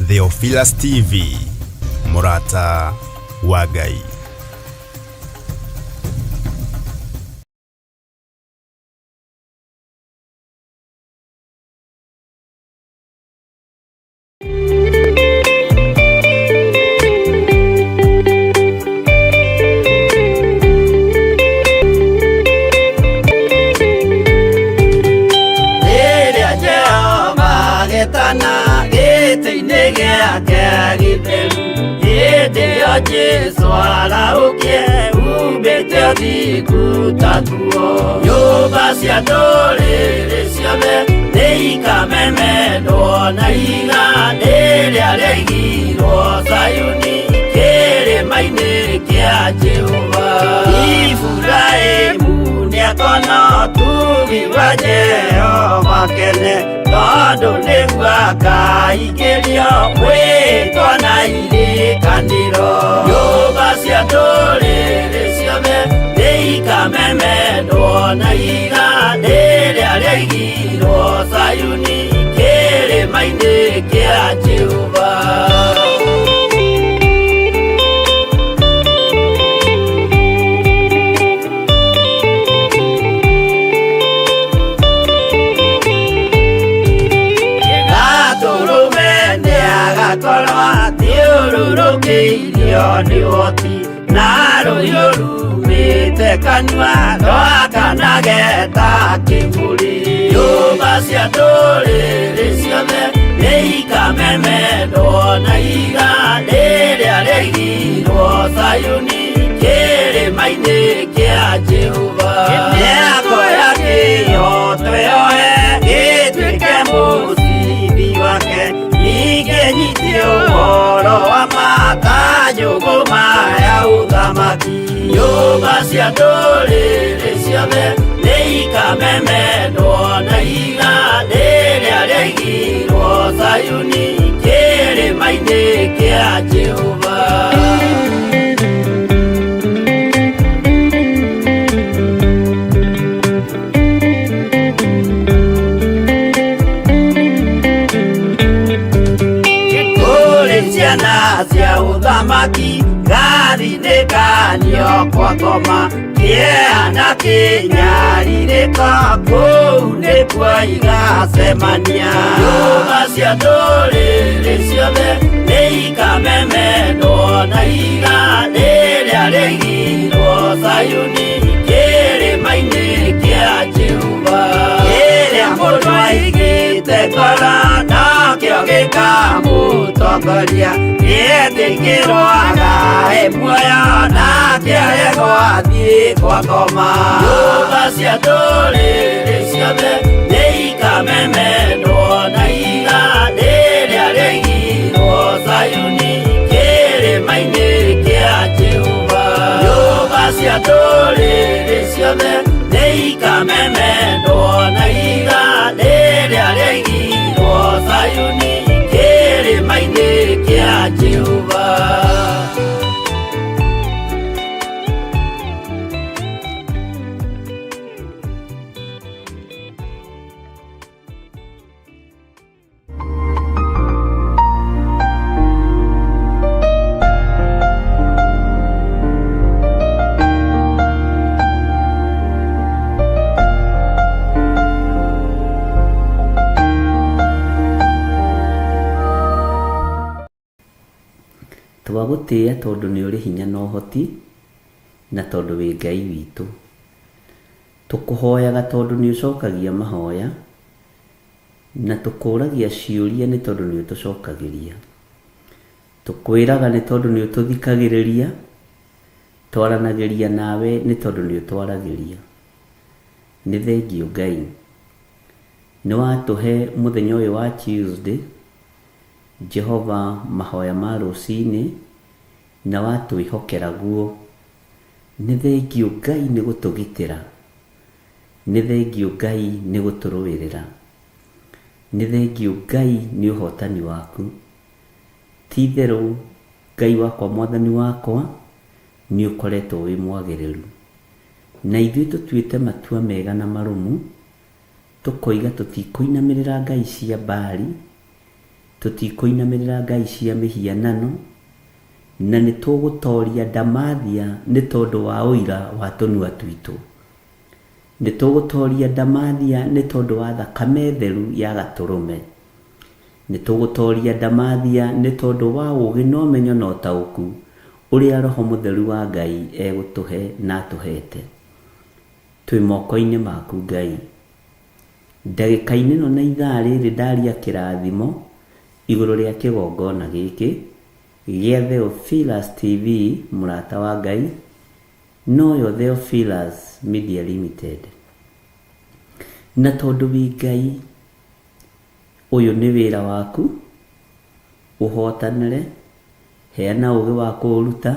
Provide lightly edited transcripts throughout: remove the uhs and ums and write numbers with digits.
Theophilus TV, mũrata wa Ngai. Rĩrĩa Jehova agetana gĩtĩ-inĩ gĩake gĩtheru, hĩndĩ ĩyo Jesũ arahũkie umbĩte ũthingu ta nguo. Nyũmba cia ndũrĩrĩ ciothe nĩikamemendwo na ihiga rĩrĩa rĩaigirwo Zayuni kĩrĩma-inĩ kĩa Jehova. Iburahĩmu nĩakona ũtugi wa Jehova kene, tondũ nĩguo akaingĩrio mwĩtwa na irĩkanĩro. Nyũmba cia ndũrĩrĩ ciothe nĩikamemendwo na ihiga rĩrĩa rĩaigirwo Zayuni kĩrĩma-inĩ kĩa Jehova. Gatũrũme nĩagakorwo athiũrũrũkĩirio nĩ ũhoti na rũhiũ rumĩte kanua rwakanage ta kĩmũrĩ. Nyũmba cia ndũrĩrĩ ciothe nĩikamemendwo na ihiga rĩrĩa rĩaigirwo Zayuni kĩrĩma-inĩ kĩa Jehova. Mĩako ya kĩhooto yoe gĩtuĩke mũcibi wake, ningĩ nyite ũhoro wa ma ta njũgũma ya ũthamaki. Nyũmba cia ndũrĩrĩ ciothe nĩikamemendwo na ihiga rĩrĩa rĩaigirwo Zayuni kĩrĩma-inĩ kĩa Jehova. Kũrĩ ciana cia ũthamaki gathinĩkanio kwa ngoma kĩeha na kĩnyarirĩko kũu nĩkuo igacemania. Nyũmba cia ndũrĩrĩ ciothe nĩikamemendwo na ihiga rĩrĩa rĩaigirwo Zayuni kĩrĩma-inĩ kĩa Jehova. Kĩrĩa mũndũ aigĩte ngoro nakĩo gĩkamũtongoria, gĩetĩkĩrwo agae muoyo nake aregwo athiĩ kwa ngoma. Nyũmba cia ndũrĩrĩ ciothe nĩikamemendwo na ihiga rĩrĩa rĩaigirwo Zayuni kĩrĩma-inĩ kĩa Jehova. Nyũmba cia ndũrĩrĩ ciothe nĩikamemendwo na ihiga rĩrĩa rĩaigirwo Zayuni kĩrĩma-inĩ kĩa Jehova. Twagũtĩĩa tondũ nĩ ũrĩ hinya na ũhoti, na tondũ wĩ Ngai witũ. Tũkũhoyaga tondũ nĩ ũcokagia mahoya, na tũkũragia ciũria nĩ tondũ nĩ ũtũcokagĩria. Tũkwĩraga nĩ tondũ nĩ ũtũthikagĩrĩria, twaranagĩria nawe nĩ tondũ nĩ ũtwaragĩria. Nĩ thengiũ Ngai. Nĩ watũhe mũthenya ũyũ wa Tuesday, Jehova mahoya ma rũcinĩ, na watwĩhokera guo. Nĩ thengiũ Ngai nĩ gũtũgitĩra. Nĩ thengiũ Ngai nĩ gũtũrũĩrĩra. Nĩ thengiũ Ngai nĩ ũhotani waku. Ti itherũ Ngai wakwa mwathani wakwa nĩ ũkoretwo wĩ mwagĩrĩru. Na ithuĩ tũtuĩte matua mega na marũmu, tũkoiga tũtikũinamĩrĩra ngai cia Baali, Tũtikũinamĩrĩra ngai cia mĩhianano, na nĩ tũgũtoria ndamathia nĩ tondũ wa ũira wa tũnua twitũ. Nĩ tũgũtoria ndamathia nĩ tondũ wa thakame theru ya gatũrũme. Nĩ tũgũtoria ndamathia nĩ tondũ wa ũũgĩ na ũmenyo na ũtaũku ũrĩa Roho Mũtheru wa Ngai egũtũhe na atũhete. Twĩ moko-inĩ maku Ngai. Ndagĩka-inĩ ĩno na ithaa rĩrĩ ndaria kĩrathimo igũrũ rĩa kĩgongona gĩkĩ gĩa Theophilus TV mũrata wa Ngai, noyo Theophilus Media Limited. Na tondũ wĩ Ngai, ũyũ nĩ wĩra waku, ũhotanĩre, heana ũũgĩ wa kũũruta,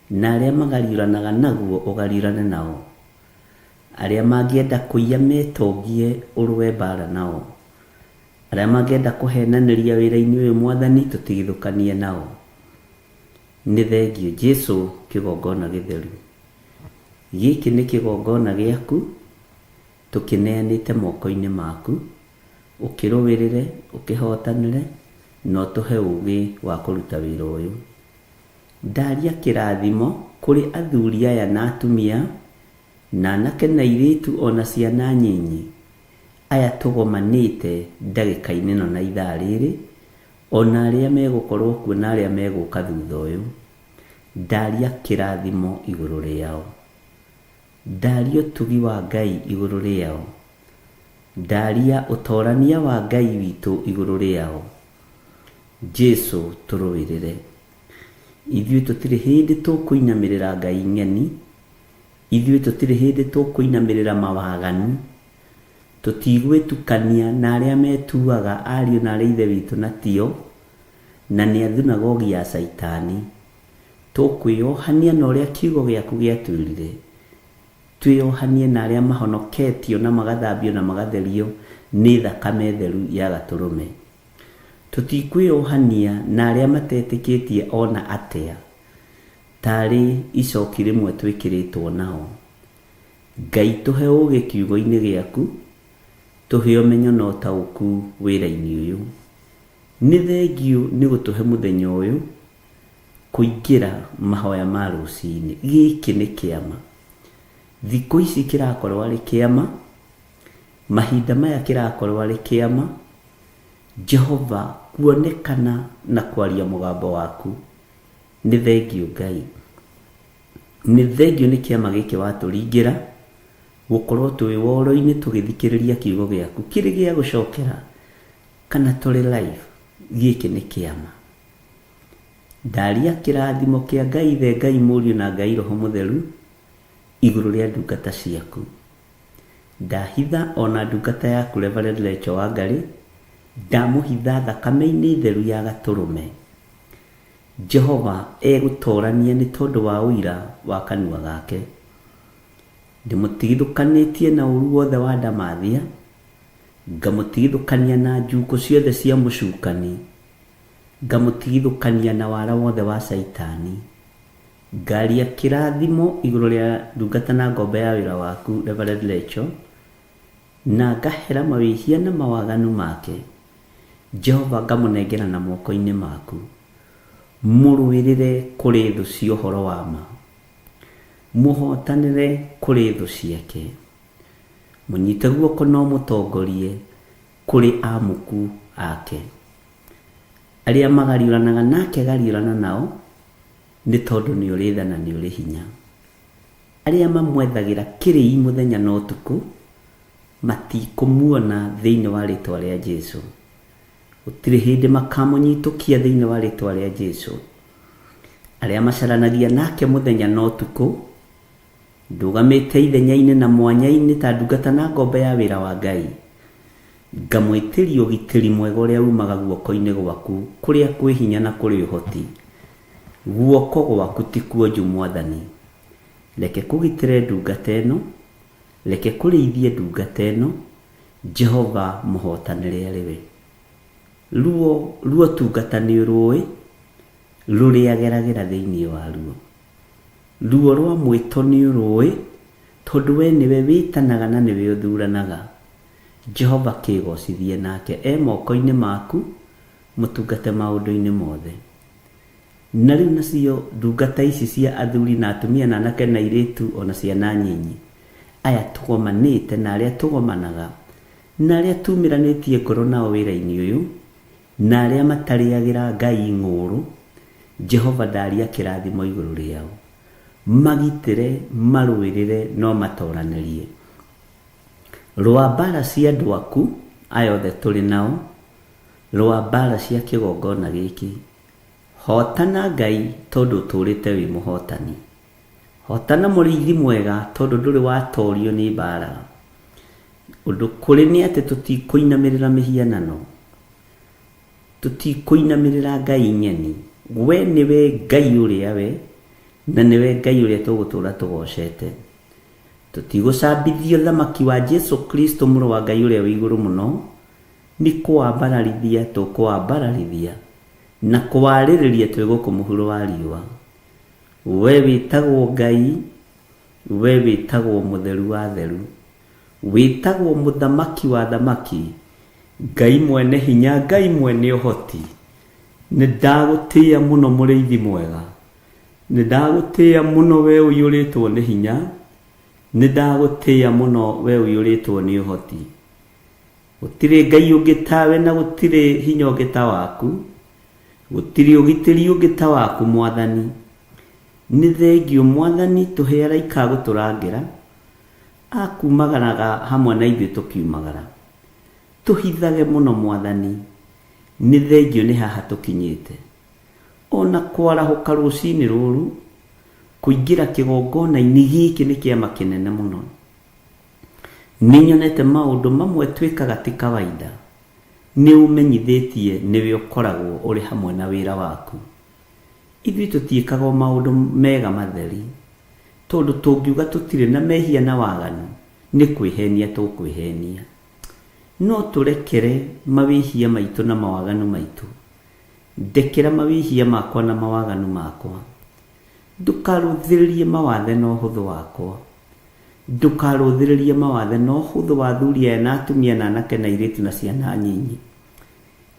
na arĩa magariũranaga naguo ũgariũrane nao. Arĩa mangĩenda kũiya metongie ũrũe mbara nao. Arĩa mangĩenda kũhenanĩria wĩra-inĩ ũyũ Mwathani tũtigithũkanie nao. Nĩ thengiũ Jesu kĩgongona gĩtheru. Gĩkĩ nĩ kĩgongona gĩaku, tũkĩneanĩte moko-inĩ maku, ũkĩrũĩrĩre, ũkĩhotanĩre, na ũtũhe ũũgĩ wa kũruta wĩra ũyũ. Ndaria kĩrathimo kũrĩ athuri aya na atumia, na anake na airĩtu ona ciana nyinyi, aya tũgomanĩte ndagĩka-inĩ ĩno na ithaa rĩrĩ, ona arĩa megũkorwo kuo na arĩa megũka thutha ũyũ. Ndaria kĩrathimo igũrũ rĩao. Ndaria ũtugi wa Ngai igũrũ rĩao. Ndaria ũtorania wa Ngai witũ igũrũ rĩao. Jesu tũrũĩrĩre. Ithuĩ tũtirĩ hĩndĩ tũkũinamĩrĩra ngai ng'eni, ithuĩ tũtirĩ hĩndĩ tũkũinamĩrĩra mawaganu, tũtigwĩtukania na arĩa metuaga ariũ na arĩ ithe witũ na tio, na nĩ a thunagogi ya Caitani. Tũkwĩyohania na ũrĩa kiugo gĩaku gĩatwĩrire, twĩyohanie na arĩa mahonoketio na magathambio na magatherio nĩ thakame theru ya gatũrũme. Tũtikwĩyohania na arĩa matetĩkĩtie ona atĩa, tarĩ icoki rĩmwe twĩkĩrĩtwo nao. Ngai tũhe ũũgĩ kiugo-inĩ gĩaku, tũhe ũmenyo na ũtaũku wĩra-inĩ ũyũ. Nĩ thengiũ nĩ gũtũhe mũthenya ũyũ kũingĩra mahoya ma rũcinĩ. Gĩkĩ nĩ kĩama. Thikũ ici kĩrakorwo arĩ kĩama, mahinda maya kĩrakorwo arĩ kĩama, Jehova kuonekana na kwaria mũgambo waku. Nĩ thengiũ Ngai. Nĩ thengiũ nĩ kĩama gĩkĩ watũringĩra, gũkorwo twĩ woro-inĩ tũgĩthikĩrĩria kiugo gĩaku kĩrĩ gĩa gũcokera kana tũrĩ live. Gĩkĩ nĩ kĩama. Ndaria kĩrathimo kĩa Ngai Ithe, Ngai Mũriũ na Ngai Roho Mũtheru igũrũ rĩa ndungata ciaku. Ndahitha ona ndungata yaku Reverend Rachel Wangari, ndamũhitha thakame-inĩ theru ya gatũrũme. Jehova egũtorania nĩ tondũ wa ũira wa kanua gake. Ndĩmũtigithũkanĩtie na ũru wothe wa ndamathia, ngamũtigithũkania na njukũ ciothe cia mũcukani, ngamũtigithũkania na wara wothe wa Caitani. Ngaria kĩrathimo igũrũ rĩa ndungata na ngombo ya wĩra waku Reverend Rachel, na ngahera mawĩhia na mawaganu make. Jehova ngamũnengera na moko-inĩ maku. Mũrũĩrĩre kũrĩ thũ cia ũhoro wa ma. Mũhotanĩre kũrĩ thũ ciake. Mũnyite guoko na ũmũtongorie kũrĩ amuku ake. Arĩa magariũranaga nake gariũrana nao, nĩ tondũ nĩ ũrĩ tha na nĩ ũrĩ hinya. Arĩa mamwethagĩra kĩrĩi mũthenya na ũtukũ, matikũmuona thĩinĩ wa rĩtwa rĩa Jesu. Gũtirĩ hĩndĩ makamũnyitũkia thĩinĩ wa rĩtwa rĩa Jesu. Arĩa macaranagia nake mũthenya na ũtukũ, ndũgamĩte ithenya-inĩ na mwanya-inĩ ta ndungata na ngombo ya wĩra wa Ngai. Ngamwĩtĩria ũgitĩri mwega ũrĩa umaga guoko-inĩ gwaku, kũrĩa kwĩ hinya na kũrĩ ũhoti. Guoko gwaku ti kuonju Mwathani. Reke kũgitĩre ndungata ĩno, reke kũrĩithie ndungata ĩno, Jehova mũhotanĩre arĩ we. Ruo ruo tungata nĩ ũrũĩ, rũrĩa ageragĩra thĩinĩ wa ruo. Ruo rwa mwĩto nĩ ũrũĩ, tondũ we nĩwe wĩtanaga na nĩwe ũthuranaga. Jehova kĩgocithie nake e moko-inĩ maku, Mũtungate maũndũ-inĩ mothe. Na rĩu nacio ndungata ici cia athuri na atumia na anake na airĩtu o na ciana nyinyi, aya tũgomanĩte na arĩa tũgomanaga, na arĩa tumĩranĩtie ngoro nao wĩra-inĩ ũyũ, na arĩa matarĩagĩra Ngai ng'ũũrũ, Jehova ndaria kĩrathimo igũrũ rĩao. Magitĩre, marũĩrĩre, no matoranĩrie. Rũa mbara cia andũ aku, aya othe tũrĩ nao, rũa mbara cia kĩgongona gĩkĩ. Hotana Ngai tondũ ũtũrĩte wĩ mũhotani. Hotana mũrĩithi mwega tondũ ndũrĩ watorio nĩ mbara. Ũndũ kũrĩ nĩ atĩ tũtikũinamĩrĩra mĩhianano. Tũtikũinamĩrĩra ngai ng'eni. We nĩwe Ngai ũrĩa we, na nĩwe Ngai ũrĩa tũgũtũra tũgocete. Tũtigũcambithia ũthamaki wa Jesu Kristo mũrũ wa Ngai ũrĩa wĩ igũrũ mũno, nĩ kũwambararithia tũkũwambararithia na kũwarĩrĩria twĩ gũkũ mũhuro wa riũa. We wĩtagwo Ngai, we wĩtagwo mũtheru wa theru, wĩtagwo mũthamaki wa thamaki, Ngai mwene hinya, Ngai mwene ũhoti. Nĩ ndagũtĩĩa mũno mũrĩithi mwega, nĩ ndagũtĩĩa mũno we ũiyũrĩtwo nĩ hinya, nĩ ndagũtĩĩa mũno we ũiyũrĩtwo nĩ ũhoti. Gũtirĩ Ngai ũngĩ tawe na gũtirĩ hinya ũngĩ ta waku, gũtirĩ ũgitĩri ũngĩ ta waku Mwathani. Nĩ thengiũ Mwathani tũhe araika a gũtũrangĩra, a kumagaraga hamwe na ithuĩ tũkiumagara. Tũhithage mũno Mwathani, nĩ thengiũ nĩ haha tũkinyĩte. O na kwarahũka rũcinĩ rũrũ, kũingĩra kĩgongona-inĩ gĩkĩ nĩ kĩama kĩnene mũno. Nĩ nyonete maũndũ mamwe twĩkaga ti kawaida. Nĩ ũmenyithĩtie nĩwe ũkoragwo ũrĩ hamwe na wĩra waku. Ithuĩ tũtiĩkaga o maũndũ mega matheri, tondũ tũngiuga tũtirĩ na mehia na waganu, nĩ kwĩhenia tũkwĩhenia. No tũrekere mawĩhia maitũ na mawaganu maitũ. Ndekera mawĩhia makwa na mawaganu makwa. Ndũkarũthĩrĩrie mawathe na ũhũthũ wakwa. Ndũkarũthĩrĩrie mawathe na ũhũthũ wa athuri aya na atumia na anake na airĩtu na ciana nyinyi.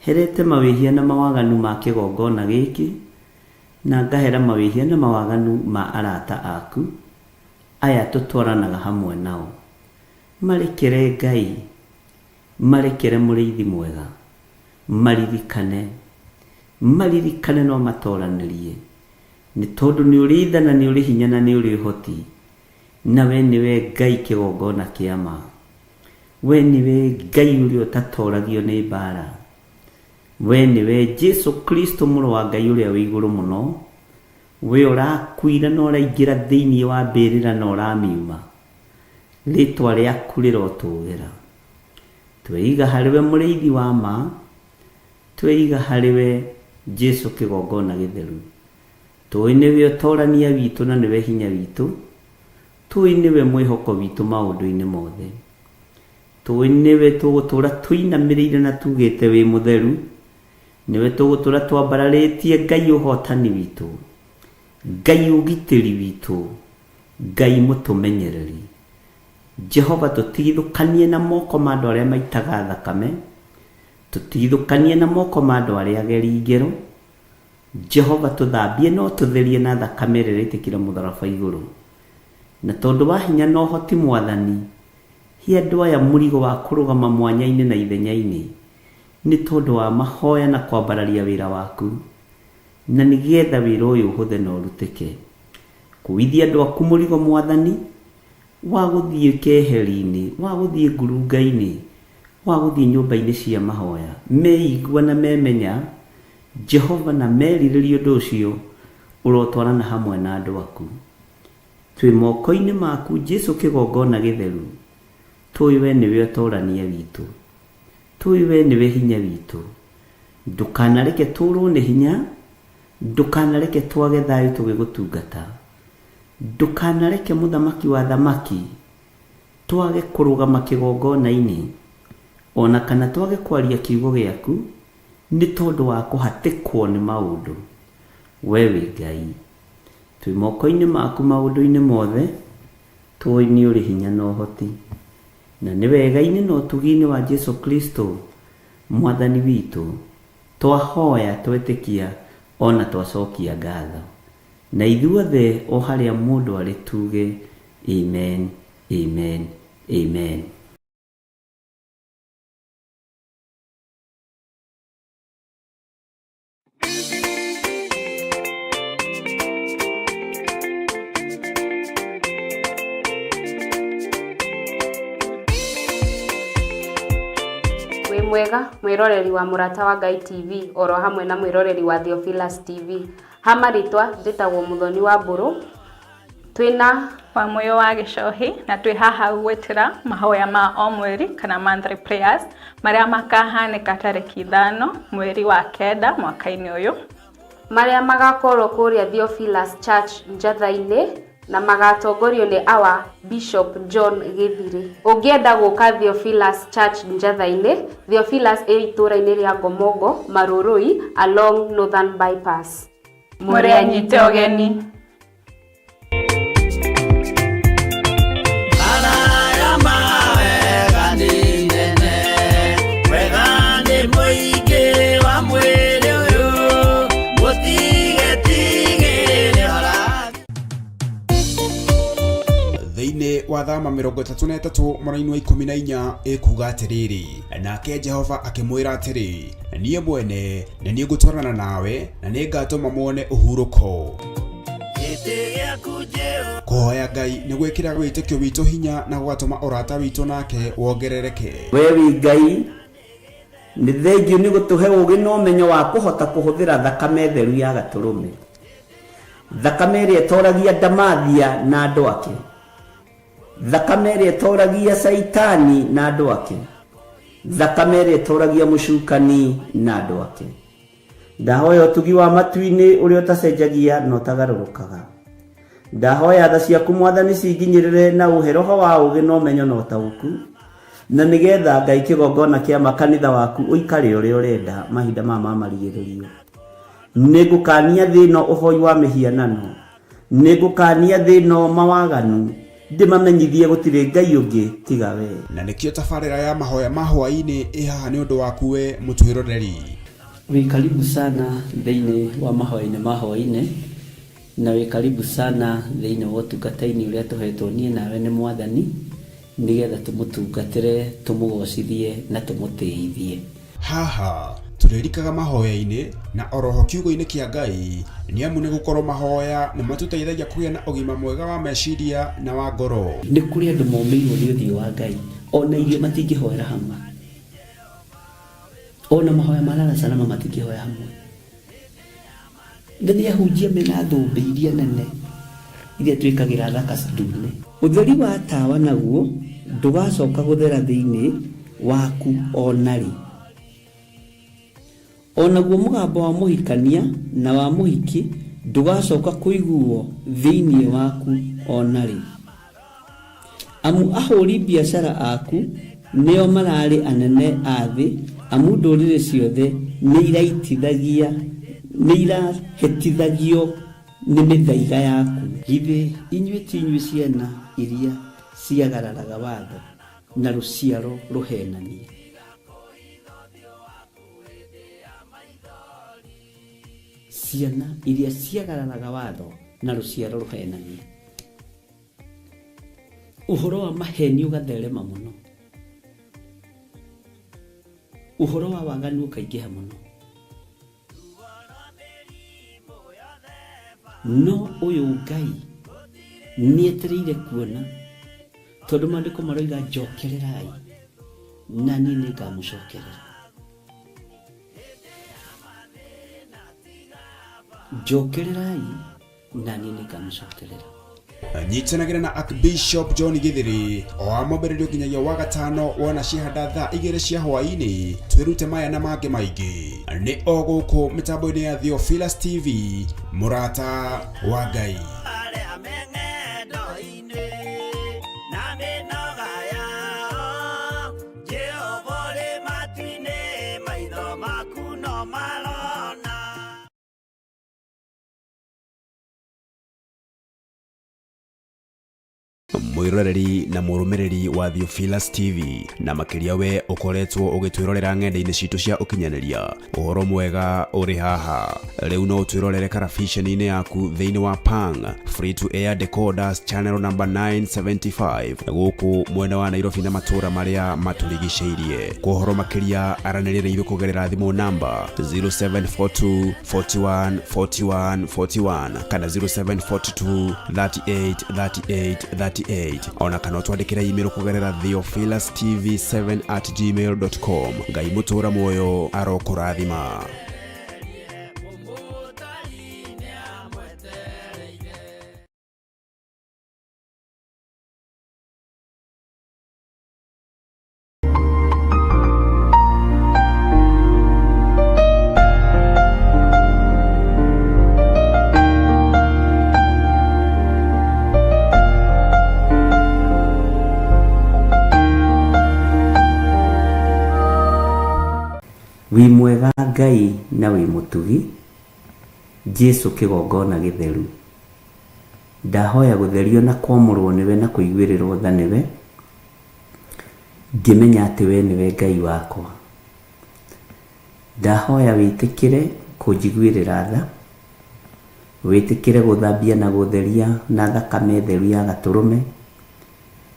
Herete mawĩhia na mawaganu ma kĩgongona gĩkĩ, na ngahera mawĩhia na mawaganu ma arata aku, aya tũtwaranaga hamwe nao. Marekere Ngai, marekere mũrĩithi mwega, maririkane, maririkane no matoranĩrie, nĩ tondũ nĩ ũrĩ tha na nĩ ũrĩ hinya na nĩ ũrĩ ũhoti, na we nĩwe Ngai kĩgongona kĩa ma. We nĩwe Ngai ũrĩa ũtatoragio nĩ mbara. We nĩwe Jesu Kristo mũrũ wa Ngai ũrĩa wĩ igũrũ mũno, we ũrakuire na ũraingĩra thĩinĩ wa mbĩrĩra na ũramiuma. Rĩtwa rĩaku rĩrotũgĩra. Tweiga harĩ we mũrĩithi wa ma, tweiga harĩ we Jesu kĩgongona gĩtheru. Tũĩ nĩwe ũtorania witũ na nĩwe hinya witũ, tũĩ nĩwe mwĩhoko witũ maũndũ-inĩ mothe. Tũĩ nĩwe tũgũtũra tũinamĩrĩire na tugĩte wĩ mũtheru, nĩwe tũgũtũra twambararĩtie Ngai ũhotani witũ, Ngai ũgitĩri witũ, Ngai mũtũmenyereri. Jehova tũtigithũkanie na moko ma andũ arĩa maitaga thakame, tũtigithũkanie na moko ma andũ arĩa ageri ngero. Jehova tũthambie no tũtherie na thakame ĩrĩa ĩrĩtĩkire mũtharaba igũrũ. Na tondũ wa hinya na ũhoti Mwathani, he andũ aya mũrigo wa kũrũgama mwanya-inĩ na ithenya-inĩ, nĩ tondũ wa mahoya na kwambararia wĩra waku, na nĩgetha wĩra ũyũ ũhũthe na ũrutĩke. Kuithia andũ aku mũrigo Mwathani, wa gũthiĩ keheri-inĩ, wa gũthiĩ ngurunga-inĩ, wa gũthiĩ nyũmba-inĩ cia mahoya, meigua na memenya Jehova na merirĩria ũndũ ũcio, ũrotwarana hamwe na andũ aku. Twĩ moko-inĩ maku Jesu kĩgongona gĩtheru, tũĩ we nĩwe ũtorania witũ, tũĩ we nĩwe hinya witũ. Ndũkanareke tũrwo nĩ hinya, ndũkanareke twage thayũ tũgĩgũtungata, ndũkanareke mũthamaki wa thamaki twage kũrũgama kĩgongona-inĩ, ona kana twage kwaria kiugo gĩaku, nĩ tondũ wa kũhatĩkwo nĩ maũndũ. We wĩ Ngai. Twĩ moko-inĩ maku maũndũ-inĩ mothe, tũĩ nĩ ũrĩ hinya na ũhoti. Na nĩ wega-inĩ na ũtugi-inĩ wa Jesu Kristo, Mwathani witũ. Twahoya twetĩkia ona twacokia ngatho. Na ithuothe o harĩa mũndũ arĩ tuge amen, amen, amen. Wĩ mwega mwĩroreri wa Mũrata wa Ngai TV oro hamwe na mwĩroreri wa Theophilus TV. Ha marĩtwa njĩtagwo Mũthoni wa Mbũrũ. Twĩna Wamũyũ wa Gĩcohi na twĩ haha gwĩtĩra mahoya ma o mweri kana monthly prayers marĩa makahanĩka tarĩki 5 mweri wa 9 mwaka-inĩ ũyũ. Marĩa magakorwo kũrĩa Theophilus Church Njatha-inĩ na magatongorio nĩ our Bishop John Gĩthirĩ. Ũngĩenda gũka Theophilus Church Njatha-inĩ, Theophilus ĩ itũũra-inĩ rĩa Ngomongo, Marũrũi, along Northern Bypass. Mũrĩ anyite ũgeni. Araya mawega nĩ nene, wega nĩ mũingĩ wa mwĩrĩ ũyũ, mũtigetigĩre ũrathi. Thĩinĩ wa thama 33 mũraini wa 14 ĩkuga atĩrĩrĩ, nake Jehova akĩmwĩra atĩrĩ, niĩ mwene nĩ niĩ ngũtwarana nawe na nĩ ngatũma muone ũhurũko. Gĩtĩ gĩaku Jehova. Kũhoya Ngai nĩ gwĩkĩraga wĩtĩkio witũ hinya na gũgatũma ũrata witũ nake wongerereke. We wĩ Ngai, nĩ thengiũ nĩ gũtũhe ũũgĩ na ũmenyo wa kũhota kũhũthĩra thakame theru ya gatũrũme. Thakame ĩrĩa ĩtoragia ndamathia na andũ ake. Thakame ĩrĩa ĩtoragia Caitani na andũ ake. Thakame ĩrĩa ĩtoragia mũcukani na andũ ake. Ndahoya ũtugi wa matu-inĩ ũrĩa ũtacenjagia na ũtagarũrũkaga. Ndahoya tha ciaku Mwathani cinginyĩrĩre na ũhe roho wa ũũgĩ na ũmenyo na ũtaũku, na nĩgetha Ngai kĩgongona kĩa makanitha waku ũikare ũrĩa ũrenda mahinda maya ma marigĩrĩrio. Nĩngũkania thĩ ĩno ũhoi wa mĩhianano, nĩngũkania thĩ ĩno mawaganu, ndĩmamenyithie gũtirĩ Ngai ũngĩ tiga we. Na nĩkĩo tabarĩra ya mahoya ma hwaĩ-inĩ ĩ haha nĩ ũndũ waku we mũtwĩroreri. Wĩ karibu sana thĩinĩ wa mahoya-inĩ ma hwaĩ-inĩ, na wĩ karibu sana thĩinĩ wa ũtungata-inĩ ũrĩa tũhetwo niĩ nawe nĩ Mwathani, nĩgetha tũmũtungatĩre, tũmũgocithie na tũmũtĩithie. Haha tũrĩrikaga mahoya-inĩ na oroho kiugo-inĩ kĩa Ngai, nĩ amu nĩ gũkorwo mahoya nĩ matũteithagia kũgĩa na ũgima mwega wa meciria na wa ngoro. Nĩ kũrĩ andũ momĩirwo nĩ ũthiũ wa Ngai, ona irio matingĩhoera hamwe, ona mahoya ma lala salama matingĩhoya hamwe. Na nĩ ahunjia mena thũmbĩ iria nene iria twĩkagĩra thaka ndune. Ũtheri wa tawa naguo ndũgacoka gũthera thĩinĩ waku o na rĩ. O naguo mũgambo wa mũhikania na wa mũhiki ndũgacoka kũiguo thĩinĩ waku o na rĩ. Amu ahũri biacara aku nĩo mararĩ anene a thĩ, amu ndũrĩrĩ ciothe nĩ irahĩtithagio nĩ mĩthaiga yaku. Githĩ inyuĩ ti inyuĩ ciana iria ciagararaga watho na rũciaro rũhenanie? Ciana iria ciagararaga watho na rũciaro rũhenanie. Ũhoro wa maheni ũgatherema mũno, ũhoro wa waganu ũkaingĩha mũno, no ũyũ Ngai nĩetereire kuona, tondũ maandĩko maroiga njokererai na niĩ nĩngamũcokerera. Njokererai na niĩ nĩngamũcokerera. Nyitanagĩra na Archbishop John Gĩthĩrĩ o wa mwambĩrĩrio nginyagia wa gatano wona ciahanda thaa 2 cia hwaĩ-inĩ, twĩrute maya na mangĩ maingĩ. Nĩ o gũkũ mĩtambo-inĩ ya Theophilus TV, mũrata wa Ngai. Arĩa me ng'endo-inĩ na mĩnoga yao, Jehova ũrĩ matu-inĩ, maitho maku no marona. Mwĩroreri na mũrũmĩrĩri wa Theophilus TV na makĩria we ũkoretwo ũgĩtwĩrorera ng'enda-inĩ citũ cia ũkinyanĩria, ũhoro mwega ũrĩ haha. Rĩu no ũtwĩrorere karabiceni-inĩ yaku thĩinĩ wa Pang Free to Air Decoders channel number 975 gũkũ mwena wa Nairobi na matũũra marĩa matũrigicĩirie. Kwa ũhoro makĩria aranĩria na ithuĩ kũgerera thimũ namba 0742 41 41 41 kana 0742 38 38 38 ona kana ũtwandĩkĩre email kũgerera theophilustv7 at gmail.com. Ngai mũtũra muoyo arokũrathima. Wĩ mwega Ngai na wĩ mũtugi, Jesu kĩgongona gĩtheru. Ndahoya gũtherio na kwamũrwo nĩwe na kũiguĩrĩrwo tha nĩwe, ngĩmenya atĩ we nĩwe Ngai wakwa. Ndahoya wĩtĩkĩre kũnjiguĩrĩra tha, wĩtĩkĩre gũthambia na gũtheria na thakame theru ya gatũrũme,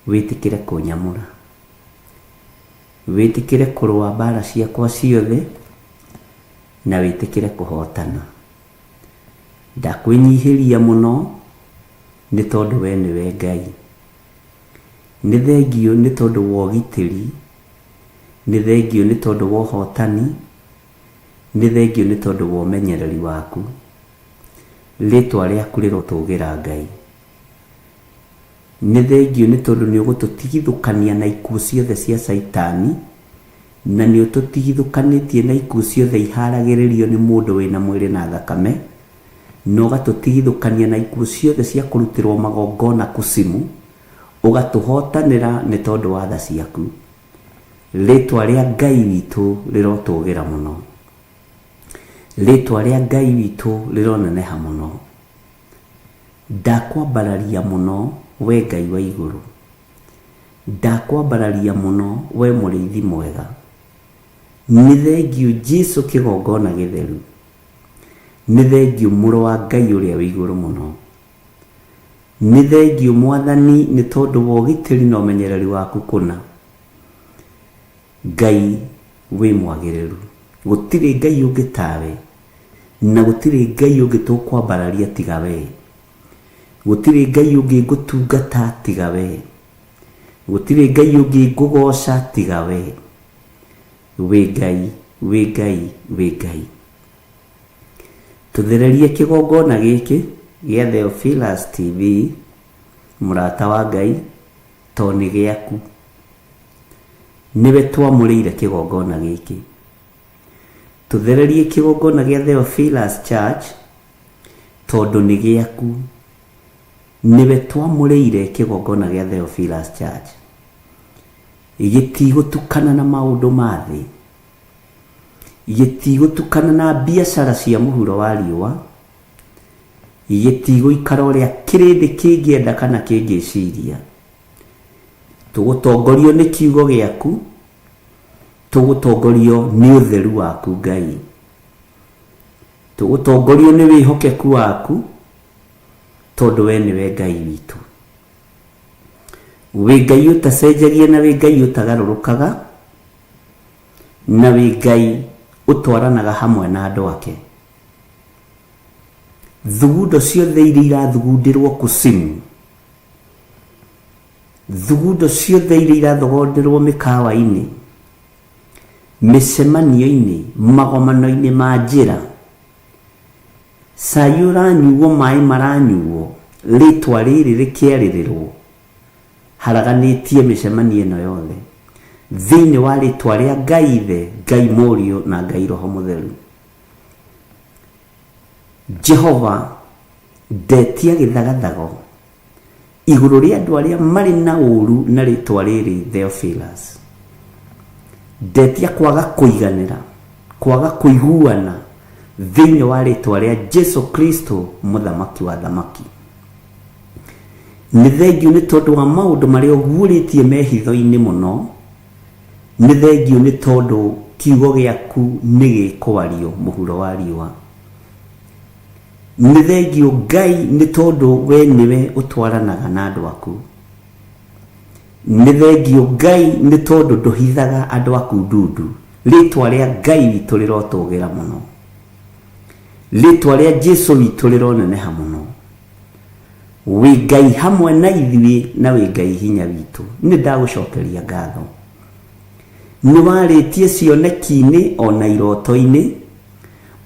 wĩtĩkĩre kũnyamũra, wĩtĩkĩre kũrũa mbara ciakwa ciothe, na wĩtĩkĩre kũhotana. Ndakwĩnyihĩria mũno nĩ tondũ we nĩwe Ngai. Nĩ thengio nĩ tondũ wa ũgitĩri, nĩ thengio nĩ tondũ wa ũhotani, nĩ thengio nĩ tondũ wa ũmenyereri waku. Rĩtwa rĩaku rĩrotũgĩra Ngai. Nĩ thengio nĩ tondũ nĩ ũgũtũtigithũkania na ikuũ ciothe cia Caitani, na nĩ ũtũtigithũkanĩtie na ikuũ ciothe iharagĩrĩrio nĩ mũndũ wĩna mwĩrĩ na thakame, na ũgatũtigithũkania na ikuũ ciothe cia kũrutĩrwo magongona kucimu, ũgatũhotanĩra nĩ tondũ wa tha ciaku. Rĩtwa rĩa Ngai witũ rĩrotũgĩra mũno. Rĩtwa rĩa Ngai witũ rĩroneneha mũno. Ndakwambararia mũno we Ngai wa igũrũ. Ndakwambararia mũno we mũrĩithi mwega. Nĩ thengio Jesu kĩgongona gĩtheru. Nĩ thengio mũrũ wa Ngai ũrĩa wĩ igũrũ mũno. Nĩ thengio Mwathani nĩ tondũ wa ũgitĩri na ũmenyereri waku kũna. Ngai wĩ mwagĩrĩru. Gũtirĩ Ngai ũngĩ tawe, na gũtirĩ Ngai ũngĩ tũkwambararia tiga we. Gũtirĩ Ngai ũngĩ ngũtungata tiga we. Gũtirĩ Ngai ũngĩ ngũgoca tiga we. Wĩ Ngai, wĩ Ngai, wĩ Ngai. Tũthererie kĩgongona gĩkĩ gĩa Theophilus TV, mũrata wa Ngai, to nĩ gĩaku. Nĩwe twamũrĩire kĩgongona gĩkĩ. Tũthererie kĩgongona gĩa Theophilus Church, tondũ nĩ gĩaku. Nĩwe twamũrĩire kĩgongona gĩa Theophilus Church. Gĩtigũtukana na maũndũ ma thĩ. Gĩtigũtukana na biacara cia mũhuro wa riũa. Gĩtigũikara ũrĩa kĩrĩndĩ kĩngĩenda kana kĩngĩciria. Tũgũtongorio nĩ kiugo gĩaku, tũgũtongorio nĩ ũtheru waku Ngai. Tũgũtongorio nĩ wĩhokeku waku, tondũ we nĩwe Ngai witũ. Wĩ Ngai ũtacenjagia na wĩ Ngai ũtagarũrũkaga, na wĩ Ngai ũtwaranaga hamwe na andũ ake. Thugundo ciothe iria irathugundĩrwo kucimu, thugundo ciothe iria irathogonderwo mĩkawa-inĩ, mĩcemanio-inĩ, magomano-inĩ ma njĩra, cai ũranyuo, maĩ maranyuo, rĩtwa rĩrĩ rĩkĩarĩrĩrwo, haraganĩtie mĩcemanio ĩno yothe thĩinĩ wa rĩtwa rĩa Ngai Ithe, Ngai Mũriũ na Ngai Roho Mũtheru. Jehova, ndetia gĩthagathago igũrũ rĩa andũ arĩa marĩ na ũru na rĩtwa rĩrĩ Theophilus. Ndetia kwaga kũiganĩra, kwaga kũiguana thĩinĩ wa rĩtwa rĩa Jesu Kristo, mũthamaki wa thamaki. Nĩ thengiũ nĩ tondũ wa maũndũ marĩa ũguũrĩtie me hitho-inĩ mũno. Nĩ thengiũ nĩ tondũ kiugo gĩaku nĩ gĩkwario mũhuro wa riũa. Nĩ thengiũ Ngai nĩ tondũ we nĩwe ũtwaranaga na andũ aku. Nĩ thengiũ Ngai nĩ tondũ ndũhithaga andũ aku ndundu. Rĩtwa rĩa Ngai witũ rĩrotũgĩra mũno. Rĩtwa rĩa Jesu witũ rĩroneneha mũno. Wĩ Ngai hamwe na ithuĩ na wĩ Ngai hinya witũ. Nĩ ndagũcokeria ngatho. Nĩ warĩtie cioneki-inĩ ona iroto-inĩ,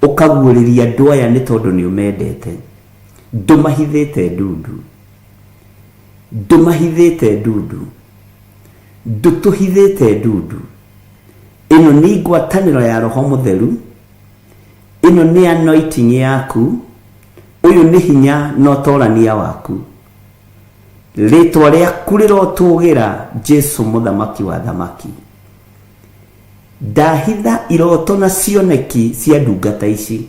ũkaguũrĩria andũ aya nĩ tondũ nĩ ũmendete. Ndũmahithĩte ndundu. Ndũmahithĩte ndundu. Ndũtũhithĩte ndundu. Ĩno nĩ ngwatanĩro ya Roho Mũtheru. Ĩno nĩ anointing yaku. Ũyũ nĩ hinya na ũtorania waku. Rĩtwa rĩaku rĩrotũgĩra Jesu mũthamaki wa thamaki. Ndahitha iroto na cioneki cia ndungata ici.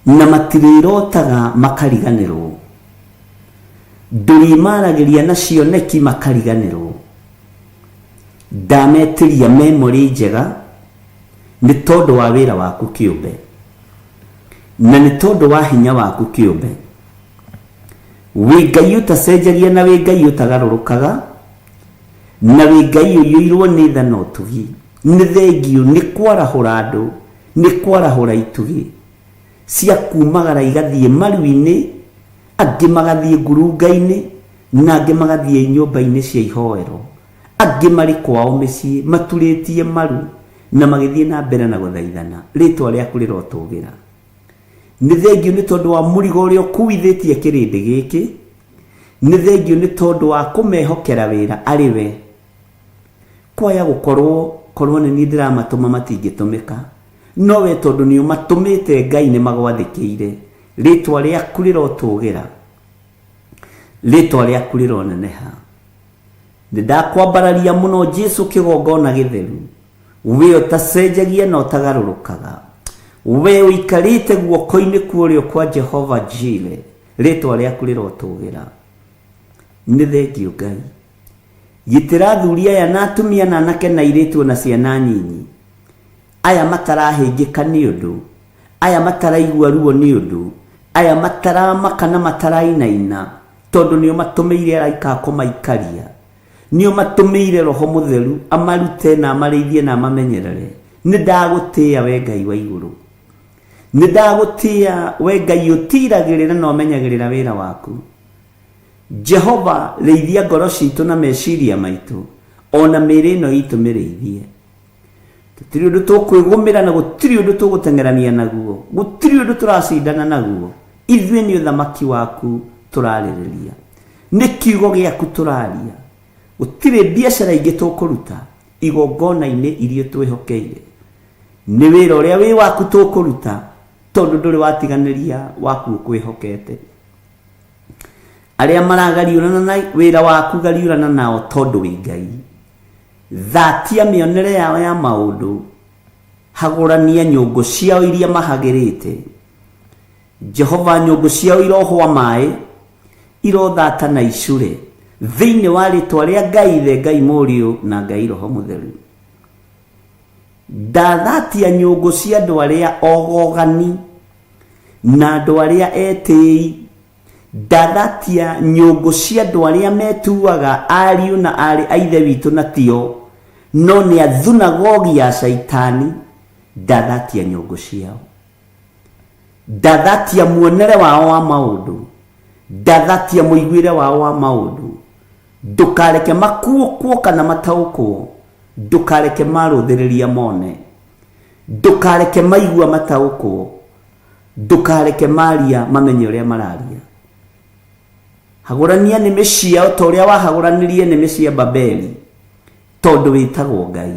Na matirĩrotaga makariganĩrwo. Ndũrĩmaragĩria na cioneki makariganĩrwo. Ndametĩria memory njega nĩ tondũ wa wĩra waku kĩũmbe. Na nĩ tondũ wa hinya waku kĩũmbe. Wĩ Ngai ũtacenjagia na wĩ Ngai ũtagarũrũkaga, na wĩ Ngai ũiyũirwo nĩ tha na ũtugi. Nĩ thengiũ nĩ kwarahũra andũ, nĩ kwarahũra itugĩ cia kumagara igathiĩ maru-inĩ, angĩ magathiĩ ngurunga-inĩ, na angĩ magathiĩ nyũmba-inĩ cia ihoero. Angĩ marĩ kwao mĩciĩ maturĩtie maru na magĩthiĩ na mbere na gũthaithana. Rĩtwa rĩaku rĩrotũgĩra. Nĩ thengiũ nĩ tondũ wa mũrigo ũrĩa ũkuithĩtie kĩrĩndĩ gĩkĩ. Nĩ thengiũ nĩ tondũ wa kũmehokera wĩra arĩ we. Kwaya gũkorwo korwo nĩ niĩ ndĩramatũma matingĩtũmĩka. No we tondũ nĩ ũmatũmĩte Ngai nĩ magwathĩkĩire. Rĩtwa rĩaku rĩrotũgĩra. Rĩtwa rĩaku rĩroneneha. Nĩ ndakwambararia mũno Jesu kĩgongona gĩtheru. We ũtacenjagia na ũtagarũrũkaga. We ũikarĩte guoko-inĩ kwa ũrĩo kwa Jehova Jire. Rĩtwa rĩaku rĩrotũgĩra. Nĩ thengiũ Ngai. Gitĩra athuri aya na atumia na anake na airĩtu ona ciana nyinyi. Aya matarahĩngĩka nĩ ũndũ. Aya mataraigua ruo nĩ ũndũ. Aya mataramaka na matarainaina. Tondũ nĩ ũmatũmĩire araika a kũmaikaria. Nĩ ũmatũmĩire Roho Mũtheru amarute na amarĩithie na amamenyerere. Nĩ ndagũtĩĩa we Ngai wa igũrũ. Nĩ ndagũtĩĩa we Ngai ũtiragĩrĩra na ũmenyagĩrĩra wĩra waku. Jehova, rĩithia ngoro citũ na meciria maitũ, ona mĩĩrĩ ĩno itũ mĩrĩithie. Tũtirĩ ũndũ tũkwĩgũmĩra na gũtirĩ ũndũ tũgũteng'erania naguo. Gũtirĩ ũndũ tũracindana naguo. Ithuĩ nĩ ũthamaki waku tũrarĩrĩria. Nĩ kiugo gĩaku tũraria. Gũtirĩ biacara ingĩ tũkũruta igongona-inĩ iria twĩhokeire. Nĩ wĩra ũrĩa wĩ waku tũkũruta tondũ ndũrĩ watiganĩria waku ũkwĩhokete. Arĩa maragariũrana na wĩra waku gariũrana nao tondũ wĩ Ngai. Thatia mĩonere yao ya maũndũ, hagũrania nyũngũ ciao iria mahagĩrĩte. Jehova, nyũngũ ciao irohwa maĩ, irothata na icure, thĩinĩ wa rĩtwa rĩa Ngai Ithe, Ngai Mũriũ, na Ngai Roho Mũtheru. Ndathatia nyũngũ cia andũ arĩa ogogani na andũ arĩa etĩi. Ndathatia nyũngũ cia andũ arĩa metuaga ariũ na aarĩ a Ithe witũ na tio, no nĩ a thunagogi ya Shaitani. Ndathatia nyũngũ ciao. Ndathatia muonere wao wa maũndũ. Ndathatia mũiguĩre wao wa maũndũ. Ndũkareke makuũkwo kana mataũkwo. Ndũkareke marũthĩrĩria mone. Ndũkareke maigua mataũkwo. Ndũkareke maria mamenye ũrĩa mararia. Hagũrania nĩmĩ ciao ta ũrĩa wahagũranirie nĩmĩ cia Babeli, tondũ wĩtagwo Ngai.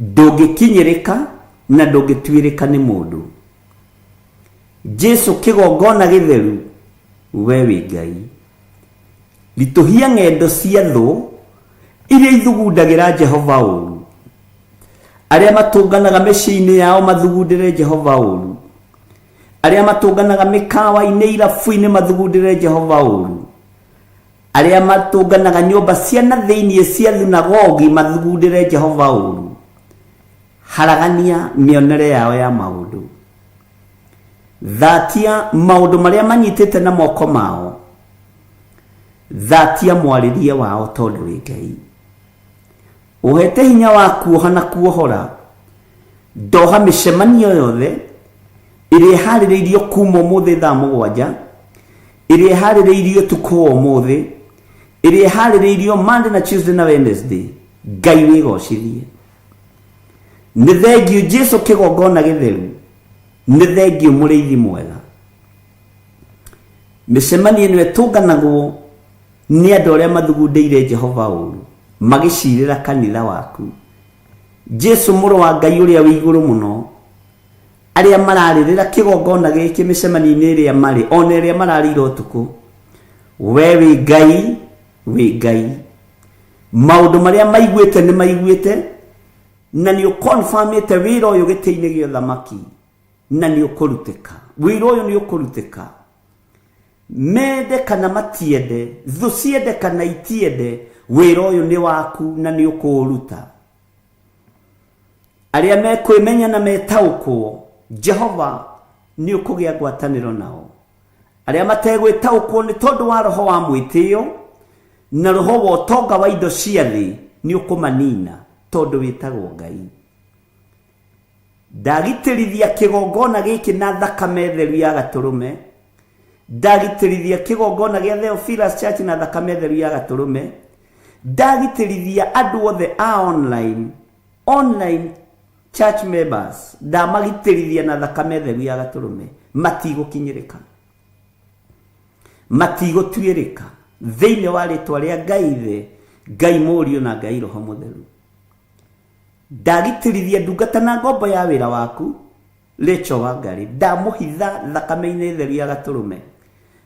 Ndũngĩkinyĩrĩka na ndũngĩtuĩrĩka nĩ mũndũ. Jesu kĩgongona gĩtheru, we wĩ Ngai. Ritũhia ng'endo cia thũ iria ithugundagĩra Jehova ũru. Arĩa matũnganaga mĩciĩ-inĩ yao mathugundĩre Jehova ũru. Arĩa matũnganaga mĩkawa-inĩ, irabu-inĩ mathugundĩre Jehova ũru. Arĩa matũnganaga nyũmba cia na thĩinĩ cia thunagogi mathugundĩre Jehova ũru. Haragania mĩonere yao ya maũndũ. Thatia maũndũ marĩa manyitĩte na moko mao. Thatia mwarĩrie wao tondũ wĩ Ngai. Ũhete hinya wa kuoha na kuohora. Ndoha mĩcemanio yothe ĩrĩa ĩharĩrĩirio kuma ũmũthĩ thaa 7, ĩrĩa ĩharĩrĩirio ũtukũ wa ũmũthĩ, ĩrĩa ĩharĩrĩirio Monday na Tuesday na Wednesday. Ngai wĩgocithie. Nĩ thengiũ Jesu kĩgongona gĩtheru, nĩ thengiũ mũrĩithi mwega. Mĩcemanio ĩno ĩtũnganagwo nĩ andũ arĩa mathugundĩire Jehova ũru, magĩcirĩra kanitha waku. Jesu mũrũ wa Ngai ũrĩa wĩ igũrũ mũno, arĩa mararĩrĩra kĩgongona gĩkĩ mĩcemanio-inĩ ĩrĩa marĩ, ona ĩrĩa mararĩire ũtukũ. We wĩ Ngai, wĩ Ngai. Maũndũ marĩa maiguĩte nĩ maiguĩte, na nĩ ũkonfamĩte wĩra ũyũ gĩtĩ-inĩ gĩa ũthamaki, na nĩ ũkũrutĩka. Wĩra ũyũ nĩ ũkũrutĩka. Mende kana matiende, thũ ciende kana itiende, wĩra ũyũ nĩ waku na nĩ ũkũũruta. Arĩa mekwĩmenya na metaũkwo, Jehova nĩ ũkũgĩa ngwatanĩro nao. Arĩa mategwĩtaũkwo nĩ tondũ wa roho wa mwĩtĩo na roho wa ũtonga wa indo cia thĩ, nĩ ũkũmanina tondũ wĩtagwo Ngai. Ndagitĩrithia kĩgongona gĩkĩ na thakame theru ya gatũrũme. Ndagitĩrithia kĩgongona gĩa Theophilus Church na thakame theru ya gatũrũme. Ndagitĩrithia andũ othe a online church members, ndamagitĩrithia na thakame theru ya gatũrũme. Matigũkinyĩrĩka, matigũtuĩrĩka thĩinĩ wa rĩtwa rĩa Ngai Ithe, Ngai Mũriũ na Ngai Roho Mũtheru. Ndagitĩrithia ndungata na ngombo ya wĩra waku Rachel Wangari, ndamũhitha thakame-inĩ theru ya gatũrũme,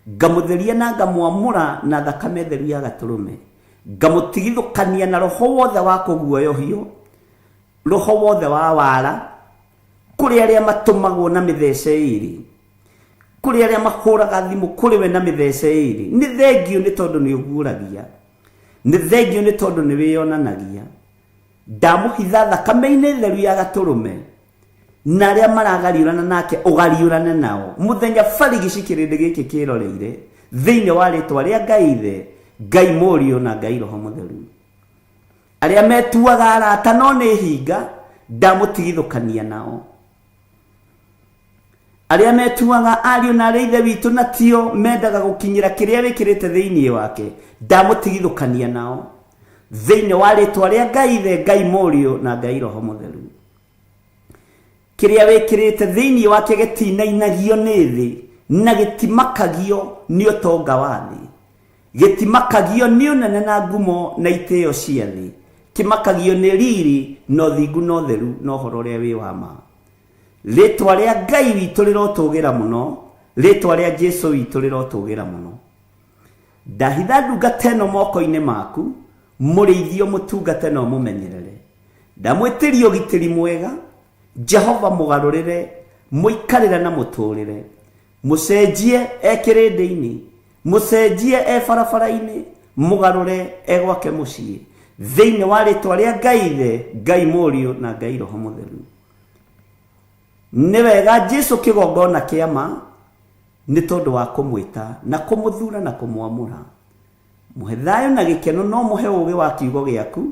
ngamũtheria na ngamwamũra na thakame theru ya gatũrũme, ngamũtigithũkania na roho wothe wa kũguoyohio, roho wothe wa wara, kũrĩ arĩa matũmagwo na mĩthece ĩrĩ, kũrĩ arĩa mahũraga thimũ kũrĩ we na mĩthece ĩrĩ. Nĩ thengio nĩ tondũ nĩ ũguũragia, nĩ thengio nĩ tondũ nĩ wĩyonanagia. Ndamũhitha thakame-inĩ theru ya gatũrũme, na arĩa maragariũrana nake ũgariũrane nao mũthenya barigici kĩrĩndĩ gĩkĩ kĩroreire, thĩinĩ wa rĩtwa rĩa Ngai Ithe, Ngai Mũriũ na Ngai Roho Mũtheru. Arĩa metuaga arata no nĩ hinga, ndamũtigithũkania nao. Arĩa metuaga ariũ na arĩa ithe witũ na tio mendaga gũkinyĩra kĩrĩa wĩkĩrĩte thĩinĩ wake, ndamũtigithũkania nao thĩinĩ wa rĩtwa rĩa Ngai Ithe, Ngai Mũriũ na Ngai Roho Mũtheru. Kĩrĩa wĩkĩrĩte thĩinĩ wake gĩtinainagio nĩ thĩ na gĩtimakagio nĩ ũtonga wa thĩ, gĩtimakagio nĩ ũnene na ngumo na itĩo cia thĩ, kĩmakagio nĩ riri na ũthingu na ũtheru na ũhoro ũrĩa wĩ wa ma. Rĩtwa rĩa Ngai witũ rĩrotũgĩra mũno, rĩtwa rĩa Jesu witũ rĩrotũgĩra mũno. Ndahitha ndungata ĩno moko-inĩ maku, mũrĩithio mũtungate na ũmũmenyerere. Ndamwĩtĩria ũgitĩri mwega, Jehova mũgarũrĩre, mũikarĩre na mũtũrĩre. Mũcenjie e kĩrĩndĩ-inĩ, mũcenjie e barabara-inĩ, mũgarũre e gwake mũciĩ, thĩinĩ wa rĩtwa rĩa Ngai Ithe, Ngai Mũriũ na Ngai Roho Mũtheru. Nĩ wega Jesu kĩgongona kĩa ma, nĩ tondũ wa kũmwĩta na kũmũthura na kũmwamũra. Mũhe thayũ na gĩkeno, no mũhe ũũgĩ wa kiugo gĩaku,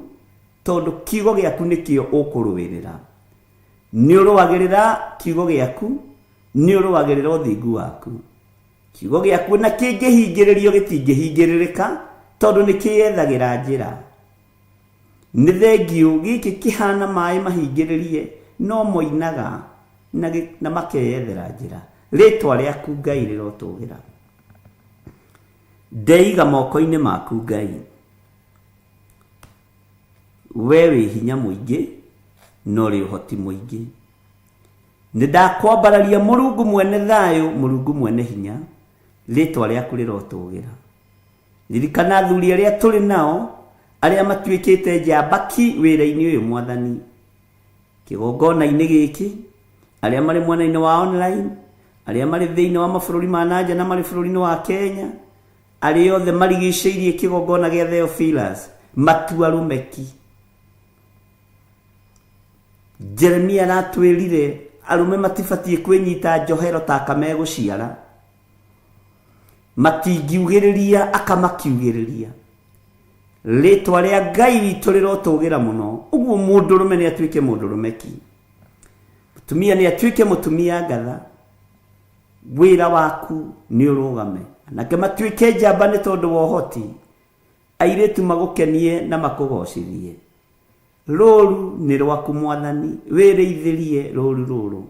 tondũ kiugo gĩaku nĩkĩo ũkũrũĩrĩra. Nĩ ũrũagĩrĩra kiugo gĩaku, nĩ ũrũagĩrĩra ũthingu waku. Kiugo gĩaku na kĩngĩhingĩrĩrio gĩtingĩhingĩrĩrĩka, tondũ nĩ kĩyethagĩra njĩra. Nĩ thengiũ gĩkĩ kĩhana maĩ mahingĩrĩrie, no moinaga na makeyethera njĩra. Rĩtwa rĩaku Ngai rĩrotũgĩra. Ndeiga moko-inĩ maku Ngai. We wĩ hinya mũingĩ na ũrĩ ũhoti mũingĩ. Nĩ ndakwambararia Mũrungu mwene thayũ, Mũrungu mwene hinya, rĩtwa rĩaku rĩrotũgĩra. Ririkana athuri arĩa tũrĩ nao, arĩa matuĩkĩte njamba ki wĩra-inĩ ũyũ Mwathani. Kĩgongona-inĩ gĩkĩ, arĩa marĩ mwena-inĩ wa online, Arĩa marĩ thĩinĩ wa mabũrũri ma nanja na marĩ bũrũri-inĩ wa Kenya, arĩa othe marigicĩirie kĩgongona gĩa Theophilus, matua rũmeki. Jeremia aratwĩrire arũme matibatiĩ kwĩnyita njohero ta aka megũciara. Matingiugĩrĩria aka makiugĩrĩria. Rĩtwa rĩa Ngai witũ rĩrotũgĩra mũno. Ũguo mũndũrũme nĩ atuĩke mũndũrũme ki. Mũtumia nĩ atuĩke mũtumia ngatha. Wĩra waku nĩ ũrũgame. Anake matuĩke njamba nĩ tondũ wa ũhoti. Airĩtu magũkenie na makũgocithie. Rũru nĩ rwaku Mwathani, wĩrĩithĩrie rũru rũrũ.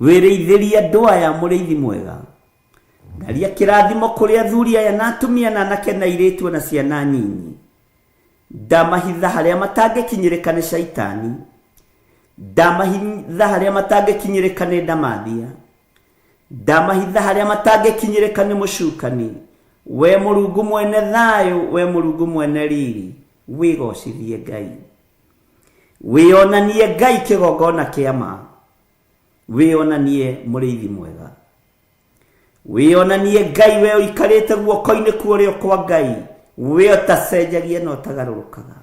Wĩrĩithĩrie andũ aya mũrĩithi mwega. Ndaria kĩrathimo kũrĩ athuri aya na atumia na anake na airĩtu na ciana nyinyi. Ndamahitha harĩa matangĩkinyĩrĩka nĩ caitani. Ndamahitha harĩa matangĩkinyĩrĩka nĩ ndamathia. Ndamahitha harĩa matangĩkinyĩrĩka nĩ mũcukani. We Mũrungu mwene thayũ, we Mũrungu mwene riri, wĩgocithie Ngai. Wĩonanie Ngai kĩgongona kĩa ma. Wĩonanie mũrĩithi mwega. Wĩonanie Ngai we ũikarĩte guoko-inĩ kwa ũrĩo kwa Ngai, we ũtacenjagia na ũtagarũrũkaga.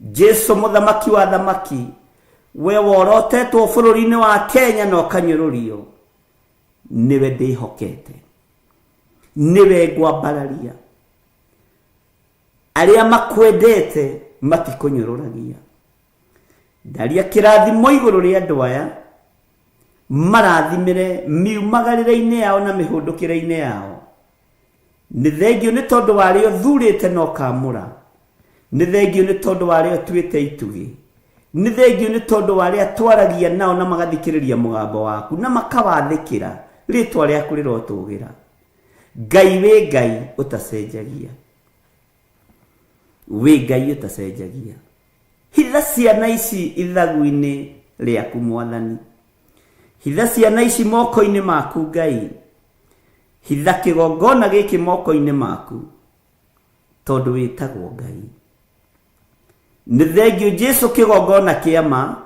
Jesu mũthamaki wa thamaki, we worotetwo bũrũri-inĩ wa Kenya na ũkanyũrũrio, nĩwe ndĩhokete, nĩwe ngwambararia. Arĩa makwendete matikũnyũrũragia. Ndaria kĩrathimo igũrũ rĩa andũ aya, marathimĩre miumagarĩre-inĩ yao na mĩhũndũkĩre-inĩ yao. Nĩ thengio nĩ tondũ wa arĩa ũthurĩte na ũkamũra. Nĩ thengio nĩ tondũ wa arĩa ũtuĩte itugĩ. Nĩ thengio nĩ tondũ wa arĩa twaragia nao na magathikĩrĩria mũgambo waku na makawathĩkĩra. Rĩtwa rĩaku rĩrotũgĩra. Ngai wĩ Ngai ũtacenjagia. Wĩ Ngai ũtacenjagia. Hitha ciana ici ithagu-inĩ rĩaku Mwathani. Hitha ciana ici moko-inĩ maku Ngai. Hitha kĩgongona gĩkĩ moko-inĩ maku, tondũ wĩtagwo Ngai. Nĩ thengio Jesu kĩgongona kĩa ma,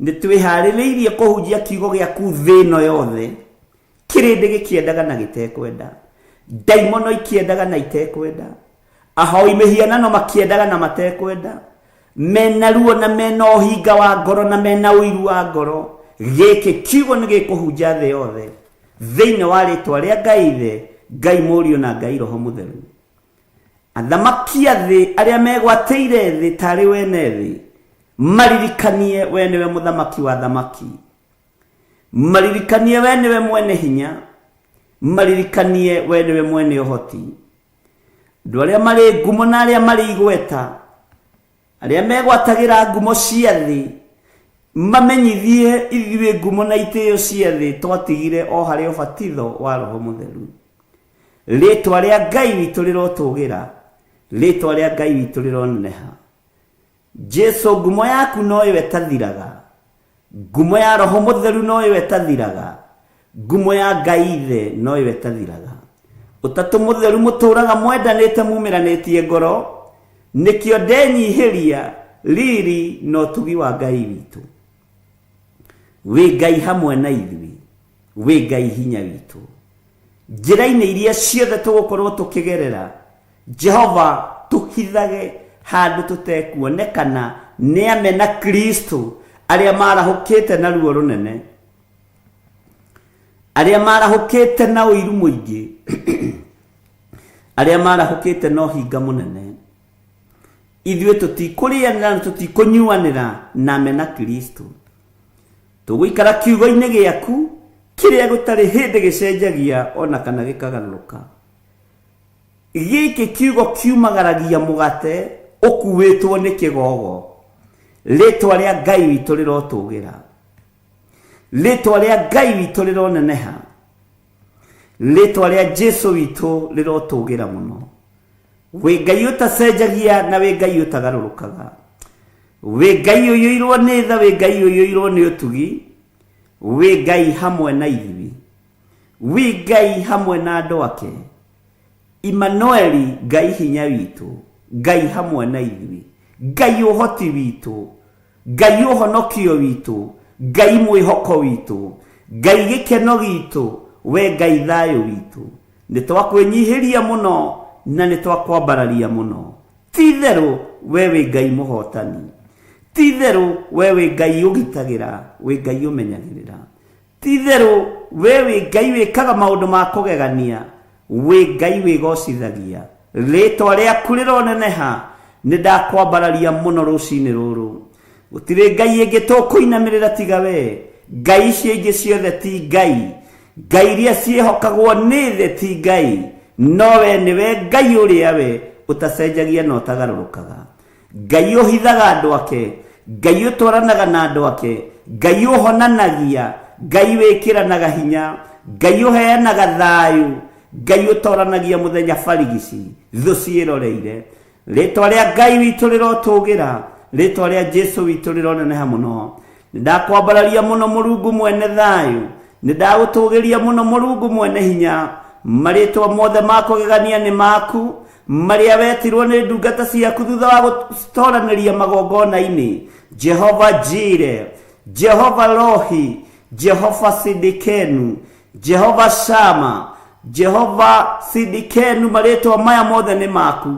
nĩ twĩharĩrĩirie kũhunjia kiugo gĩaku thĩ ĩno yothe, kĩrĩndĩ gĩkĩendaga na gĩtekwenda, ndaimono ikĩendaga na itekwenda, ahoi mĩhianano makĩendaga na matekwenda, mena ruo na mena ũhinga wa ngoro na mena ũiru wa ngoro. Gĩkĩ kiugo nĩ gĩkũhunja thĩ yothe, thĩinĩ wa rĩtwa rĩa Ngai Ithe, Ngai Mũriũ na Ngai Roho Mũtheru. Athamaki a thĩ arĩa megwatĩire thĩ tarĩ wene thĩ, maririkanie we nĩwe mũthamaki wa thamaki, maririkanie we nĩwe mwene hinya, maririkanie we nĩwe mwene ũhoti. Andũ arĩa marĩ ngumo na arĩa marĩ igweta, arĩa megwatagĩra ngumo cia thĩ, mamenyithie ithuĩ ngumo na itĩo cia thĩ twatigire o harĩ ũbatitho wa Roho Mũtheru. Rĩtwa rĩa Ngai witũ rĩrotũgĩra, rĩtwa rĩa Ngai witũ rĩroneneha. Jesu ngumo yaku noyo ĩtathiraga, ngumo ya Roho Mũtheru noyo ĩtathiraga, ngumo ya Ngai Ithe noyo ĩtathiraga. Ũtatũ Mũtheru mũtũraga mwendanĩte mumĩranĩtie ngoro, nĩkĩo ndenyihĩria riri na ũtugi wa Ngai witũ. Wĩ Ngai hamwe na ithuĩ, wĩ Ngai hinya witũ. Njĩra-inĩ iria ciothe tũgũkorwo tũkĩgerera, Jehova tũhithage handũ tũtekuonekana nĩ amena Kristo arĩa marahũkĩte na ruo rũnene, arĩa marahũkĩte na ũiru mũingĩ, arĩa marahũkĩte na ũhinga mũnene. Ithuĩ tũtikũrĩanĩra na tũtikũnyuanĩra na amena Kristo. Tũgũikara kiugo-inĩ gĩaku kĩrĩa gũtarĩ hĩndĩ gĩcenjagia ona kana gĩkagarũrũka. Gĩkĩ kiugo kiumagaragia mũgate ũkuĩtwo nĩ kĩgogo. Rĩtwa rĩa Ngai witũ rĩrotũgĩra, rĩtwa rĩa Ngai witũ rĩroneneha, rĩtwa rĩa Jesu witũ rĩrotũgĩra mũno. Wĩ Ngai ũtacenjagia na wĩ Ngai ũtagarũrũkaga, wĩ Ngai ũiyũirwo nĩ tha, wĩ Ngai ũiyũirwo nĩ ũtugi, wĩ Ngai hamwe na ithuĩ, wĩ Ngai hamwe na andũ ake. Immanueli, Ngai hinya witũ, Ngai hamwe na ithuĩ, Ngai ũhoti witũ, Ngai ũhonokio witũ, Ngai mwĩhoko witũ, Ngai gĩkeno gitũ, we Ngai thayũ witũ, nĩ twakwĩnyihĩria mũno na nĩ twakwambararia mũno. Ti-itherũ we wĩ Ngai mũhotani, ti-itherũ we wĩ Ngai ũgitagĩra, wĩ Ngai ũmenyagĩrĩra. Ti-itherũ we wĩ Ngai wĩkaga maũndũ ma kũgegania, wĩ Ngai wĩgocithagia. Rĩĩtwa rĩaku rĩroneneha, nĩ ndakwambararia mũno rũcinĩ rũrũ. Gũtirĩ ngai ĩngĩ tũkũinamĩrĩra tiga we. Ngai icio ingĩ ciothe ti ngai. Ngai iria ciĩhokagwo nĩ thĩ ti ngai, no we nĩwe Ngai ũrĩa we ũtacenjagia na ũtagarũrũkaga. Ngai ũhithaga andũ ake, Ngai ũtwaranaga na andũ ake, Ngai ũhonanagia, Ngai wĩkĩranaga hinya, Ngai ũheanaga thayũ, Ngai ũtoranagia mũthenya barigici, thũ ciĩroreire. Rĩtwa rĩa Ngai witũ rĩrotũgĩra, rĩtwa rĩa Jesu witũ rĩroneneha mũno. Nĩndakwambararia mũno Mũrungu mwene thayũ, nĩndagũtũgĩria mũno Mũrungu mwene hinya. Marĩtwa mothe ma kũgegania nĩ maku, marĩa wetirwo nĩ ndungata ciaku thutha wa gũtoranĩria magongona-inĩ. Jehova Jire, Jehova Rohi, Jehova Sidikenu, Jehova Shama, Jehova Sidikenu, marĩtwa maya mothe nĩ maku.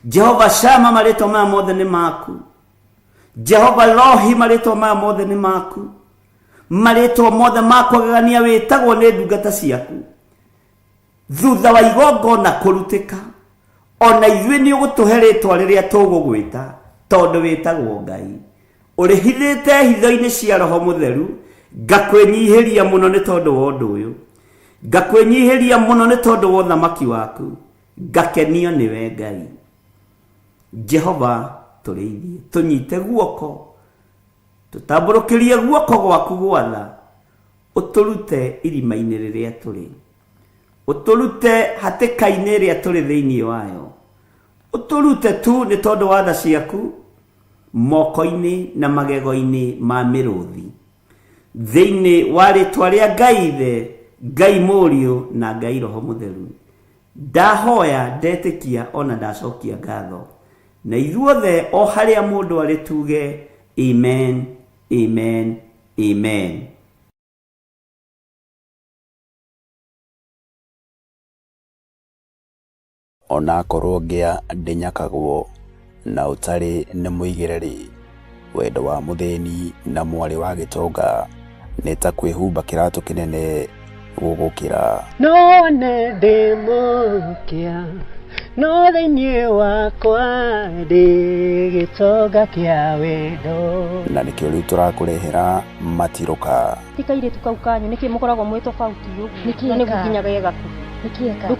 Jehova Shama, marĩtwa maya mothe nĩ maku. Jehova Rohi, marĩtwa maya mothe nĩ maku. Marĩtwa mothe ma kũgegania wĩtagwo nĩ ndungata ciaku. Thutha wa igongona kũrutĩka, ona ithuĩ nĩ ũgũtũhe rĩtwa rĩrĩa tũgũgwĩta, tondũ wĩtagwo Ngai. Ũrĩhithĩte hitho-inĩ cia Roho Mũtheru, ngakwĩnyihĩria mũno nĩ tondũ wa ũndũ ũyũ. Ngakwĩnyihĩria mũno nĩ tondũ wa ũthamaki waku, ngakenio nĩwe Ngai. Jehova tũrĩithie, tũnyite guoko, tũtambũrũkĩrie guoko gwaku gwatha, ũtũrute irima-inĩ rĩrĩa tũrĩ, ũtũrute hatĩka-inĩ ĩrĩa tũrĩ thĩinĩ wayo, ũtũrute tu nĩ tondũ wa tha ciaku moko-inĩ na magego-inĩ ma mĩrũthi. Thĩinĩ wa rĩtwa rĩa Ngai Ithe, Ngai Mũriũ na Ngai Roho Mũtheru, ndahoya, ndetĩkia ona ndacokia ngatho. Na ithuothe o harĩa mũndũ arĩ tuge amen, amen, amen. Onakorwo ngĩa ndĩnyakagwo na ũtarĩ nĩ mũigĩre-rĩ, wendo wa mũthĩni na mwarĩ wa gĩtonga nĩ ta kwĩhumba kĩratũ kĩnene gũgũkĩra. No nĩ ndĩ mũkĩa, no thĩinĩ wakwa ndĩ gĩtonga kĩa wendo. Na nĩkĩo rĩu tũrakũrehera matirũka. Ti kairĩtu kau kanyu nĩkĩ mũkoragwo mwĩ tofauti ũguo? Nĩkĩ Na nĩ eka? nginya ge gakuhĩ. Nĩkĩ eka? Rĩu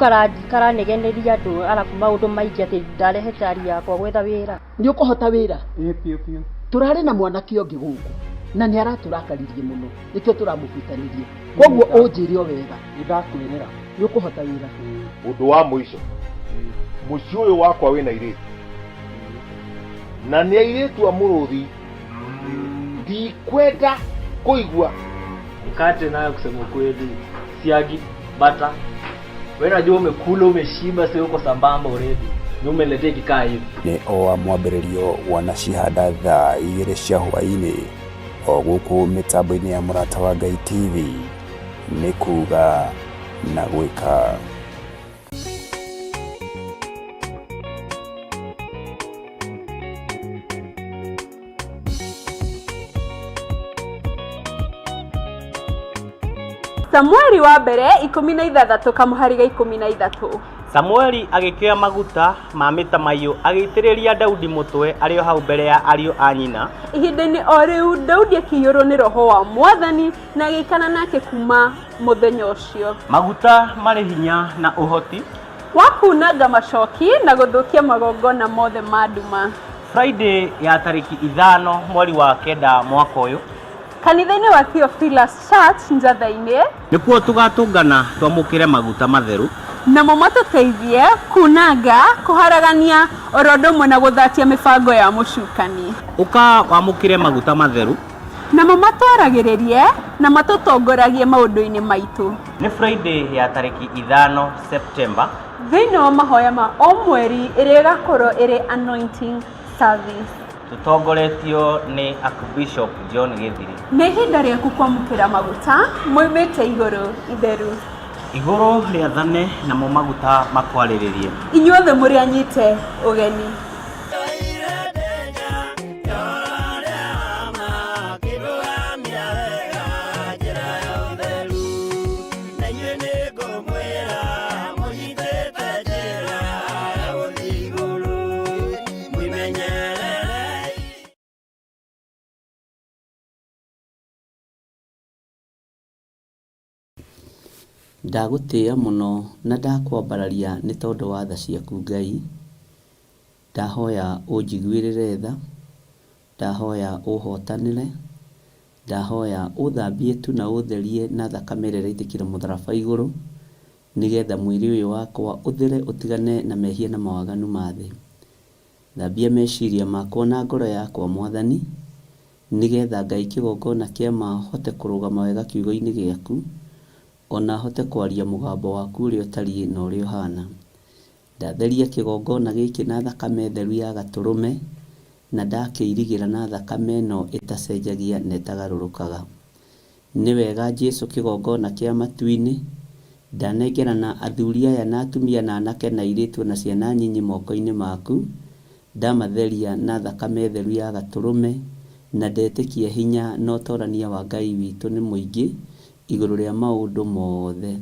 karanegeneria andũ arabu maũndũ maingĩ atĩ ndarehe cari yakwa gwetha wĩra. Nĩ ũkũhota wĩra? Ĩĩ biũ biũ. Tũrarĩ na mwanake ũngĩ gũkũ na nĩ aratũrakaririe mũno nĩkĩo tũramũbutanirie. Koguo ũnjĩre o wega. Nĩ ndakwĩrĩra. Nĩ ũkũhota wĩra? Ũndũ wa mũico, mũciĩ ũyũ wakwa wĩna airĩtu na nĩ airĩtu a mũrũthi, ndikwenda kũigua. Mkate nayo kusema ukweli, siagi, bata. Wewe unajua umekula umeshiba, sio uko sambamba already. Ni umeletea ikikaa hivi. Nĩ o wa mwambĩrĩrio wanacihanda thaa igĩrĩ cia hwaĩ-inĩ o gũkũ mĩtambo-inĩ ya Mũrata wa Ngai TV nĩ kuga na gwĩka. Samueli wa mbere 16 kamũhari ga 13. Samueli agĩkĩoya maguta ma mĩtamaiyũ agĩitĩrĩria Daudi mũtwe arĩ o hau mbere ya ariũ a nyina. Ihinda-inĩ o rĩu Daudi akĩiyũrwo nĩ roho wa Mwathani na agĩikara nake kuma mũthenya ũcio. Maguta marĩ hinya na ũhoti wa kunanga macoki na gũthũkia magongona mothe ma nduma. Friday ya tarĩki 5 mweri wa 9 mwaka ũyũ kanitha-inĩ wa Theophilus Church Njatha-inĩ, nĩkuo tũgatũngana twamũkĩre maguta matheru namo matũteithie kunanga, kũharagania oro ũndũ ũmwe na gũthatia mĩbango ya mũcukani. Ũka wamũkĩre maguta matheru namo matwaragĩrĩrie na matũtongoragie maũndũ-inĩ maitũ. Nĩ Friday ya tarĩki 5 September thĩinĩ wa mahoya ma o mweri ĩrĩa ĩgakorwo ĩrĩ anointing service. Tũtongoretio nĩ Archbishop John Gĩthiri. Nĩ ihinda rĩaku kwamũkĩra maguta moimĩte igũrũ itheru. Igũrũ rĩathane namo maguta makwarĩrĩrie. Inyuothe mũrĩ anyite ũgeni. Ndagũtĩĩa mũno na ndakwambararia nĩ tondũ wa tha ciaku Ngai. Ndahoya ũnjiguĩrĩre tha, ndahoya ũhotanĩre, ndahoya ũthambie tu na ũtherie na thakame ĩrĩa ĩraitĩkire mũtharaba igũrũ, nĩgetha mwĩrĩ ũyũ wakwa ũthere ũtigane na mehia na mawaganu ma thĩ. Thambia meciria makwa na ngoro yakwa Mwathani, nĩgetha Ngai kĩgongona kĩa ma hote kũrũgama wega kiugo-inĩ gĩaku, o na hote kwaria mũgambo waku ũrĩa ũtariĩ na ũrĩa ũhana. Ndatheria kĩgongona gĩkĩ na thakame theru ya Gatũrũme, na ndakĩirigĩra na thakame ĩno ĩtacenjagia na ĩtagarũrũkaga. Nĩ wega Jesu kĩgongona kĩa matu-inĩ, ndanengerana athuri aya na atumia na anake na airĩtu na ciana nyinyi moko-inĩ maku, ndamatheria na thakame theru ya Gatũrũme, na ndetĩkia hinya na ũtorania wa Ngai witũ nĩ mũingĩ igũrũ rĩa maũndũ mothe.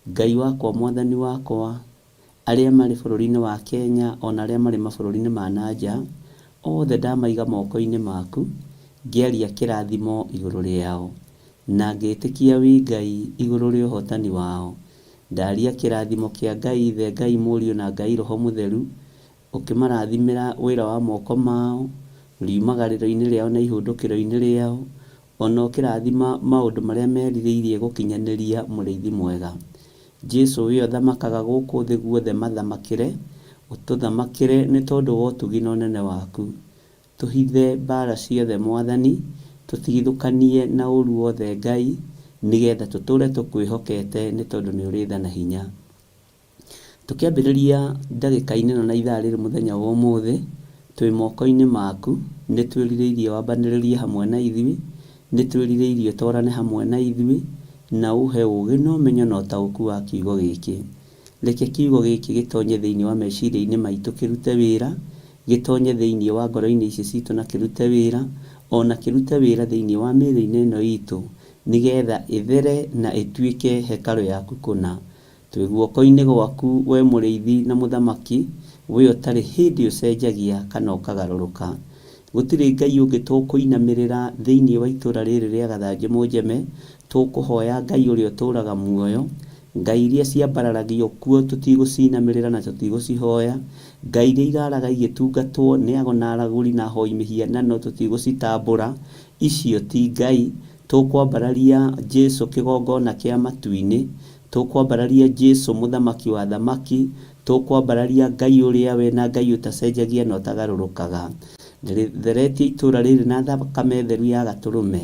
Ngai wakwa Mwathani wakwa, arĩa marĩ bũrũri-inĩ wa Kenya o na arĩa marĩ mabũrũri-inĩ ma na nja, othe ndamaiga moko-inĩ maku, ngĩaria kĩrathimo igũrũ rĩao, na ngĩtĩkia wĩ Ngai igũrũ rĩa ũhotani wao. Ndaria kĩrathimo kĩa Ngai Ithe, Ngai Mũriũ na Ngai Roho Mũtheru, ũkĩmarathimĩra wĩra wa moko mao, riumagarĩro-inĩ rĩao na ihũndũkĩro-inĩ rĩao, o na ũkĩrathima maũndũ marĩa merirĩirie gũkinyanĩria Mũrĩithi mwega. Jesu we ũthamakaga gũkũ thĩ guothe mathamakĩre, ũtũthamakĩre nĩ tondũ wa ũtugi na ũnene waku. Tũhithe mbara ciothe Mwathani, tũtigithũkanie na ũru wothe Ngai, nĩgetha tũtũre tũkwĩhokete nĩ tondũ nĩ ũrĩ tha na hinya. Tũkĩambĩrĩria ndagĩka-inĩ ĩno na ithaa rĩrĩ mũthenya wa ũmũthĩ, twĩ moko-inĩ maku, nĩ twĩrirĩirie wambanĩrĩrie hamwe na ithuĩ, nĩ twĩrirĩirie ũtwarane hamwe na ithuĩ, na ũhe ũũgĩ na ũmenyo na ũtaũku wa kiugo gĩkĩ. Reke kiugo gĩkĩ gĩtonye thĩinĩ wa meciria-inĩ maitũ kĩrute wĩra, gĩtonye thĩinĩ wa ngoro-inĩ ici citũ na kĩrute wĩra, o na kĩrute wĩra thĩinĩ wa mĩĩrĩ-inĩ ĩno itũ, nĩgetha ĩthere na ĩtuĩke hekarũ yaku kũna. Twĩ guoko-inĩ gwaku, wee Mũrĩithi na Mũthamaki, wee ũtarĩ hĩndĩ ũcenjagia kana ũkagarũrũka. Gũtirĩ Ngai ũngĩ tũkũinamĩrĩra thĩinĩ wa itũũra rĩrĩ rĩa Gathanjĩ Mũnjeme, tũkũhoya Ngai ũrĩa ũtũũraga muoyo. Ngai iria ciambararagio kuo tũtigũcinamĩrĩra na tũtigũcihoya. Ngai iria iraraga igĩtungatwo nĩ ago na aragũri na ahoi mĩhianano tũtigũcitambũra. Icio ti Ngai. Tũkwambararia Jesu kĩgongona kĩa matu-inĩ. Tũkwambararia Jesu Mũthamaki wa athamaki, tũkwambararia Ngai ũrĩa we na Ngai ũtacenjagia na ũtagarũrũkaga. Ndĩrĩtheretie itũũra rĩrĩ na thakame theru ya Gatũrũme,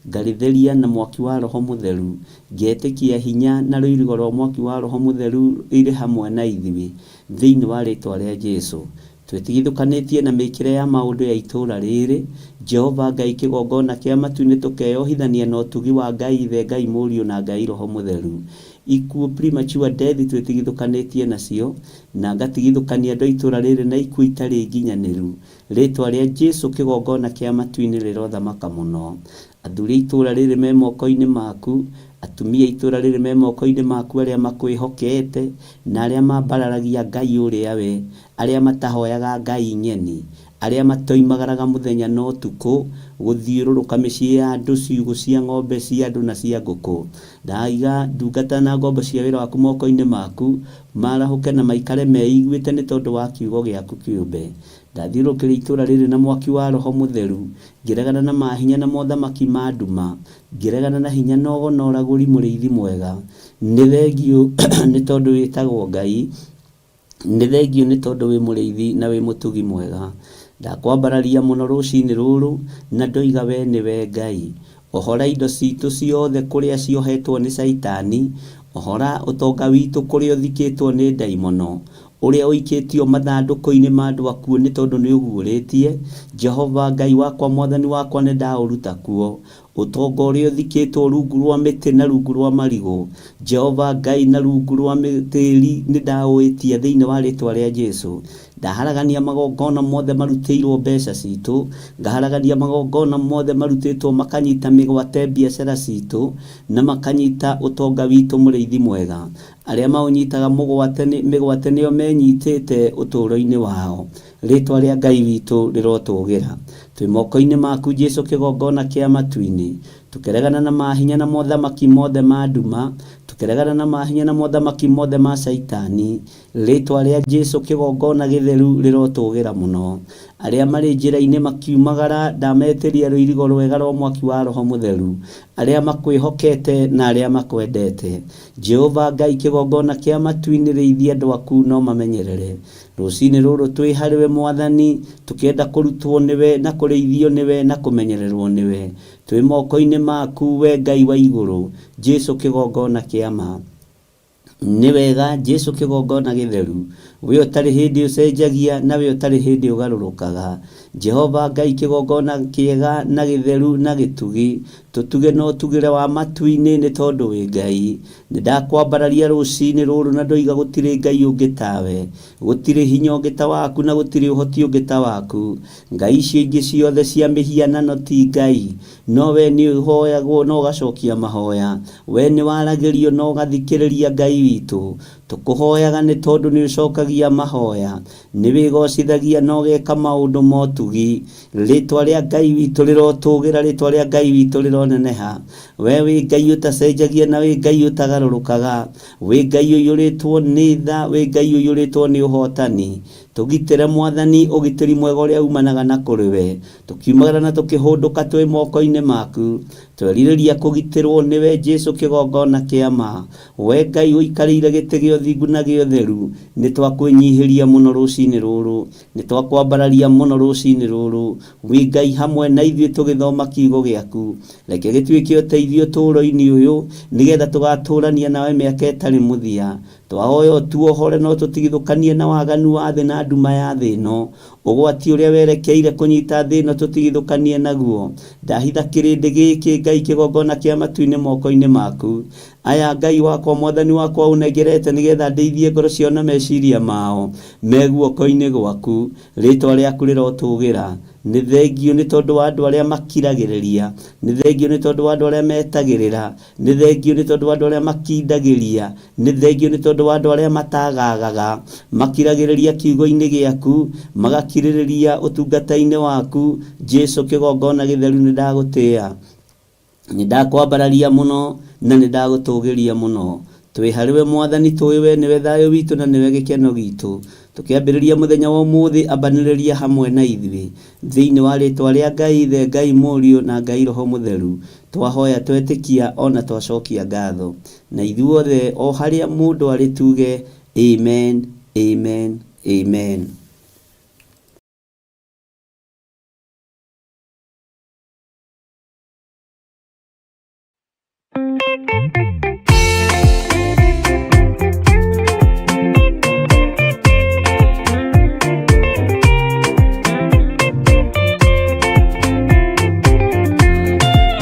ngarĩtheria na mwaki wa Roho Mũtheru, ngetĩkia hinya na rũirigo rwa mwaki wa Roho Mũtheru irĩ hamwe na ithuĩ, thĩinĩ wa rĩĩtwa rĩa Jesu. Twĩtigithũkanĩtie na mĩĩkĩre ya maũndũ ya itũũra rĩrĩ, Jehova Ngai kĩgongona kĩa matu-inĩ tũkeyohithania na ũtugi wa Ngai Ithe, Ngai Mũriũ na Ngai Roho Mũtheru. Ikuũ, premature death, twĩtigithũkanĩtie nacio, na ngatigithũkania andũ a itũũra rĩrĩ na ikuũ itarĩ nginyanĩru. Rĩtwa rĩa Jesu kĩgongona kĩa matu-inĩ rĩrothamaka mũno. Athuri a itũũra rĩrĩ me moko-inĩ maku, atumia a itũũra rĩrĩ me moko-inĩ maku arĩa makwĩhokete, na arĩa mambararagia Ngai ũrĩa we, arĩa matahoyaga ngai ng'eni, arĩa matoimagaraga mũthenya na ũtukũ gũthiũrũrũka mĩciĩ ya andũ, ciugũ cia ng'ombe cia andũ na cia ngũkũ. Ndaiga ndungata na ngombo cia wĩra waku moko-inĩ maku, maarahũke na maikare meiguĩte nĩ tondũ wa kiugo gĩaku kĩũmbe. Ndathiũrũrũkĩria itũũra rĩrĩ na mwaki wa Roho Mũtheru, ngĩregana na mahinya na mothamaki ma nduma, ngĩregana na hinya na ũgo na ũragũri mũrĩithi mwega. Nĩ thengiũ nĩ tondũ wĩtagwo Ngai, nĩ thengiũ nĩ tondũ wĩ mũrĩithi na wĩ mũtugi mwega. Ndakwambararia mũno rũcinĩ rũrũ na ndoiga we nĩwe Ngai. Ohora indo citũ ciothe kũrĩa ciohetwo nĩ Caitani, ohora ũtonga witũ kũrĩa ũthikĩtwo nĩ ndaimono, Ũrĩa ũikĩtio mathandũkũ-inĩ ma andũ akuũ nĩ tondũ nĩũguũrĩtie, Jehova Ngai wakwa, Mwathani wakwa, nĩndaũruta kuo. Ũtonga ũrĩa ũthikĩtwo rungu rwa mĩtĩ na rungu rwa marigũ, Jehova Ngai, na rungu rwa tĩri nĩndaũĩtia thĩinĩ wa rĩĩtwa rĩa Jesu. Ndaharagania magongona mothe marutĩirwo mbeca citũ, ngaharagania magongona mothe marutĩtwo makanyita mĩgwate biacara citũ, na makanyita ũtonga witũ mũrĩithi mwega. Arĩa maũnyitaga mũgwate nĩ, mĩgwate nĩo menyitĩte ũtũũro-inĩ wao. Rĩĩtwa rĩa Ngai witũ rĩrotũgĩra. Twĩ moko-inĩ maku Jesu kĩgongona kĩa matu-inĩ. Tũkĩregana na mahinya na mothamaki mothe ma nduma, tũkĩregana na mahinya na mothamaki mothe ma Caitani. Rĩĩtwa rĩa Jesu kĩgongona gĩtheru rĩrotũgĩra mũno. Arĩa marĩ njĩra-inĩ makiumagara ndametĩria rũirigo rwega rwa mwaki wa Roho Mũtheru. Arĩa makwĩhokete na arĩa makwendete. Jehova Ngai kĩgongona kĩa matu-inĩ rĩithia andũ aku na ũmamenyerere. Rũcinĩ rũrũ twĩ harĩwe Mwathani, tũkĩenda kũrutwo nĩwe na kũrĩithio nĩwe na kũmenyererwo nĩwe. Twĩ moko-inĩ maku we Ngai wa igũrũ, Jesu kĩgongona kĩa ma. Nĩ wega Jesu kĩgongona gĩtheru, we ũtarĩ hĩndĩ ũcenjagia na we ũtarĩ hĩndĩ ũgarũrũkaga. Jehova Ngai kĩgongona kĩega na gĩtheru na gĩtugi, tũtuge na ũtugĩre wa matu-inĩ nĩ tondũ wĩ Ngai. Nĩ ndakwambararia rũcinĩ rũrũ na ndoiga gũtirĩ Ngai ũngĩ tawe, gũtirĩ hinya ũngĩ ta waku na gũtirĩ ũhoti ũngĩ ta waku. Ngai icio ingĩ ciothe cia mĩhianano ti Ngai, no we nĩ ũhoyagwo na ũgacokia mahoya. We nĩ waragĩrio na ũgathikĩrĩria Ngai witũ. Tũkũhoyaga nĩ tondũ nĩ ũcokagia mahoya. Nĩ wĩgocithagia na ũgeka maũndũ ma ũtugi. Rĩĩtwa rĩa Ngai witũ rĩrotũgĩra, rĩĩtwa rĩa Ngai witũ rĩroneneha. We wĩ Ngai ũtacenjagia na wĩ Ngai ũtagarũrũkaga. Wĩ Ngai ũiyũrĩtwo nĩ tha, wĩ Ngai ũiyũrĩtwo nĩ ũhotani. Tũgitĩre Mwathani, ũgitĩri mwega ũrĩa umanaga na kũrĩ we. Tũkiumagara na tũkĩhũndũka twĩ moko-inĩ maku. Twerirĩria kũgitĩrwo nĩwe Jesu kĩgongona kĩa ma. We Ngai ũikarĩire gĩtĩ gĩa ũthingu na gĩa ũtheru, nĩ twakwĩnyihĩria mũno rũcinĩ rũrũ. Nĩ twakwambararia mũno rũcinĩ rũrũ. Wĩ Ngai hamwe na ithuĩ tũgĩthoma kiugo gĩaku. Reke gĩtuĩke ũteithio ũtũũro-inĩ ũyũ, nĩgetha tũgatũũrania nawe mĩaka ĩtarĩ mũthia. Twahoya ũtuohore na ũtũtigithũkanie na waganu wa thĩ na nduma ya thĩ ĩno. Ũgwati ũrĩa werekeire kũnyita thĩ ĩno tũtigithũkanie naguo. Ndahitha kĩrĩndĩ gĩkĩ, Ngai, kĩgongona kĩa matu-inĩ moko-inĩ maku. Aya, Ngai wakwa, Mwathani wakwa, ũnengerete nĩgetha ndĩithie ngoro ciao na meciria mao me guoko-inĩ gwaku. Rĩĩtwa rĩaku rĩrotũgĩra. Nĩ thengiũ nĩ tondũ wa andũ arĩa makiragĩrĩria. Nĩ thengiũ nĩ tondũ wa andũ arĩa metagĩrĩra. Nĩ thengiũ nĩ tondũ wa andũ arĩa makindagĩria. Nĩ thengiũ nĩ tondũ wa andũ arĩa matagaagaga. Makiragĩrĩria kiugo-inĩ gĩaku, magakirĩrĩria ũtungata-inĩ waku. Jesu kĩgongona gĩtheru nĩ ndagũtĩa. Nĩ ndakwambararia mũno na nĩ ndagũtũgĩria mũno. Twĩ harĩ we Mwathani, tũĩ we nĩwe thayũ witũ na nĩwe gĩkeno gitũ. Tũkĩambĩrĩria mũthenya wa ũmũthĩ, ambanĩrĩria hamwe na ithuĩ. Thĩinĩ wa rĩĩtwa rĩa Ngai Ithe, Ngai Mũriũ na Ngai Roho Mũtheru, twahoya twetĩkia o na twacokia ngatho. Na ithuothe o harĩa mũndũ arĩ tuge, Amen, Amen, Amen.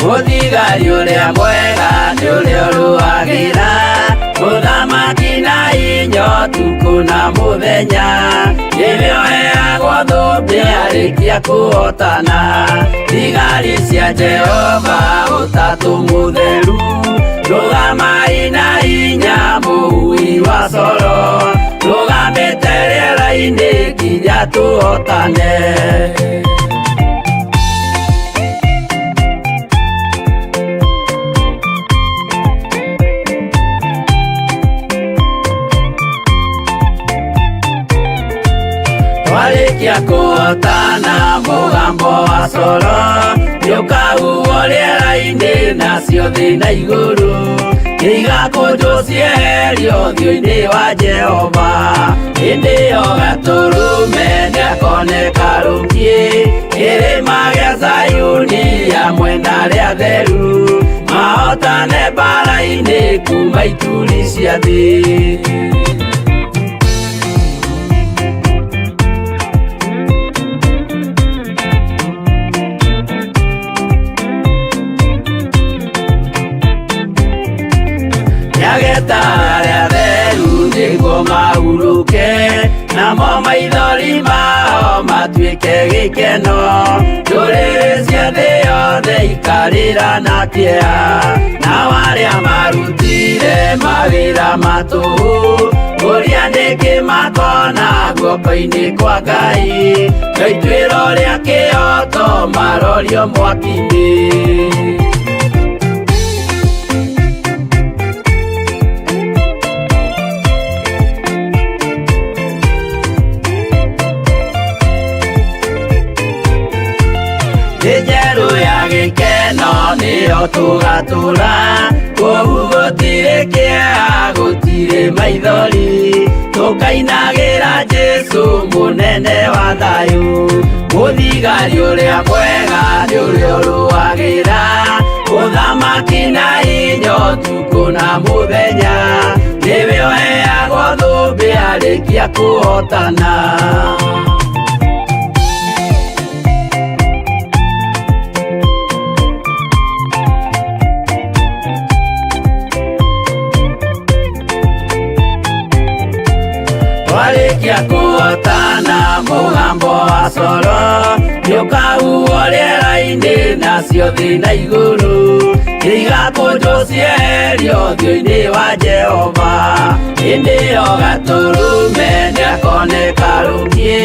Mũthigari ũrĩa mwega nĩ ũrĩa ũrũagĩra mũthamaki na inya ũtukũ na mũthenya, nĩwe ũheagwo thũmbĩ arĩkia kũhotana. Thigari cia Jehova ũtatũ mũtheru, rũgamai na hinya mũhui wa coro, rũgamĩte rĩera-inĩ nginya tũhotane. Twarĩkia kũhotana mũgambo wa coro nĩũkahuhwo rĩera-inĩ nacio thĩ na igũrũ nĩigakũnjwo cieherio ũthiũ-inĩ wa Jehova. Hĩndĩ ĩyo Gatũrũme nĩakoneka rũkiĩ kĩrĩma gĩa Zayuni hamwe na arĩa atheru mahotane mbara-inĩ kuma ituri cia thĩ. Namo maithori mao matuĩke gĩkeno, ndũrĩrĩ cia thĩ yothe ikarĩra na kĩeha. Nao arĩa marutire mawĩra ma tũhũ, ũrĩa nĩkĩ makona guoko-inĩ kwa Ngai, no ituĩro rĩa kĩhooto marorio mwaki-inĩ. Thĩ njerũ ya gĩkeno nĩyo tũgatũra, kũu gũtirĩ kĩeha, gũtirĩ maithori, tũkainagĩra Jesũ mũnene wa thayũ. Mũthigari ũrĩa mwega nĩ ũrĩa ũrũagĩra ũthamaki na hinya ũtukũ na mũthenya, nĩwe ũheagwo thũmbĩ arĩkia kũhotana. Twarĩkia kũhotana mũgambo wa coro nĩũkahuhwo rĩera-inĩ, nacio thĩ na igũrũ igakũnjwo cieherio ũthiũ-inĩ wa Jehova. Hĩndĩ ĩyo Gatũrũme nĩakoneka rũkiĩ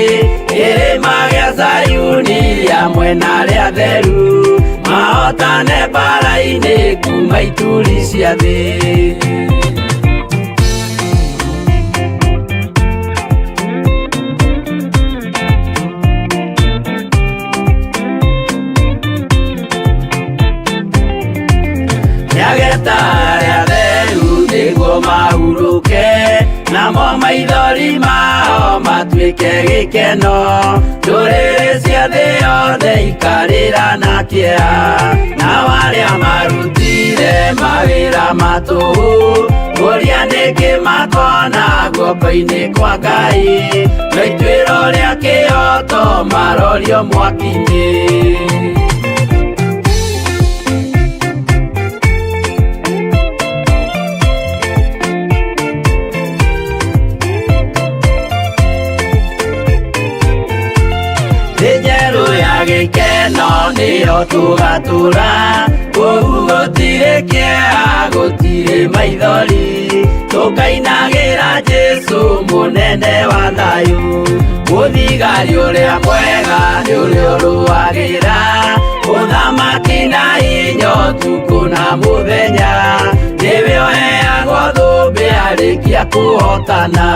kĩrĩma gĩa Zayuni hamwe na arĩa atheru, mahotane mbaara-inĩ kuma ituri cia thĩ. Nĩageta arĩa atheru nĩguo mahurũke, namo maithori mao matuĩke gĩkeno, ndũrĩrĩ cia thĩ yothe ikarĩra na kĩeha. Nao arĩa marutire mawĩra ma tũhũ, ũrĩa nĩkĩ makona guoko-inĩ kwa Ngai, no ituĩro rĩa kĩhooto marorio mwaki-inĩ. Thĩ njerũ ya gĩkeno nĩyo tũgatũra, kũu gũtirĩ kĩeha, gũtirĩ maithori, tũkainagĩra Jesũ mũnene wa thayũ. Mũthigari ũrĩa mwega nĩ ũrĩa ũrũagĩra ũthamaki na hinya ũtukũ na mũthenya, nĩwe ũheagwo thũmbĩ arĩkia kũhotana.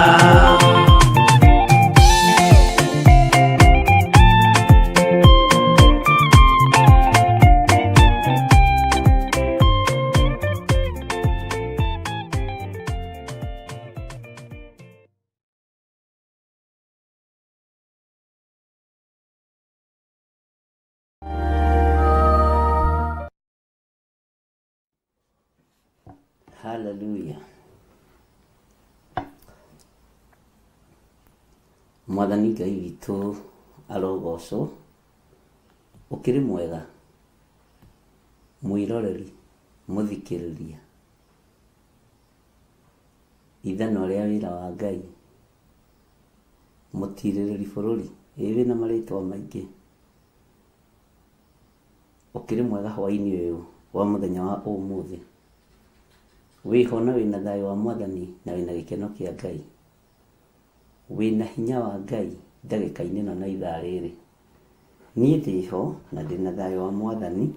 Hallelujah. Mwathani Ngai witũ arogocwo, ũkĩrĩ mwega, mwĩroreri, mũthikĩrĩria, ithanwa rĩa wĩra wa Ngai, mũtirĩrĩri bũrũri, ĩ wĩna marĩtwa maingĩ. Ũkĩrĩ mwega hwaĩ-inĩ ũyũ wa mũthenya wa ũmũthĩ. Wĩho na wĩna thayũ wa Mwathani na wĩna gĩkeno kĩa Ngai. Wĩna hinya wa Ngai ndagĩka-inĩ ĩno na ithaa rĩrĩ. Niĩ ndĩho na ndĩna thayũ wa Mwathani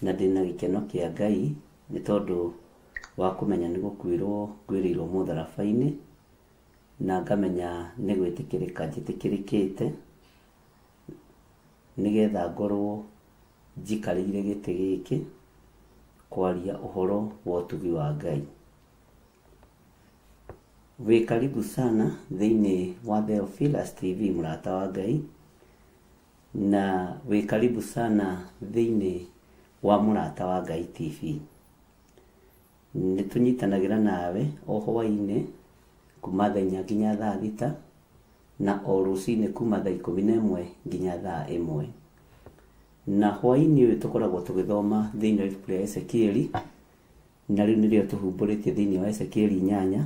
na ndĩna gĩkeno kĩa Ngai nĩ tondũ wa kũmenya nĩ gũkuĩrwo ngwĩrĩirwo mũtharaba-inĩ na ngamenya nĩ gwĩtĩkĩrĩka njĩtĩkĩrĩkĩte nĩgetha ngorwo njikarĩire gĩtĩ gĩkĩ kwaria ũhoro wa ũtugi wa Ngai. Wĩ karibu sana thĩinĩ wa Theophilus TV mũrata wa Ngai, na wĩ karibu sana thĩinĩ wa mũrata wa Ngai TV. Nĩ tũnyitanagĩra nawe o hwaĩ-inĩ kuma thaa 4 nginya thaa 6, na o rũcinĩ kuma thaa 11 nginya thaa 1. Na hwaĩ-inĩ ũyũ tũkoragwo tũgĩthoma thĩinĩ wa ibuku rĩa Ezekieli, na rĩu nĩrĩo tũhumbũrĩtie thĩinĩ wa Ezekieli 8.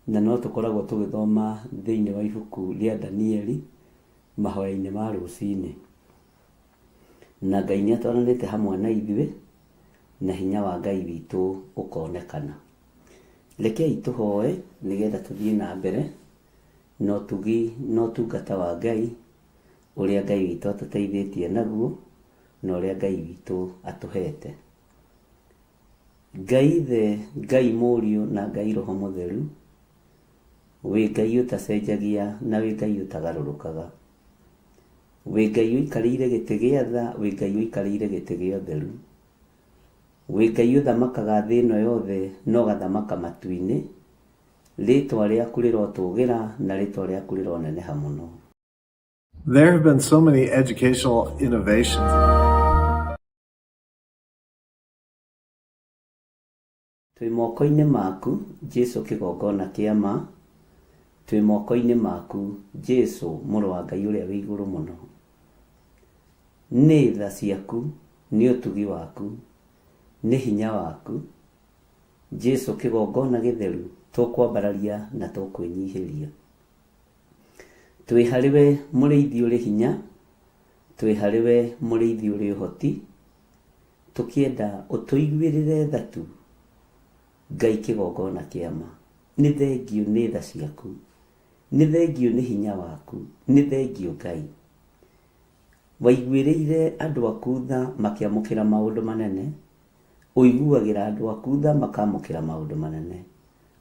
Na no tũkoragwo tũgĩthoma thĩinĩ wa ibuku rĩa Danieli mahoya-inĩ ma rũcinĩ. Na Ngai nĩ atwaranĩte hamwe na ithuĩ, na hinya wa Ngai witũ ũkonekana. Rekei tũhoe nĩgetha tũthiĩ na mbere na ũtugi na ũtungata wa Ngai, ũrĩa Ngai witũ atũteithĩtie naguo, na ũrĩa Ngai witũ atũhete. Ngai Ithe, Ngai Mũriũ na Ngai Roho Mũtheru, wĩ Ngai ũtacenjagia na wĩ Ngai ũtagarũrũkaga. Wĩ Ngai ũikarĩire gĩtĩ gĩa tha, wĩ Ngai ũikarĩire gĩtĩ gĩa ũtheru. Wĩ Ngai ũthamakaga thĩ ĩno yothe na ũgathamaka matu-inĩ. Rĩtwa rĩaku rĩrotũgĩra na rĩtwa rĩaku rĩroneneha mũno. There have been so many educational innovations. Twĩ moko-inĩ maku Jesu kĩgongona kĩa ma, Twĩ moko-inĩ maku Jesu mũrũ wa Ngai ũrĩa wĩ igũrũ mũno. Nĩ tha ciaku, nĩ ũtugi waku, nĩ hinya waku, Jesu kĩgongona gĩtheru, tũkwambararia na tũkwĩnyihĩria. Twĩ harĩ we mũrĩithi ũrĩ hinya, twĩ harĩ we mũrĩithi ũrĩ ũhoti, tũkĩenda ũtũiguĩrĩre tha tu, Ngai kĩgongona kĩa ma. Nĩ thengiũ nĩ tha ciaku, nĩ thengiũ nĩ hinya waku, nĩ thengiũ Ngai. Waiguĩrĩire andũ aku tha makĩamũkĩra maũndũ manene, ũiguagĩra andũ aku tha makamũkĩra maũndũ manene.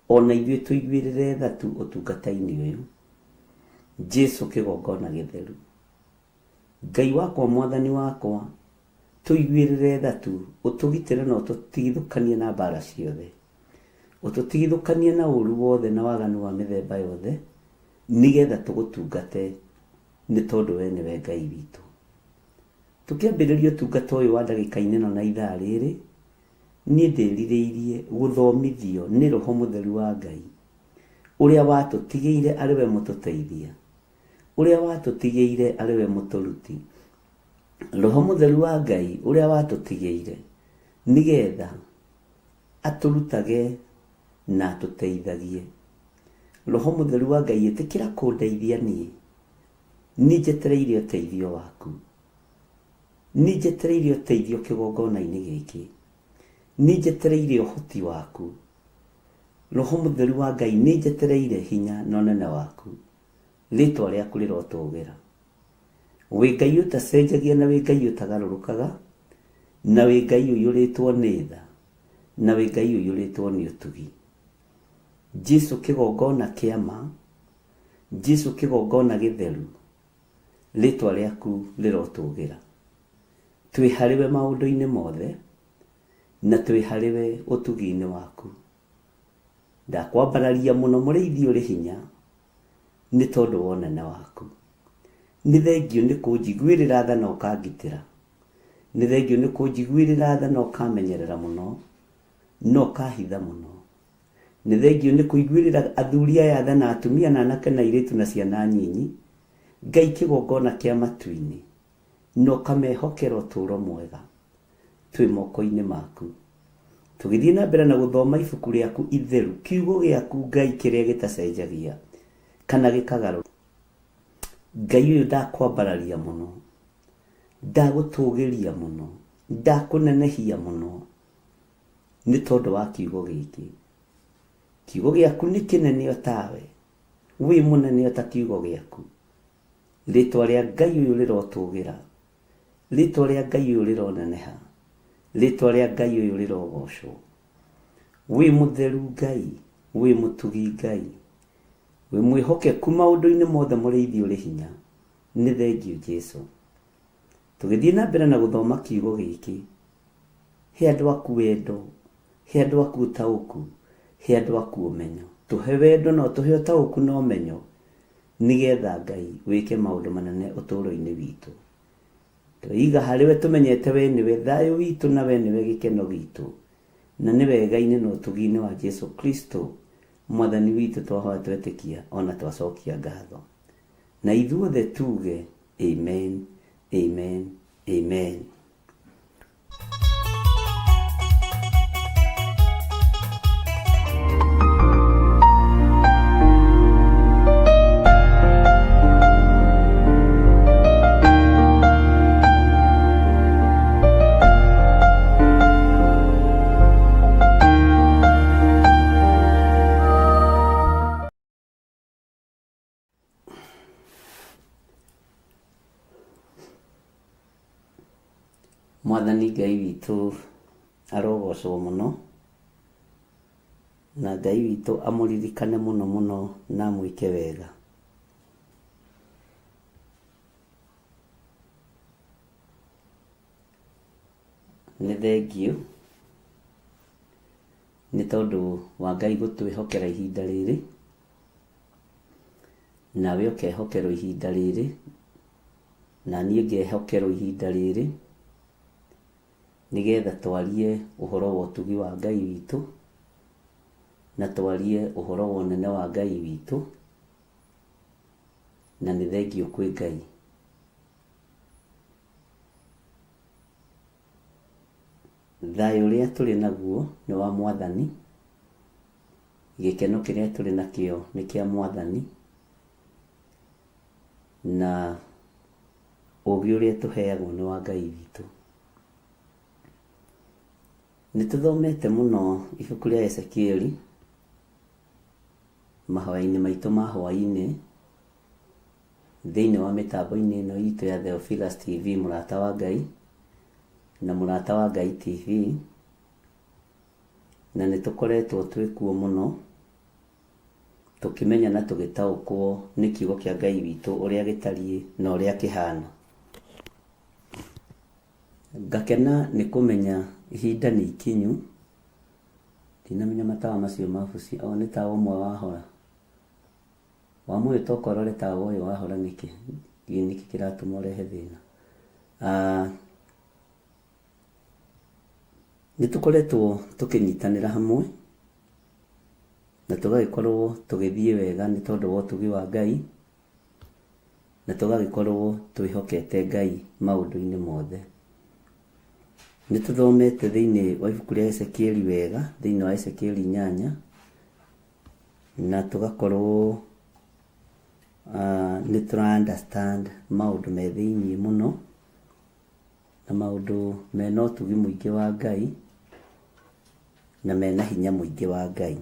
Ona ithuĩ tũiguĩrĩre tha tu ũtungata-inĩ ũyũ. Jesu kĩgongona gĩtheru. Ngai wakwa mwathani wakwa, tũiguĩrĩre tha tu, ũtũgitĩre na ũtũtigithũkanie na mbara ciothe. Ũtũtigithũkanie na ũru wothe na waganu wa mĩthemba yothe, nĩgetha tũgũtungate nĩ tondũ we nĩwe Ngai witũ. Tũkĩambĩrĩria ũtungata ũyũ wa ndagĩka-inĩ ĩno na ithaa rĩrĩ, niĩ ndĩrirĩirie gũthomithio nĩ Roho Mũtheru wa Ngai, ũrĩa watũtigĩire arĩ we mũtũteithia, ũrĩa watũtigĩire arĩ we mũtũruti. Roho Mũtheru wa Ngai ũrĩa watũtigĩire nĩgetha atũrutage na atũteithagie. Roho Mũtheru wa Ngai ĩtĩkĩra kũndeithia niĩ, niĩ njetereire ũteithio waku. Niĩ njetereire ũteithio kĩgongona-inĩ gĩkĩ. Niĩ njetereire ũhoti waku. Roho Mũtheru wa Ngai nĩ njetereire hinya na ũnene waku. Rĩtwa rĩaku rĩrotũgĩra. Wĩ Ngai ũtacenjagia na wĩ Ngai ũtagarũrũkaga, na wĩ Ngai ũiyũrĩtwo nĩ tha, na wĩ Ngai ũiyũrĩtwo nĩ ũtugi. Jesu kĩgongona kĩa ma, Jesu kĩgongona gĩtheru, rĩtwa rĩaku rĩrotũgĩra. Twĩ harĩwe maũndũ-inĩ mothe, na twĩ harĩwe ũtugi-inĩ waku. Ndakwambararia mũno mũrĩithi ũrĩ hinya, nĩ tondũ wa ũnene waku. Nĩ thengiũ nĩ kũnjiguĩrĩra tha na ũkangitĩra. Nĩ thengiũ nĩ kũnjiguĩrĩra tha na ũkamenyerera mũno, na ũkahitha mũno. Nĩ thengiũ nĩ kũiguĩrĩra athuri aya tha na atumia na anake na airĩtu na ciana nyinyi, Ngai kĩgongona kĩa matu-inĩ, na ũkamehokera ũtũũro mwega. Twĩ moko-inĩ maku. Tũgĩthiĩ na mbere na gũthoma ibuku rĩaku itheru, kiugo gĩaku Ngai kĩrĩa gĩtacenjagia kana gĩkagarũrũka. Ngai ũyũ ndakwambararia mũno, ndagũtũgĩria mũno, ndakũnenehia mũno, nĩ tondũ wa kiugo gĩkĩ. Kiugo gĩaku nĩ kĩnene o tawe, wĩ mũnene o ta kiugo gĩaku. Rĩtwa rĩa Ngai ũyũ rĩrotũgĩra, rĩtwa rĩa Ngai ũyũ rĩroneneha, rĩtwa rĩa Ngai ũyũ rĩrogocwo. Wĩ mũtheru Ngai, wĩ mũtugi Ngai, wĩ mwĩhokeku maũndũ-inĩ mothe mũrĩithi ũrĩ hinya. Nĩ thengiũ Jesu. Tũgĩthiĩ na mbere na gũthoma kiugo gĩkĩ, he andũ aku wendo, he andũ aku ũtaũku, he andũ aku ũmenyo. Tũhe wendo na ũtũhe ũtaũku na ũmenyo, nĩgetha Ngai wĩke maũndũ manene ũtũũro-inĩ witũ. Tweiga harĩ we tũmenyete we nĩwe thayũ witũ na we nĩwe gĩkeno gitũ, na nĩ wega-inĩ na ũtugi-inĩ wa Jesu Kristo Mwathani witũ twahoya twetĩkia ona twacokia ngatho. Na ithuothe tuge amen, amen, amen. Mwathani Ngai witũ arogocwo mũno, na Ngai witũ amũririkane mũno mũno na amwĩke wega. Nĩ thengiũ nĩ tondũ wa Ngai gũtwĩhokera ihinda rĩrĩ, nawe ũkehokerwo ihinda rĩrĩ, na niĩ ngehokerwo ihinda rĩrĩ, nĩgetha twarie ũhoro wa ũtugi wa Ngai witũ, na twarie ũhoro wa ũnene wa Ngai witũ, na nĩ thengiũ kwĩ Ngai. Thayũ ũrĩa tũrĩ naguo nĩ wa Mwathani, gĩkeno kĩrĩa tũrĩ nakĩo nĩ kĩa Mwathani, na ũgĩ ũrĩa tũheagwo nĩ wa Ngai witũ. Nĩ tũthomete mũno ibuku rĩa Ezekieli mahoya-inĩ maitũ ma hwaĩ-inĩ thĩinĩ wa mĩtambo-inĩ ĩno itũ ya Theophilus TV mũrata wa Ngai na mũrata wa Ngai TV, na nĩ tũkoretwo twĩ kuo mũno tũkĩmenya na tũgĩtaũkwo nĩ kiugo kĩa Ngai witũ ũrĩa gĩtariĩ na ũrĩa kĩhana. Ngakena nĩ kũmenya ihinda nĩ ikinyu, ndinamenya matawa macio ma Busia, o nĩ tawa ũmwe wahora. Wamũyũ toka ũrore tawa ũyũ wahora nĩkĩ, ndiũĩ nĩkĩ kĩratũma ũrehe thĩna. Ah, nĩ tũkoretwo tũkĩnyitanĩra hamwe na tũgagĩkorwo tũgĩthiĩ wega nĩ tondũ wa ũtugi wa Ngai, na tũgagĩkorwo twĩhokete Ngai maũndũ-inĩ mothe. Nĩ tũthomete thĩinĩ wa ibuku rĩa Ezekieli wega, thĩinĩ wa Ezekieli 8, na tũgakorwo nĩ tũra understand maũndũ me thĩinĩ mũno, na maũndũ mena ũtugi mũingĩ wa Ngai, na mena hinya mũingĩ wa Ngai.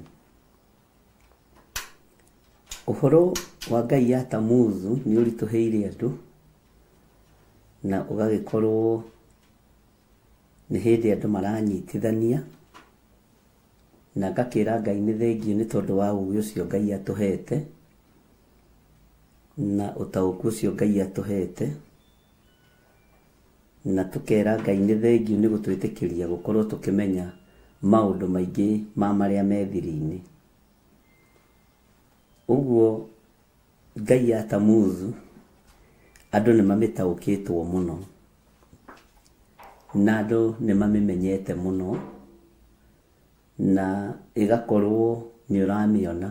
Ũhoro wa ngai ya Tamuzu nĩ ũritũhĩire andũ, na ũgagĩkorwo nĩ hĩndĩ andũ maranyitithania, na ngakĩra Ngai nĩ thengiũ nĩ tondũ wa ũgĩ ũcio Ngai atũhete, na ũtaũku ũcio Ngai atũhete, na tũkera Ngai nĩ thengiũ nĩ gũtwĩtĩkĩria gũkorwo tũkĩmenya maũndũ maingĩ ma marĩa me thiri-inĩ. Ũguo ngai ya Tamuzu andũ nĩ mamĩtaũkĩtwo mũno, na andũ nĩ mamĩmenyete mũno, na ĩgakorwo nĩ ũramĩona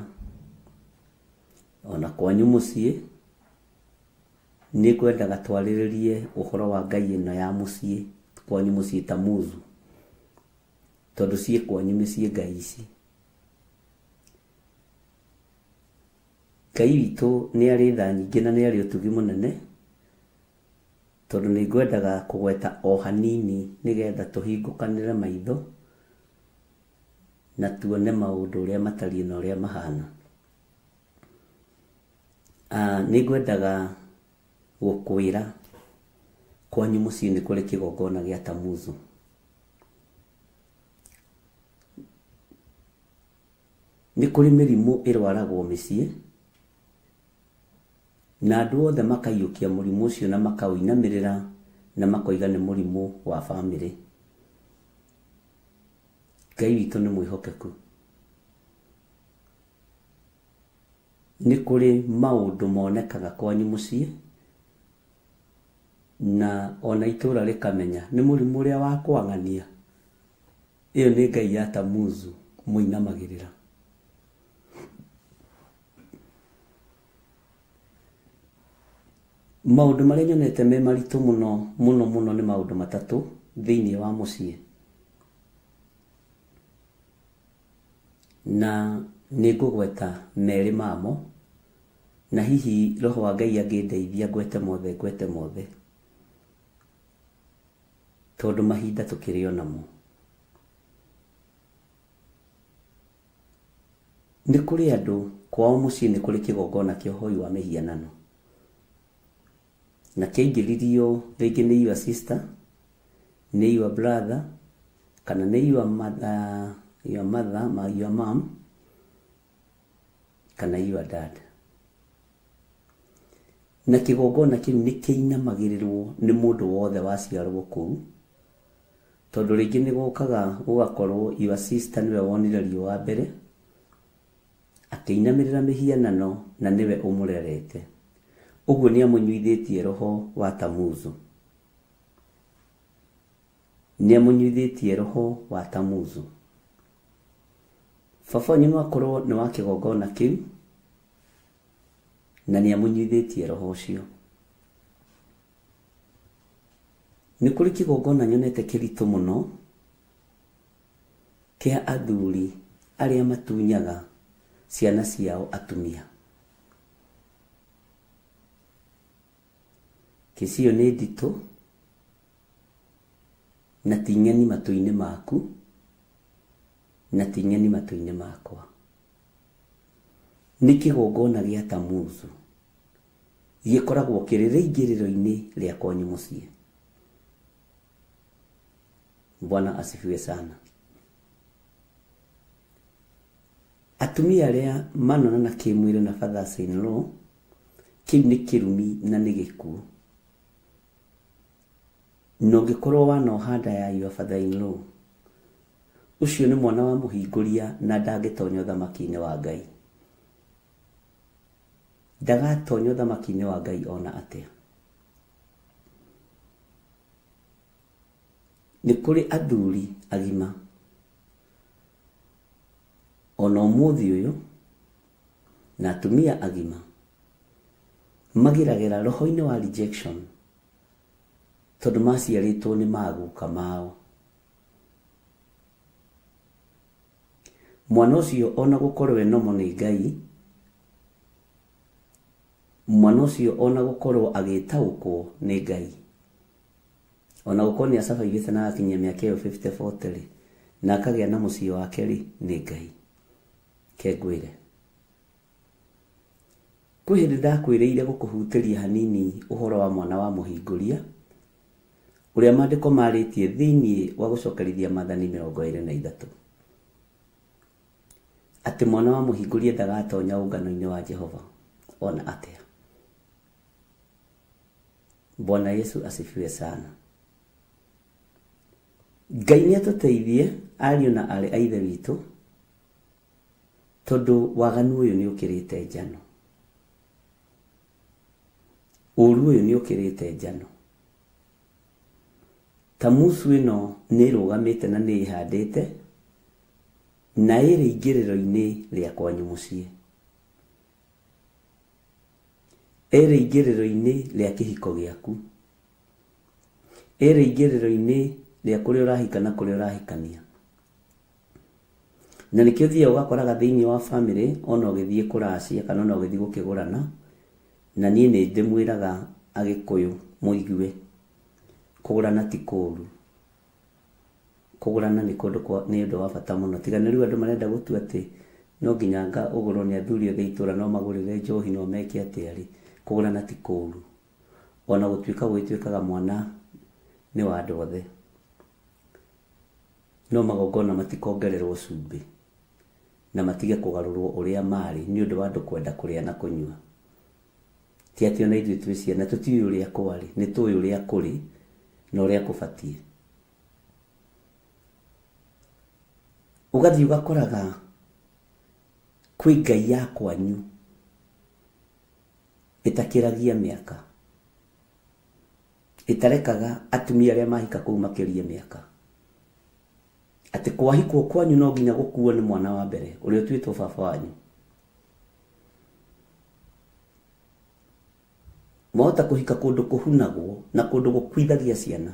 ona kwanyu mũciĩ. Nĩ ngwendaga twarĩrĩrie ũhoro wa ngai ĩno ya mũciĩ, kwanyu mũciĩ Tamuzu, tondũ ciĩ kwanyu mĩciĩ ngai ici. Ngai witũ nĩ arĩ tha nyingĩ na nĩ arĩ ũtugi mũnene, tondũ nĩ ngwendaga kũgweta o hanini nĩgetha tũhingũkanĩre maitho na tuone maũndũ ũrĩa matariĩ na ũrĩa mahana. Nĩ ngwendaga gũkwĩra kwanyu mũciĩ nĩ kũrĩ kĩgongona gĩa Tamuzu. Nĩ kũrĩ mĩrimũ ĩrwaragwo mĩciĩ, na andũ othe makaiyũkia mũrimũ ũcio na makaũinamĩrĩra na makoiga nĩ mũrimũ wa bamĩrĩ. Ngai witũ nĩ mwĩhokeku. Nĩ kũrĩ maũndũ monekaga kwanyu mũciĩ, na ona itũra rĩkamenya nĩ mũrimũ ũrĩa wa kwang'ania. Ĩyo nĩ ngai ya Tamuzu mũinamagĩrĩra. Maũndũ marĩa nyonete me maritũ mũno mũno mũno nĩ maũndũ matatũ thĩinĩ wa mũciĩ. Na nĩ ngũgweta merĩ mamo, na hihi Roho wa Ngai angĩndeithia ngwete mothe ngwete mothe, tondũ mahinda tũkĩrĩ o namo. Nĩ kũrĩ andũ kwao mũciĩ nĩ kũrĩ kĩgongona kĩa ũhoi wa mĩhianano, na kĩaingĩririo rĩngĩ nĩ your sister, Nĩ your brother kana nĩ your mother, your mother, your mom kana your dad. Na kĩgongona kĩu nĩ kĩinamagĩrĩrwo nĩ mũndũ wothe waciarwo kũu, tondũ rĩngĩ nĩ gũkaga gũgakorwo your sister nĩwe wonire riũa mbere, akĩinamĩrĩra mĩhianano na nĩwe ũmũrerete. Ũguo nĩ amũnyuithĩtie roho wa Tamuzu. Nĩ amũnyuithĩtie roho wa Tamuzu. Baba wanyu no akorwo nĩ wa kĩgongona kĩu na nĩ amũnyuithĩtie roho ũcio. Nĩ kũrĩ kĩgongona nyonete kĩritũ mũno kĩa athuri arĩa matunyaga ciana ciao atumia. Kĩci ĩyo nĩ nditũ na ti ng'eni matũ-inĩ maku na ti ng'eni matũ-inĩ makwa. Nĩ kĩgongona gĩa Tamuzu gĩkoragwo kĩrĩ rĩingĩrĩro-inĩ rĩa kwanyu mũciĩ. Bwana asifiwe sana. Atumia arĩa manonana kĩmwĩrĩ na fathers in law, kĩu nĩ kĩrumi na nĩ gĩkuũ. Na ũngĩkorwo wanoha nda ya your father in law, ũcio nĩ mwana wa mũhingũria na ndangĩtonya ũthamaki-inĩ wa Ngai. Ndagatonya ũthamaki-inĩ wa Ngai ona atĩa. Nĩ kũrĩ athuri agima ona ũmũthĩ ũyũ na atumia agima magĩragĩra roho-inĩ wa rejection tondũ maciarĩtwo nĩ maguka mao. Mwana ũcio ona gũkorwo e nomo nĩ Ngai, mwana ũcio ona gũkorwo agĩtaũkwo nĩ Ngai, ona gũkorwo nĩ acabaivĩte na agakinyia mĩaka ĩyo 50 40 rĩ, na akagĩa na mũciĩ wake rĩ, nĩ Ngai. Ke ngwĩre, kwĩ hĩndĩ ndakwĩrĩire gũkũhutĩria hanini ũhoro wa mwana wa mũhingũria ũrĩa maandĩko marĩtie thĩinĩ wa gũcokerithia maathani 23, atĩ mwana wa mũhingũria ndagatonya ũngano-inĩ wa Jehova ona atĩa. Bwana Yesu asifiwe sana. Ngai nĩ atũteithie ariũ na aarĩ a Ithe witũ, tondũ waganu ũyũ nĩ ũkĩrĩte njano, ũru ũyũ nĩ ũkĩrĩte njano. Tamuzu ĩno nĩ ĩrũgamĩte na nĩ ĩhandĩte na ĩrĩ ingĩrĩro-inĩ rĩa kwanyu mũciĩ, ĩrĩ ingĩrĩro-inĩ rĩa kĩhiko gĩaku, ĩrĩ ingĩrĩro-inĩ rĩa kũrĩa ũrahika na kũrĩa ũrahikania. Na nĩkĩo ũthiaga ũgakoraga thĩinĩ wa bamĩrĩ ona ũgĩthiĩ kũracia kana ona ũgĩthiĩ gũkĩgũrana, na niĩ nĩ ndĩmwĩraga Agĩkũyũ mũigue, kũgũrana ti kũũru. Kũgũrana nĩ kũndũ kwa nĩ ũndũ wa bata mũno. Tiga nĩ rĩu andũ marenda gũtua atĩ no nginya anga ũgũrwo nĩ athuri othe a itũra no magũrĩre njohi no meke atĩa rĩ, kũgũrana ti kũũru. Ona gũtuĩka gũgĩtuĩkaga mwana nĩ wa andũ othe. No magongona matikongererwo cumbĩ na matige kũgarũrwo ũrĩa marĩ nĩ ũndũ wa andũ kwenda kũrĩa na kũnyua. Ti atĩ ona ithuĩ twĩ ciana tũtiũĩ ũrĩa kwarĩ, nĩ tũĩ ũrĩa kũrĩ na ũrĩa kũbatiĩ. Ũgathiĩ ũgakoraga kwĩ ngai ya kwanyu ĩtakĩragia mĩaka, ĩtarekaga atumia arĩa mahika kũu makĩrie mĩaka. Atĩ kwahikwo kwanyu no nginya gũkuo nĩ mwana wa mbere ũrĩa ũtuĩtwo baba wanyu. Mwahota kũhika kũndũ kũhunagwo na kũndũ gũkuithagia ciana.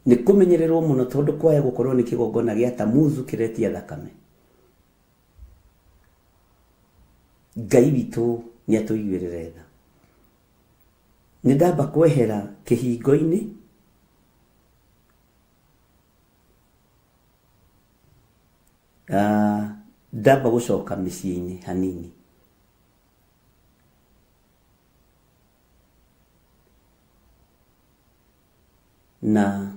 Nĩ kũmenyererwo mũno tondũ kwaya gũkorwo nĩ kĩgongona gĩa Tamuzu kĩretia thakame. Ngai witũ nĩ atũiguĩrĩre tha. Nĩ ndamba kwehera kĩhingo-inĩ ndamba gũcoka mĩciĩ-inĩ hanini. Na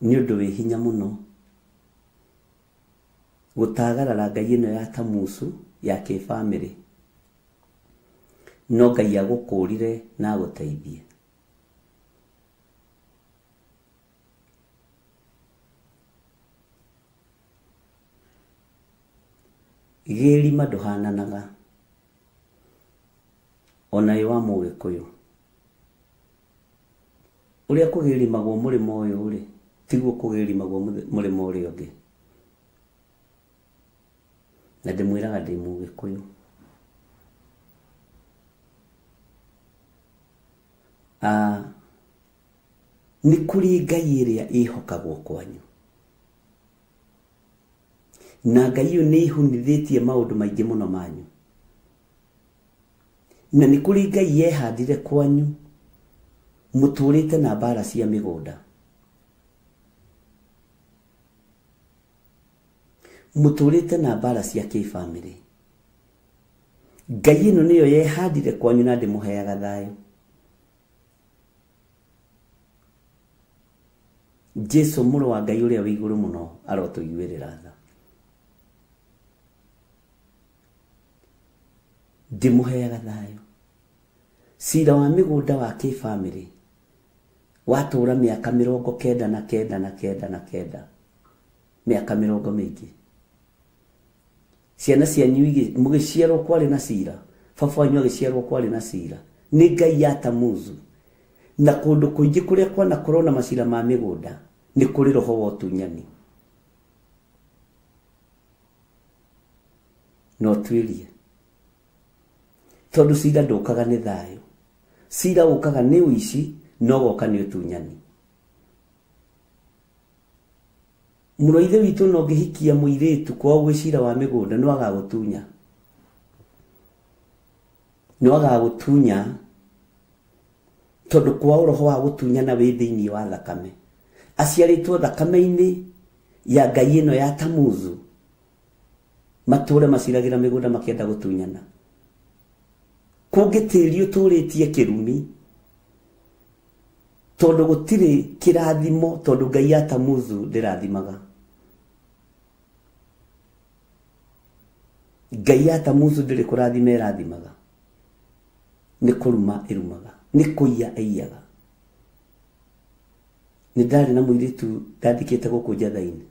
Nĩ ũndũ wĩ hinya mũno gũtagarara ngai ĩno ya Tamusu ya kĩbamĩrĩ, no Ngai agũkũrire na agũteithie. Gĩrima ndũhananaga ona wĩ wa mũgĩkũyũ. Ũrĩa kũgĩrimagwo mũrĩmo ũyũ rĩ, tiguo kũgĩrimagwo mũrĩmo ũrĩa ũngĩ. Na ndĩmwĩraga ndĩ mũgĩkũyũ. Ah, nĩ kũrĩ ngai ĩrĩa ĩhokagwo kwanyu na ngai ĩyo nĩ ĩhunithĩtie maũndũ maingĩ mũno manyu na nĩ kũrĩ ngai yehandire kwanyu mũtũrĩte na mbara cia mĩgũnda mũtũrĩte na mbara cia kĩbamĩrĩ ngai ĩno nĩyo yehandire kwanyu na ndĩmũheaga thayũ Jesu mũrũ wa Ngai ũrĩa wĩ igũrũ mũno arotũiguĩrĩra tha. Ndĩmũheaga thayũ. Cira wa mĩgũnda wa kĩbamĩrĩ watũra mĩaka 99 99 mĩaka mĩrongo mĩingĩ. Ciana cianyu mũgĩciarwo kwarĩ na cira, baba wanyu agĩciarwo kwarĩ na cira. Nĩ Ngai ya Tamuzu. Na kũndũ kũingĩ kũrĩa kwanakorwo na macira ma mĩgũnda nĩ kũrĩ roho wa ũtunyani. Na ũtuĩrie tondũ cira ndũkaga nĩ thayũ, cira ũkaga nĩ ũici na ũgoka nĩ ũtunyani. Mũrũ wa ithe witũ no ũngĩhikia mũirĩtu kwao gwĩ cira wa mĩgũnda no agagũtunya, no agagũtunya tondũ kwao roho wa gũtunyana wĩ thĩinĩ wa thakame. Aciarĩtwo thakame-inĩ ya ngai ĩno ya Tamuzu, matũre maciragĩra mĩgũnda makĩenda gũtunyana. Kũngĩ tĩri ũtũrĩtie kĩrumi tondũ gũtirĩ kĩrathimo tondũ ngai ya Tamuzu ndĩrathimaga. Ngai ya Tamuzu ndĩrĩ kũrathima ĩrathimaga, nĩ kũruma ĩrumaga, nĩ kũiya ĩiyaga. Nĩ ndarĩ na mũirĩtu ndathikĩte gũkũ Njatha-inĩ,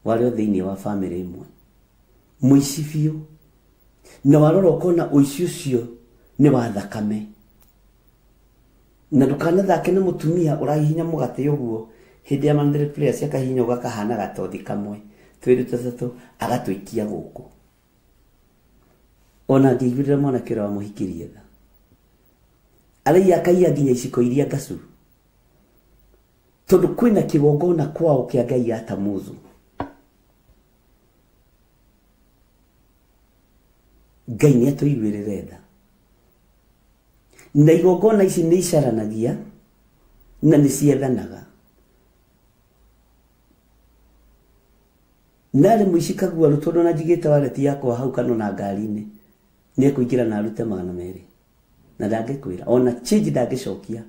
warĩ o thĩinĩ wa bamĩrĩ ĩmwe, mũici biũ, na warora ũkona ũici ũcio nĩ wa thakame. Na ndũkanathake na mũtumia ũrahihinya mũgate ũguo hĩndĩ ya monthly prayers akahihinya ũguo akahana gatothi kamwe twĩrĩ tũtatũ agatũikia gũkũ. Ona ngĩiguĩrĩra mwanake ũrĩa wamũhikirie tha, araiya akaiya nginya iciko iria ngacu, tondũ kwĩna kĩgongona kwao kĩa ngai ya Tamuzu. Ngai nĩ atũiguĩrĩre tha. Na igongona ici nĩ icaranagia na nĩ ciethanaga. Narĩ mũici kaguarũ tondũ ona njigĩte wareti yakwa hau kana ona ngari-inĩ nĩ ekũingĩra na arute 200 na ndangĩkwĩra ona change ndangĩcokia,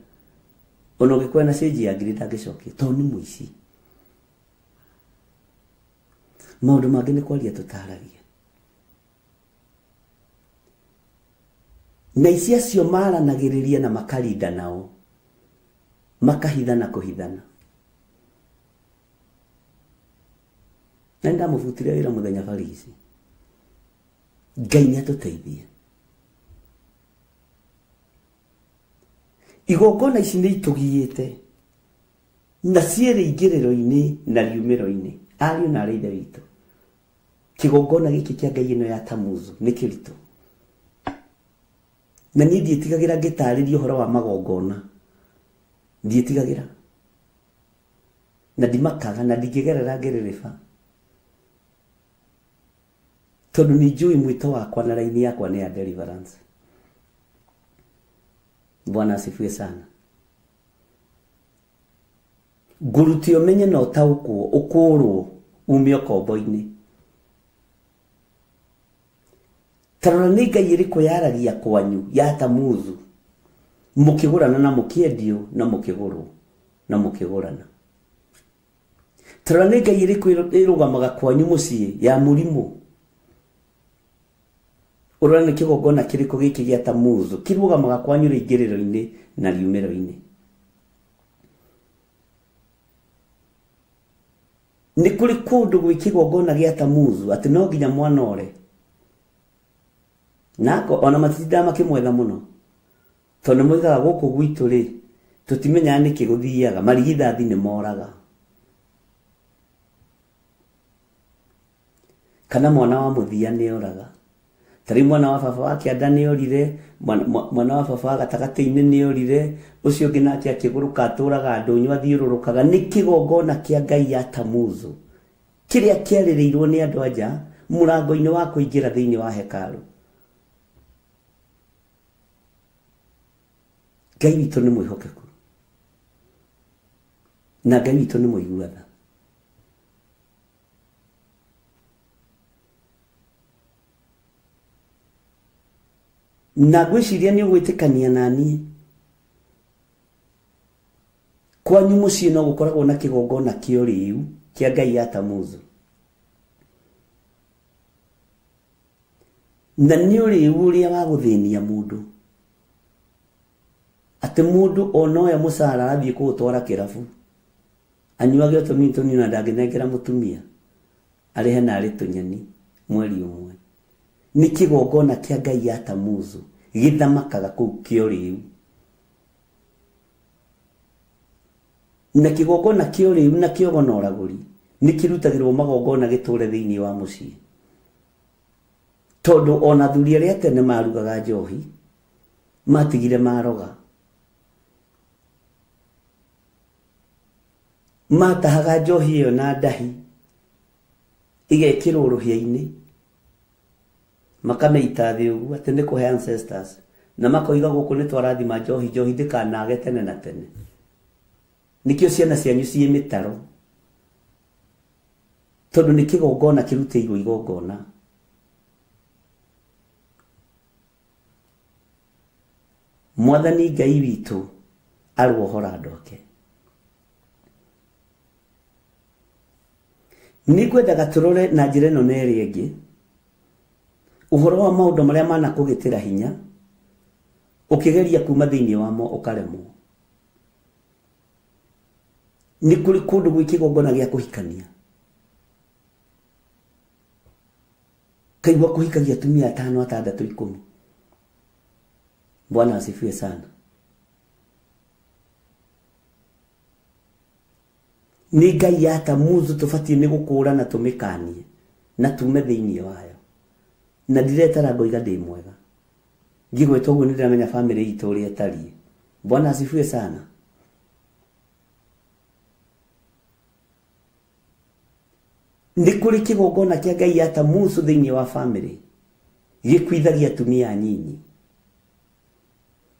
ona ũngĩkorwo na change ya ngiri ndangĩcokia tondũ nĩ mũici. Maũndũ mangĩ nĩ kwaria tũtaragia. Na ici acio maranagĩrĩria na makarinda nao, makahithana kũhithana. Na nĩndamũbutire wĩra mũthenya barigici. Ngai nĩ atũteithie. Igongona ici nĩ itũgiĩte na ciĩ rĩingĩrĩro-inĩ na riumĩro-inĩ. Ariũ na arĩ ithe witũ, kĩgongona gĩkĩ kĩa ngai ĩno ya Tamuzu nĩ kĩritũ. Na niĩ ndiĩtigagĩra ngĩtarĩria ũhoro wa magongona, ndiĩtigagĩra na ndimakaga na ndingĩgerera ngĩrĩrĩba, tondũ nĩ njũĩ mwĩto wakwa na raini yakwa nĩ ya deliverance. Bwana asifiwe sana. Ngũrute ũmenye na ũtaũkwo, ũkũrwo ume ũkombo-inĩ. Ta rora nĩ ngai ĩrĩkũ yaragia kwanyu ya Tamuzu, mũkĩgũrana na mũkĩendio na mũkĩgũrwo na mũkĩgũrana. Tarora nĩ ngai ĩrĩkũ ĩrũgamaga kwanyu mũciĩ ya mũrimũ. Ũrore nĩ kĩgongona kĩrĩkũ gĩkĩ gĩa Tamuzu kĩrũgamaga kwanyu rĩingĩrĩro-inĩ na riumĩro-inĩ. Nĩ kũrĩ kũndũ gwĩ kĩgongona gĩa Tamuzu atĩ no nginya mwana ore. Nako ona matitindaga makĩmwetha mũno. Tondũ nĩmoigaga gũkũ gwitũ rĩ, tũtimenyaga nĩkĩ gũthiaga, marigithathi nĩ moraga. Kana mwana wa mũthia nĩ oraga. Ta rĩu mwana wa baba wa kĩanda nĩ orire, mwana wa baba wa gatagatĩ-inĩ nĩ orire, ũcio ũngĩ nake akĩgũrũka atũraga ndũnyũ athiũrũrũkaga. Nĩ kĩgongona kĩa ngai ya Tamuzu kĩrĩa kĩarĩrĩirwo nĩ andũ a nja mũrango-inĩ wa kũingĩra thĩinĩ wa hekarũ. Ngai witũ nĩ mwĩhokeku na Ngai witũ nĩ mũigua tha. Na ngwĩciria nĩ ũgwĩtĩkania na niĩ kwanyu mũciĩ no gũkoragwo na kĩgongona kĩa ũrĩu kĩa ngai ya Tamuzu. Na nĩ ũrĩu ũrĩa wa gũthĩnia mũndũ atĩ mũndũ ona oya mũcara arathiĩ kũũtwara kĩrabu anyuage o tũnini tũnini na ndangĩnengera mũtumia arĩhe narĩ tũnyeni mweri ũmwe. Nĩ kĩgongona kĩa ngai ya Tamuzu gĩthamakaga kũu kĩa ũrĩu. Na kĩgongona kĩa ũrĩu na kĩa ũgo na ũragũri nĩ kĩrutagĩrwo magongona gĩtũre thĩinĩ wa mũciĩ. Tondũ ona athuri arĩa a tene marugaga njohi matigire maroga. Matahaga njohi ĩyo na ndahi ĩgekĩrwo rũhĩa-inĩ makamĩita thĩ ũguo atĩ nĩ kũhe ancestors na makoiga gũkũ nĩ twarathima njohi, njohi ndĩkanage tene na tene. Nĩkĩo ciana cianyu ciĩ mĩtaro tondũ nĩ kĩgongona kĩrutĩirwo igongona. Mwathani Ngai witũ arohora andũ ake. Nĩngwendaga tũrore na njĩra ĩno na ĩrĩa ĩngĩ ũhoro wa maũndũ marĩa manakũgĩtĩra hinya ũkĩgeria kuma thĩinĩ wamo ũkaremwo. Nĩ kũrĩ kũndũ gwĩ kĩgongona gĩa kũhikania. Kaigua kũhikagia atumia atano atandatũ ikũmi. Bwana asifiwe sana. Nĩ ngai ya Tamuzu tũbatiĩ nĩ gũkũũra na tũmĩkanie na tume thĩinĩ wayo. Na ndiretara ngoiga ndĩ mwega. Ngĩgweta ũguo nĩ ndĩramenya famĩlĩ itũ ũrĩa ĩtariĩ. Bwana asifiwe sana. Nĩ kũrĩ kĩgongona kĩa ngai ya Tamuzu thĩinĩ wa famĩlĩ gĩkuithagia atumia anyinyi.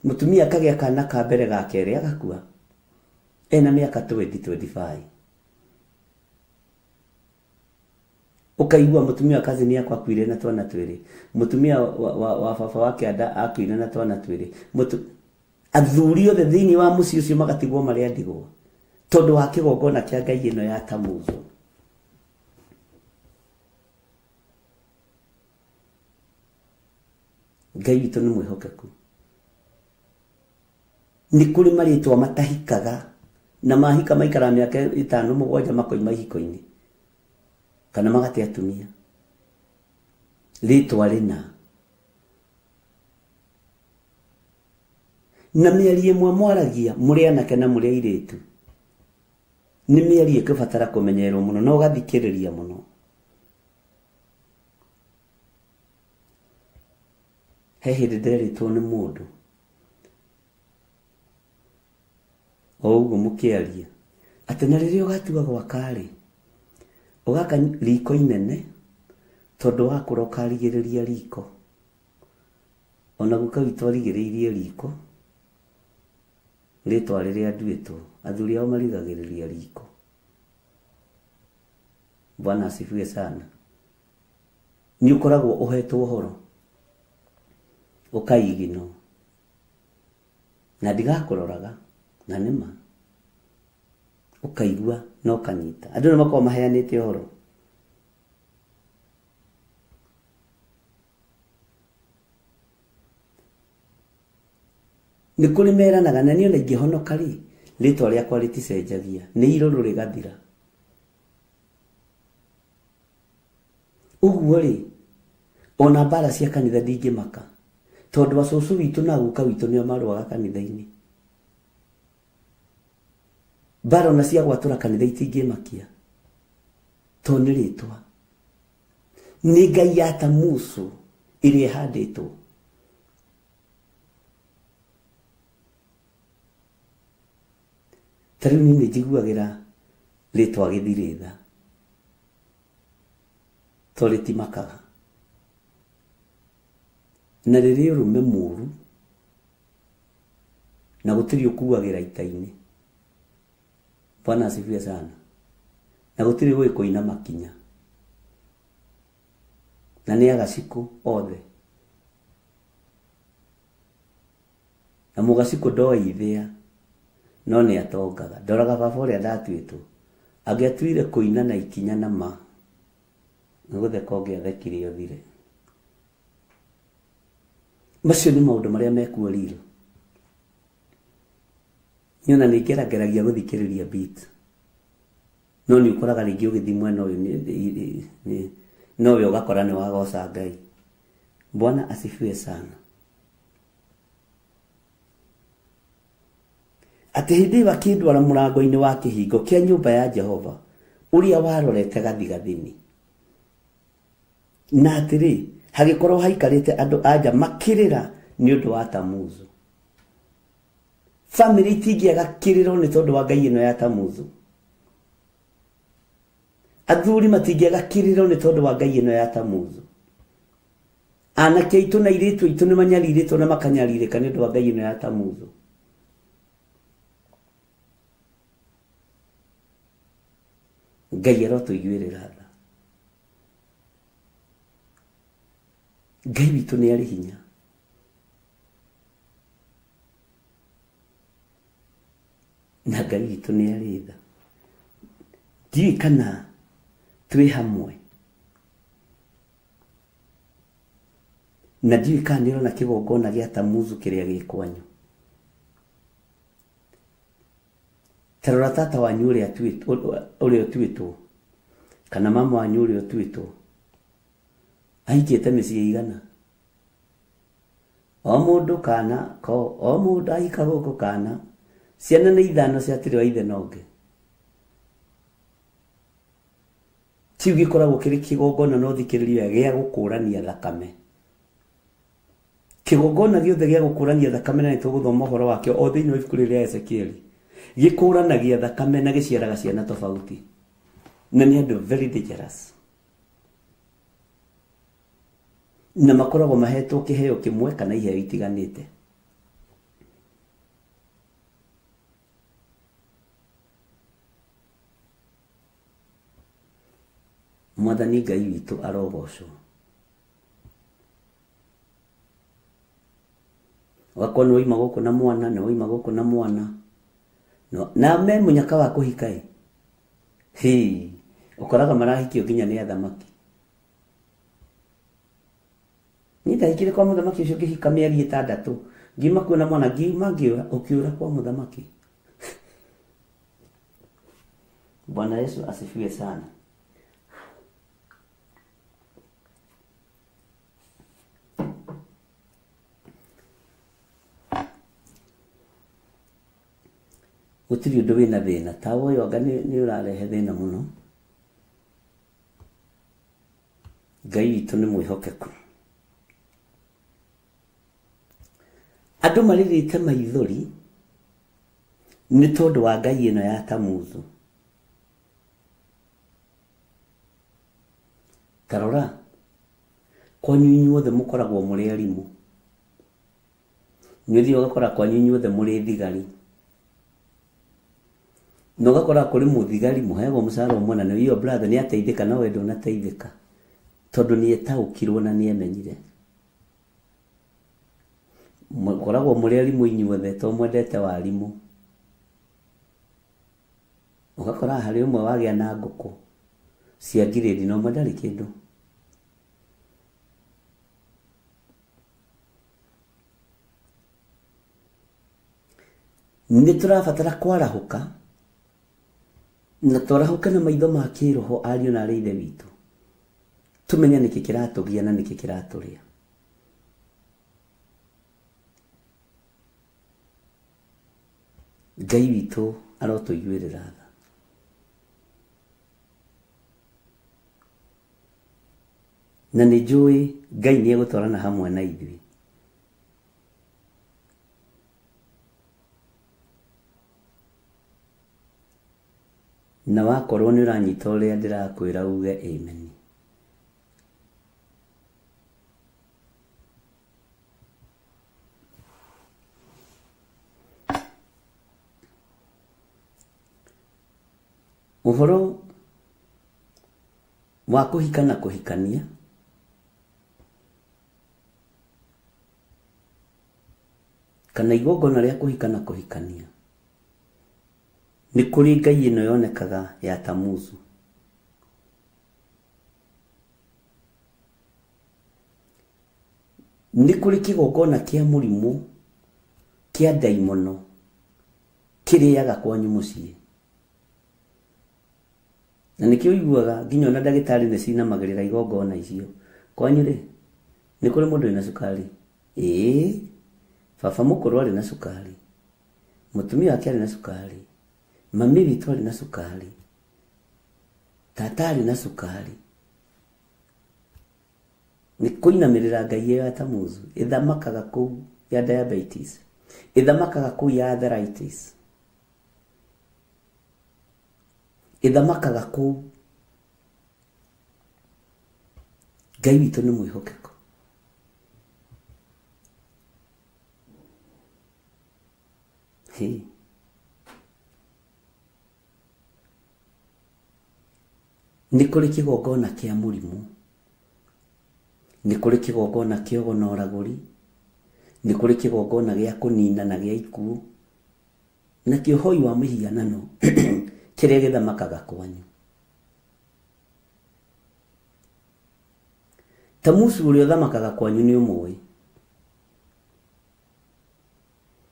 Mũtumia akagĩa kana ka mbere ga kerĩ agakua ena mĩaka 20 25. Ũkaigua mũtumia wa cousin yakwa akuire na twana twĩrĩ, mũtumia wa, wa, wa baba wa kĩanda akuire na twana twĩrĩ. Mũtu, athuri othe thĩinĩ wa mũciĩ ũcio magatigwo marĩ a ndigwa tondũ wa kĩgongona kĩa ngai ĩno ya Tamuzu. Ngai witũ nĩ mwĩhokeku. Nĩ kũrĩ marĩtwa matahikaga na mahika maikara mĩaka ĩtano mũgwanja makoima ihiko-inĩ kana magate atumia. Rĩtwa rĩna na mĩario ĩmwe mwaragia mũrĩ anake na mũrĩ airĩtu nĩ mĩario ĩkũbatara kũmenyererwo mũno na ũgathikĩrĩria mũno. He hĩndĩ nderĩtwo nĩ mũndũ o ũguo mũkĩaria atĩ na rĩrĩa ũgatua gwaka-rĩ, ũgaka riko inene tondũ wakũra ũkarigĩrĩria riko. Ona guka witũ arigĩrĩirie riko, rĩtwa rĩrĩa nduĩtwo, athuri ao marigagĩrĩria riko. Bwana asifiwe sana. Nĩ ũkoragwo ũhetwo ũhoro ũkaigino na ndigakũroraga na nĩma. Ũkaigua na ũkanyita. Andũ nĩ makoragwo maheanĩte ũhoro. Nĩ kũrĩ meranaga na niĩ ona ingĩhonoka rĩ, rĩtwa rĩakwa rĩticenjagia, nĩ irũrũ rĩgathira. Ũguo rĩ, ona mbara cia kanitha ndingĩmaka, tondũ acũcũ witũ na guka witũ nĩo marũaga kanitha-inĩ. Mbara ona cia gwatũra kanitha itingĩmakia, tondũ nĩ rĩtwa. Nĩ Ngai ya Tamuzu ĩrĩa ĩhandĩtwo. Ta rĩu niĩ nĩ njiguagĩra rĩtwa Gĩthirĩ tha, tondũ rĩtimakaga. Na rĩrĩ ũrũme mũru, na gũtirĩ ũkuagĩra ita-inĩ. Bwana asifiwe sana. Na gũtirĩ ũĩ kũina makinya. Na nĩ agacikũ othe. Na mũgacikũ ndoĩ ithĩa, no nĩ atongaga. Ndoraga baba ũrĩa ndatuĩtwo. Angĩatuire kũina na ikinya na ma, nĩ gũtheka ũngĩathekire ũthire. Macio nĩ maũndũ marĩa mekuo real. Niĩ ona nĩ ngerageragia gũthikĩrĩria beat. No nĩ ũkoraga rĩngĩ ũgĩthiĩ mwena ũyũ nowe ũgakora nĩ wagoca Ngai. Bwana asifiwe sana. Atĩ hĩndĩ ĩyo akĩndwara mũrango-inĩ wa kĩhingo kĩa nyũmba ya Jehova ũrĩa warorete gathigathini. Na atĩrĩ, hagĩkorwo haikarĩte andũ a nja makĩrĩra nĩ ũndũ wa Tamuzu. Famĩlĩ itingĩaga kĩrĩro nĩ tondũ wa ngai ĩno ya Tamuzu. Athuri matingĩaga kĩrĩro nĩ tondũ wa ngai ĩno ya Tamuzu. Anake aitũ na airĩtu aitũ nĩ manyarirĩtwo na makanyarirĩka nĩ ũndũ wa ngai ĩno ya Tamuzu. Ngai arotũiguĩrĩra tha. Ngai witũ nĩ arĩ hinya. Na Ngai witũ nĩ arĩ tha. Ndiũĩ kana twĩ hamwe. Na ndiũĩ kana nĩ ũrona kĩgongona gĩa Tamuzu kĩrĩa gĩ kwanyu. Ta rora tata wanyu ũrĩa ũrĩa ũtuĩtwo, kana mama wanyu ũrĩa ũtuĩtwo. Ahikĩte mĩciĩ igana. O mũndũ kana ko, o mũndũ ahika gũkũ kana. Ciana nĩ ithano ciatirĩ wa ithe na ũngĩ. Kĩu gĩkoragwo kĩrĩ kĩgongona na ũthikĩrĩrie wega gĩa gũkũrania thakame. Kĩgongona gĩothe gĩa gũkũrania thakame na nĩtũgũthoma ũhoro wakĩo o thĩinĩ wa ibuku rĩrĩ rĩa Ezekieli. Gĩkũranagia thakame na gĩciaraga ciana tofauti. Na nĩ andũ very dangerous. Na makoragwo mahetwo kĩheo kĩmwe kana iheo itiganĩte. Mwathani Ngai witũ arogocwo. Ũgakorwo nĩ waima gũkũ na mwana, nĩ waima gũkũ na mwana. Na me mũnyaka wa kũhika ĩ. Hĩ, ũkoraga marahikio nginya nĩ athamaki. Niĩ ndahikire kwa mũthamaki ũcio ngĩhika mĩeri ĩtandatũ. Ngiuma kuo na mwana, ngiuma ngĩũra, ũkĩũra kwa mũthamaki. Bwana Yesu asifiwe sana. Gũtirĩ ũndũ wĩna thĩna. Tawa ũyũ anga nĩ ũrarehe thĩna mũno. Ngai witũ nĩ mwĩhokeku. Andũ marĩrĩte maithori nĩ tondũ wa ngai ĩno ya Tamuzu. Ta rora, kwanyu inyuothe mũkoragwo mũrĩ arimũ. Nĩ ũthiaga ũgakora kwanyu inyuothe mũrĩ thigari. Na ũgakora kũrĩ mũthigari mũheagwo mũcara ũmwe na nĩ your brother nĩ ateithĩka no we ndũnateithĩka. Tondũ nĩ etaũkirwo na nĩ emenyire. Mũkoragwo mũrĩ arimũ inyuothe to mwendete warimũ. Ũgakora harĩ ũmwe wagĩa na ngũkũ cia ngirĩndi na ũmwe ndarĩ kĩndũ. Nĩ tũrabatara kwarahũka na twarahũke na maitho ma kĩroho ariũ na arĩ ithe witũ, tũmenye nĩkĩ kĩratũgia na nĩkĩ kĩratũrĩa. Ngai witũ arotũiguĩrĩra tha. Na nĩ njũĩ Ngai nĩ egũtwarana hamwe na ithuĩ. Na wakorwo nĩ ũranyita ũrĩa ndĩrakwĩra uge amen. Ũhoro wa kũhika na kũhikania kana igongona rĩa kũhika na kũhikania nĩ kũrĩ ngai ĩno yonekaga ya Tamuzu. Nĩ kũrĩ kĩgongona kĩa mũrimũ kĩa ndaimono kĩrĩaga kwanyu mũciĩ. Na nĩkĩo ũiguaga nginya ona ndagĩtarĩ nĩ cinamagĩrĩra igongona icio. Kwanyu rĩ, nĩ kũrĩ mũndũ wĩna cukari? Ĩĩ, baba mũkũrũ arĩ na cukari, mũtumia wake arĩ na cukari, mami witũ arĩ na cukari, tata arĩ na cukari. Nĩ kũinamĩrĩra ngai ĩyo ya Tamuzu ĩthamakaga kũu ya diabetes, ĩthamakaga kũu ya arthritis, ĩthamakaga kũu. Ngai witũ nĩ mwĩhokeku. Hey. Nĩ kũrĩ kĩgongona kĩa mũrimũ, nĩ kũrĩ kĩgongona kĩa ũgo na ũragũri, nĩ kũrĩ kĩgongona gĩa kũnina na gĩa ikuũ, na kĩa ũhoi wa mĩhianano kĩrĩa gĩthamakaga kwanyu. Tamuzu ũrĩa ũthamakaga kwanyu nĩ ũmũĩ,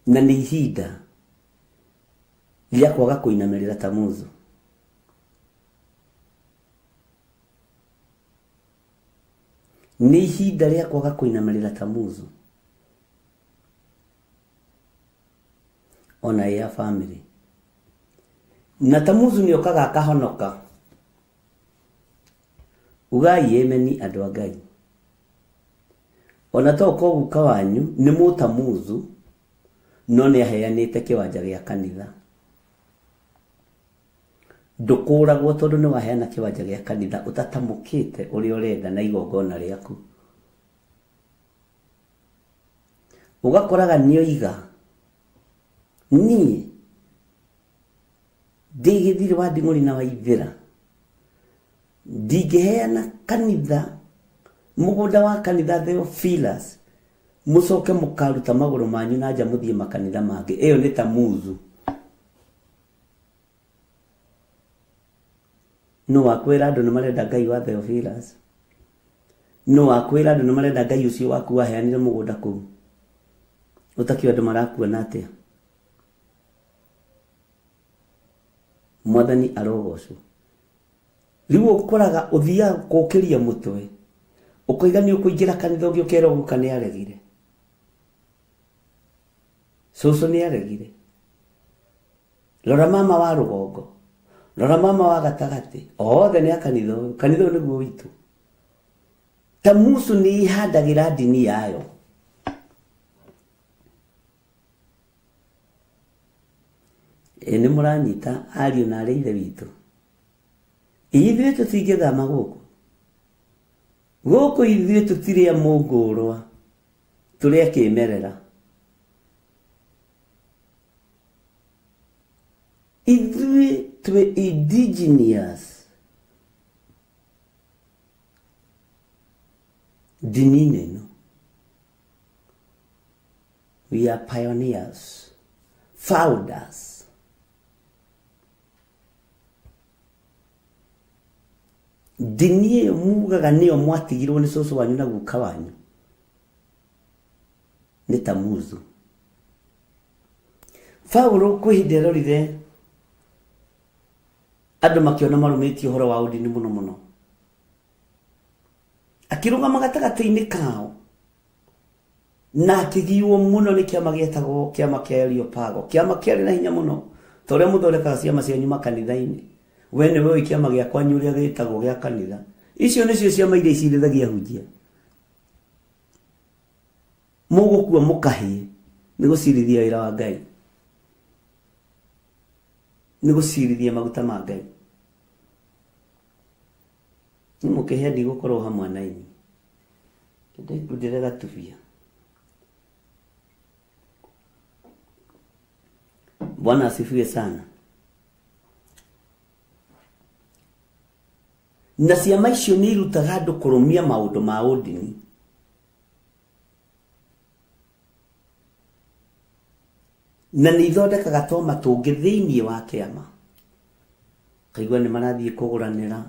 na nĩ ihinda rĩa kwaga kũinamĩrĩra Tamuzu. Nĩ ihinda rĩa kwaga kũinamĩrĩra Tamuzu ona ya family. Na Tamuzu nĩ okaga akahonoka. Ugai ameni andũ a Ngai. Ona to ũkorwo guka wanyu nĩ mũtamuzu no nĩ aheanĩte kĩwanja gĩa kanitha. Ndũkũragwo tondũ nĩ waheana kĩwanja gĩa kanitha ũtatamũkĩte ũrĩa ũrenda na igongona rĩaku. Ũgakoraga nĩ oiga niĩ ndĩ gĩthirĩ wa nding'ũri na waithĩra ndingĩheana kanitha mũgũnda wa kanitha Theophilus mũcoke mũkaruta magũrũ manyu na nja mũthiĩ makanitha mangĩ. Ĩyo nĩ Tamuzu. Nũ wakwĩra andũ nĩ marenda Ngai wa Theophilus? Nũ wakwĩra andũ nĩ marenda Ngai ũcio waku waheanire mũgũnda kũu? Ũtakĩũĩ andũ marakuona atĩa? Mwathani arogocwo. Rĩu ũkoraga ũthiaga kũkĩria mũtwe ũkoiga nĩ ũkũingĩra kanitha ũngĩ ũkerwo guka nĩ aregire, cũcũ nĩ aregire, rora mama wa rũgongo, rora mama wa gatagatĩ, othe nĩ a kanitha ũyũ, kanitha ũyũ nĩguo witũ. Tamuzu nĩ ihandagĩra ndini yayo. Ĩ nĩ mũranyita ariũ na arĩ ithe witũ? Ithuĩ tũtingĩthama gũkũ. Gũkũ ithuĩ tũtirĩ a mũngũrwa, tũrĩ a kĩmerera. Ithuĩ twĩ indigenous ndini-inĩ ĩno. We are pioneers, founders. Ndini ĩyo mugaga nĩyo mwatigirwo nĩ cũcũ wanyu na guka wanyu nĩ Tamuzu. Paulo kwĩ hĩndĩ arorire andũ makĩona marũmĩtie ũhoro wa ũndini mũno mũno, akĩrũgama gatagatĩ-inĩ kao na akĩgiwo mũno nĩ kĩama gĩetagwo kĩama kĩa Areopago, kĩama kĩarĩ na hinya mũno ta ũrĩa mũthondekaga ciama cianyu makanitha-inĩ. We nĩwe ũĩ kĩama gĩa kwanyu ũrĩa gĩtagwo gĩa kanitha. Icio nĩcio ciama iria icirithagia ahunjia. Mũgũkua mũkahĩe nĩ gũcirithia wĩra wa Ngai, nĩ gũcirithia maguta ma Ngai. Nĩ mũkĩhĩa ndigũkorwo hamwe na inyuĩ. Ndĩkundĩre gatubia. Bwana asifiwe sana. Na ciama icio nĩ irutaga andũ kũrũmia maũndũ ma ũndini. Na nĩ ithondekaga toma tũngĩ thĩinĩ wa kĩama. Kaigua nĩ marathiĩ kũgũranĩra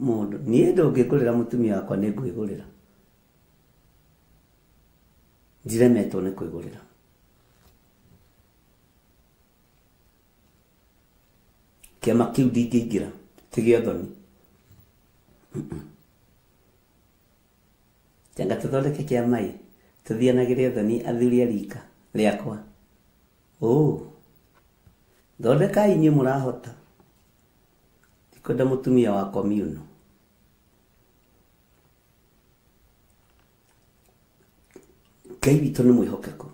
mũndũ. Niĩ ndũngĩngũrĩra mũtumia wakwa nĩ ngwĩgũrĩra. Ndiremetwo nĩ kwĩgũrĩra. Kĩama kĩu ndingĩingĩra, ti gĩa ũthoni. Anga tũthondeke kĩama ĩ, tũthianagĩre ũthoni athuri a rika rĩakwa. Ũũ, thondekai inyuĩ mũrahota. Ndikwenda mũtumia wa communal. Ngai witũ nĩ mwĩhokeku.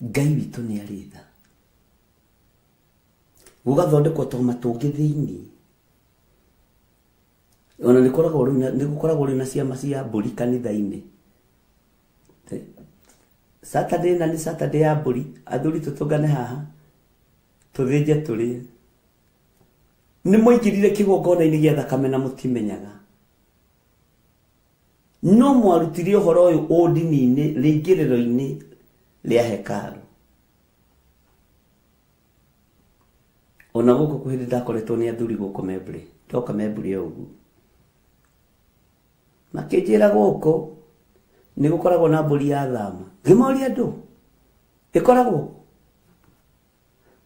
Ngai witũ nĩ arĩ tha. Gũgathondekwo tũma tũngĩ thĩinĩ. Ona nĩ koragwo rĩu na- nĩ gũkoragwo rĩu na ciama cia mbũri kanitha-inĩ. Saturday na nĩ Saturday ya mbũri, athuri tũtũngane haha, tũthĩnje tũrĩe. Nĩ mwaingĩrire kĩgongona-inĩ gĩa thakame na mũtimenyaga. No mwarutire ũhoro ũyũ ũndini-inĩ rĩingĩrĩro-inĩ rĩa hekarũ. Ona gũkũ kwĩ hĩndĩ ndakoretwo nĩ athuri gũkũ Membley, ndoka Membley o ũguo. Makĩnjĩra gũkũ nĩ gũkoragwo na mbũri ya thama. Ngĩmoria andũ, ĩkoragwo?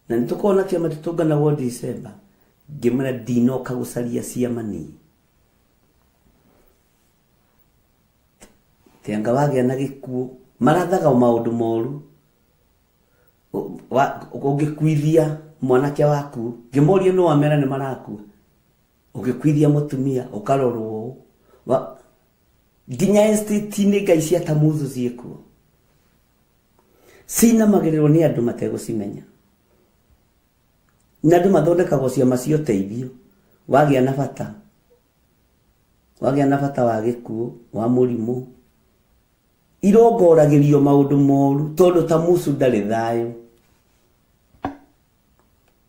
Na nĩ tũkoragwo na kĩama tũtũnganagwo December. Ngĩmwĩra ndinoka gũcaria ciama niĩ. Tianga wagĩa na gĩkuũ, marathaga maũndũ moru. Ũngĩkuithia mwanake waku, ngĩmoria no amera nĩ marakua. Ũngĩkuithia mũtumia, ũkarorwo ũũ. Nginya estate-inĩ ngai cia Tamuzu ciĩkuo. Cinamagĩrĩrwo nĩ andũ mategũcimenya. Na andũ mathondekagwo ciama cia ũteithio. Wagĩa na bata. Wagĩa na bata wa gĩkuũ, wa mũrimũ. Irongoragĩrio maũndũ moru tondũ Tamuzu ndarĩ thayũ.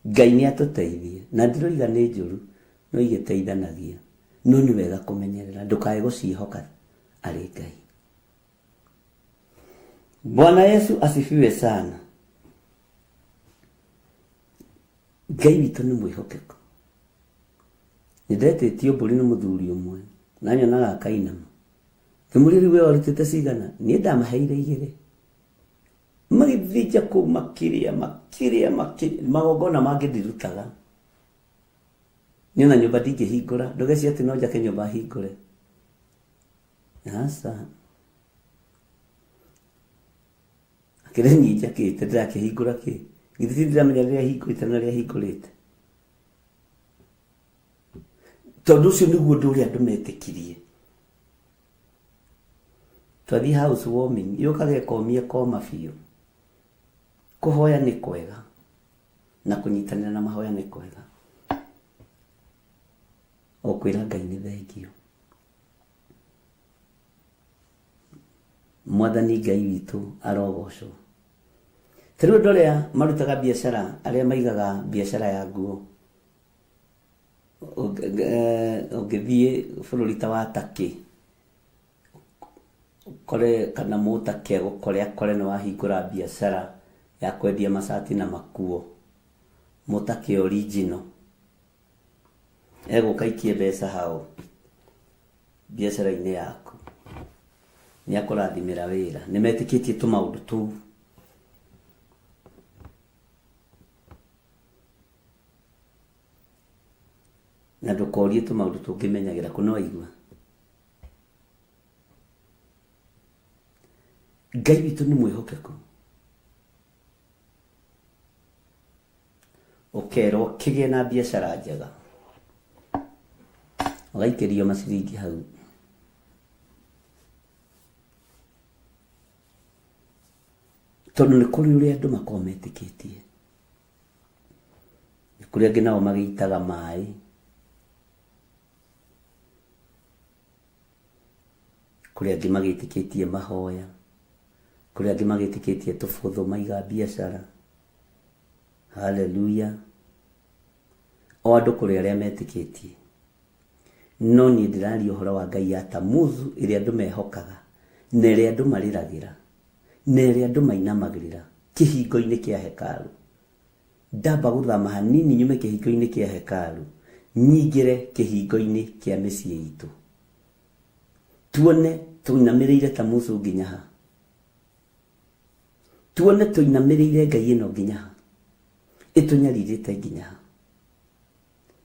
Ngai nĩ atũteithie. Na ndiroiga nĩ njũru, no igĩteithanagia. No nĩ wega kũmenyerera, ndũkae gũciĩhoka arĩ Ngai. Bwana Yesu asifiwe sana. Ngai witũ nĩ mwĩhokeku. Nĩ ndetĩtio mbũri nĩ mũthuri ũmwe, na nyonaga akainama. Ngĩmũria rĩu we warutĩte cigana? Niĩ ndamaheire igĩrĩ. Magĩthĩnja kũu makĩrĩa, makĩrĩa, makĩrĩa. Magongona mangĩ ndirutaga. Niĩ ona nyũmba ndingĩhingũra. Ndũgecirie atĩ no njake nyũmba hingũre. Aca. Akĩrĩ niĩ njakĩte ndĩrakĩhingũra kĩ? Githĩ ti ndĩramenya rĩrĩa hingũrĩte na rĩrĩa hingũrĩte? Tondũ ũcio nĩguo ũndũ ũrĩa andũ metĩkirie. Twathiĩ house warming, yũkaga ĩkomia ĩkoma biũ. Kũhoya nĩ kwega na kũnyitanĩra na mahoya nĩ kwega. O kwĩra Ngai nĩ thengiũ. Mwathani Ngai witũ arogocwo. Ta rĩu andũ arĩa marutaga biacara, arĩa maigaga biacara ya nguo, ũngĩthiĩ bũrũri ta wa Turkey, ũkore kana mũtake agũkore akore nĩ wahingũra biacara Ya kwendia macati na makuo mũtakĩ original egũka ikie mbeca hau biacara-inĩ yaku nĩ akũrathimĩra wĩra. Nĩ metĩkĩtie tũmaũndũ tũu. Na ndũkorie tũmaũndũ tũngĩmenyagĩra kũ no waigua. Ngai witũ nĩ mwĩhokeku. Ũkerwo kĩgĩe na biacara njega, ũgaikĩrio maciringi hau. Tondũ nĩ kũrĩ ũrĩa andũ makoragwo metĩkĩtie. Nĩ kũrĩ angĩ nao magĩitaga maĩ. Kũrĩ angĩ magĩtĩkĩtie mahoya. Kũrĩ angĩ magĩtĩkĩtie tũbũthũ maiga biacara. Haleluya. O andũ kũrĩ arĩa metĩkĩtie. No niĩ ndĩraria ũhoro wa Ngai ya Tamuzu ĩrĩa andũ mehokaga na ĩrĩa andũ marĩragĩra na ĩrĩa andũ mainamagĩrĩra kĩhingo-inĩ kĩa hekarũ. Ndamba gũthama hanini nyume kĩhingo-inĩ kĩa hekarũ nyingĩre kĩhingo-inĩ kĩa mĩciĩ itũ. Tuone tũinamĩrĩire Tamuzu nginya ha. Tuone tũinamĩrĩire Ngai ĩno nginya ha. Ĩtũnyarirĩte nginya ha.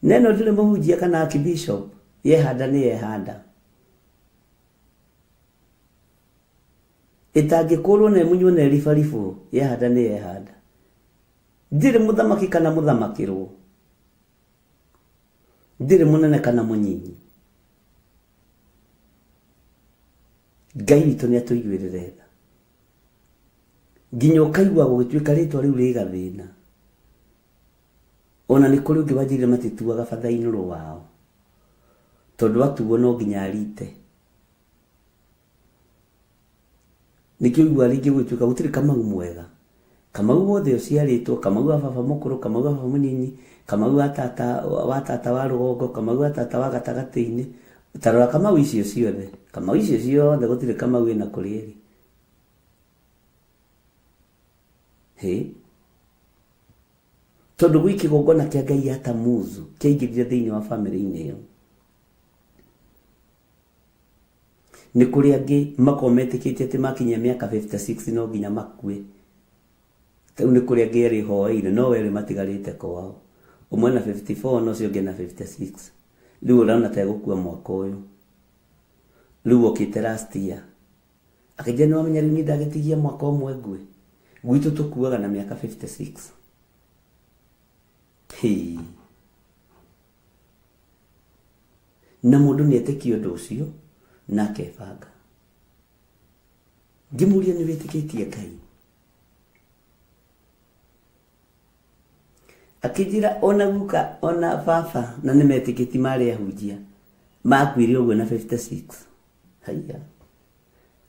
Neno ndĩrĩ mũhunjia kana archbishop, yehanda nĩ yehanda. Ĩtangĩkũrwo na ĩmunywo na ĩribaribwo, yehanda nĩ yehanda. Ndirĩ mũthamaki kana mũthamakĩrwo. Ndirĩ mũnene kana mũnyinyi. Ngai witũ nĩ atũiguĩrĩre tha. Nginya ũkaigua gũgĩtuĩka rĩtwa rĩu rĩ gathĩna. Ona nĩ kũrĩ ũngĩ wanjĩrire matituaga batha-inĩ wao. Tondũ atuo no nginya arite. Nĩkĩo ũiguaga rĩngĩ gũgĩtuĩka gũtirĩ Kamau mwega. Kamau wothe ũciarĩtwo, Kamau wa baba mũkũrũ, Kamau wa baba mũnini, Kamau wa tata wa tata wa rũgongo, Kamau wa tata wa gatagatĩ-inĩ. Ta rora Kamau icio ciothe. Kamau icio ciothe gũtirĩ Kamau ĩna kũrĩa ĩrĩ. Hĩ? Tondũ gwĩ kĩgongona kĩa Ngai ya Tamuzu kĩaingĩrire thĩinĩ wa bamĩrĩ-inĩ ĩyo. Nĩ kũrĩ angĩ makoragwo metĩkĩtie atĩ makinyia mĩaka 56 no nginya makue. Rĩu nĩ kũrĩ angĩ erĩ hoeire no erĩ matigarĩte kwao. Ũmwe na 54 na ũcio ũngĩ na 56. Rĩu ũrona ta egũkua mwaka ũyũ. Rĩu okĩte last year. Akĩnjĩra nĩ wamenya rĩu niĩ ndagĩtigia mwaka ũmwe ngue. Gwitũ tũkuaga na mĩaka 56. Hĩ. Na mũndũ nĩ etĩkia ũndũ ũcio na akebanga. Ngĩmũria nĩ wĩtĩkĩtie Ngai. Akĩnjĩra ona guka ona baba na nĩ metĩkĩtie marĩ ahunjia makuire ũguo na 56. Haiya.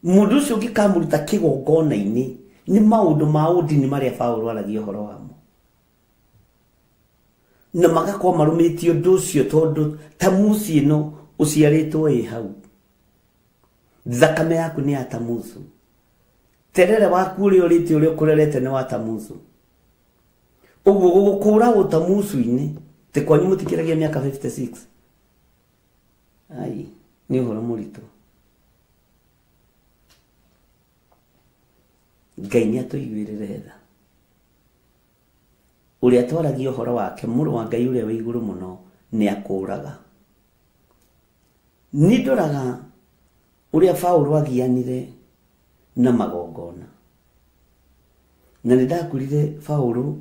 Mũndũ ũcio ũngĩkamũruta kĩgongona-inĩ nĩ maũndũ ma ũndini marĩa Paũlũ aragia ũhoro wamo. Na magakorwo marũmĩtie ũndũ ũcio tondũ Tamuzu ĩno ũciarĩtwo ĩ hau. Thakame yaku nĩ ya Tamuzu. Terere waku ũrĩa ũrĩte ũrĩa ũkũrerete nĩ wa Tamuzu. Ũguo gũgũkũra ũtamuzu-inĩ tĩ kwanyu mũtikĩragia mĩaka 56. Ai, nĩ ũhoro mũritũ. Ngai nĩ atũiguĩrĩre tha. Ũrĩa twaragia ũhoro wake mũrũ wa Ngai ũrĩa wĩ igũrũ mũno nĩ akũraga. Nĩ ndoraga ũrĩa Paũlũ agianire na magongona. Na nĩ ndakorire Paũlũ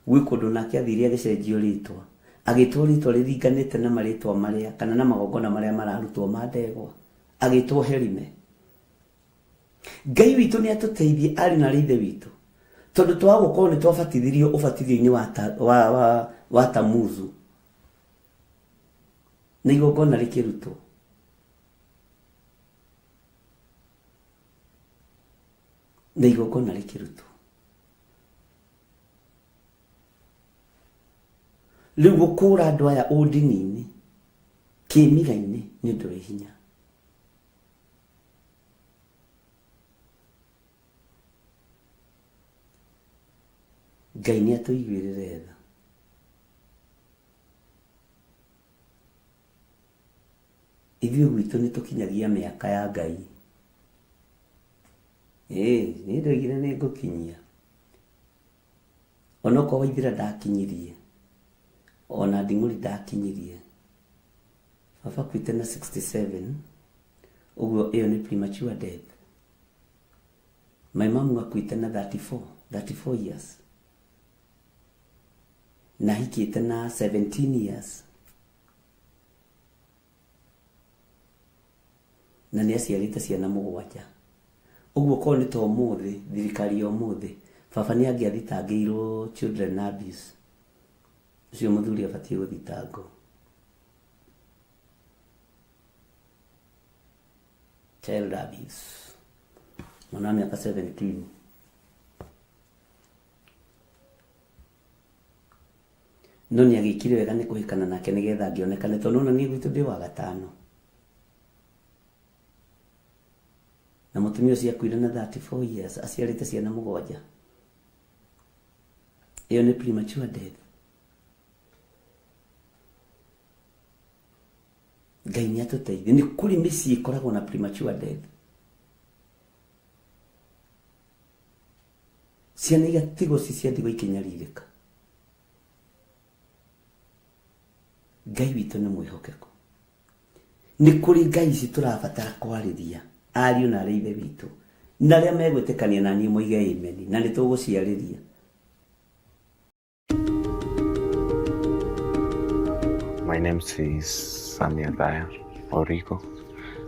gwĩ kũndũ nake athire agĩcenjio rĩtwa. Agĩtwo rĩtwa rĩringanĩte na marĩtwa marĩa kana na magongona marĩa mararutwo ma ndegwa. Agĩtwo Herime. Ngai witũ nĩ atũteithie arĩ na ithe witũ. Tondũ twaga gũkorwo nĩ twabatithirio ũbatithio-inĩ wa Tamuzu. Na igongona rĩkĩrutwo. Na igongona rĩkĩrutwo. Rĩu gũkũra andũ aya ũndini-inĩ, kĩmira-inĩ nĩ ũndũ wĩ hinya. Ngai nĩ atũiguĩrĩre tha. Ithuĩ gwitũ nĩ tũkinyagia mĩaka ya Ngai. Ĩĩ, niĩ ndoigire nĩ ngũkinyia. Onokorwo Waithĩra ndakinyirie, ona Nding'ũri ndakinyirie. Baba akuĩte na 67, ũguo ĩyo nĩ premature death. My mom akuĩte na 34, 34 years. Na ahikĩte na 17 years. Na nĩ aciarĩte ciana mũgwanja. Ũguo korwo nĩ ta ũmũthĩ, thirikari ya ũmũthĩ, baba nĩ angĩathitangĩirwo children abuse. Ũcio mũthuri abatiĩ gũthitangwo. Child abuse. Mwana wa mĩaka 17. No nĩ agĩkire wega nĩ kũhikana nake nĩgetha angĩonekane tondũ nona niĩ gwitũ ndĩ wa gatano. Na mũtumia ũcio akuire na 34 years aciarĩte ciana mũgwanja. Ĩyo nĩ premature death. Ngai nĩ atũteithie. Nĩ kũrĩ mĩciĩ ĩkoragwo na premature death. Ciana igatigwo ci cia ndigwa ikĩnyarirĩka. Ngai witũ nĩ mwĩhokeku. Nĩ kũrĩ ngai ici tũrabatara kwarĩria ariũ na arĩ ithe witũ na arĩa megwĩtĩkania na niĩ moige amen na nĩ tũgũciarĩria. My name is Samia Dhaya Oriko,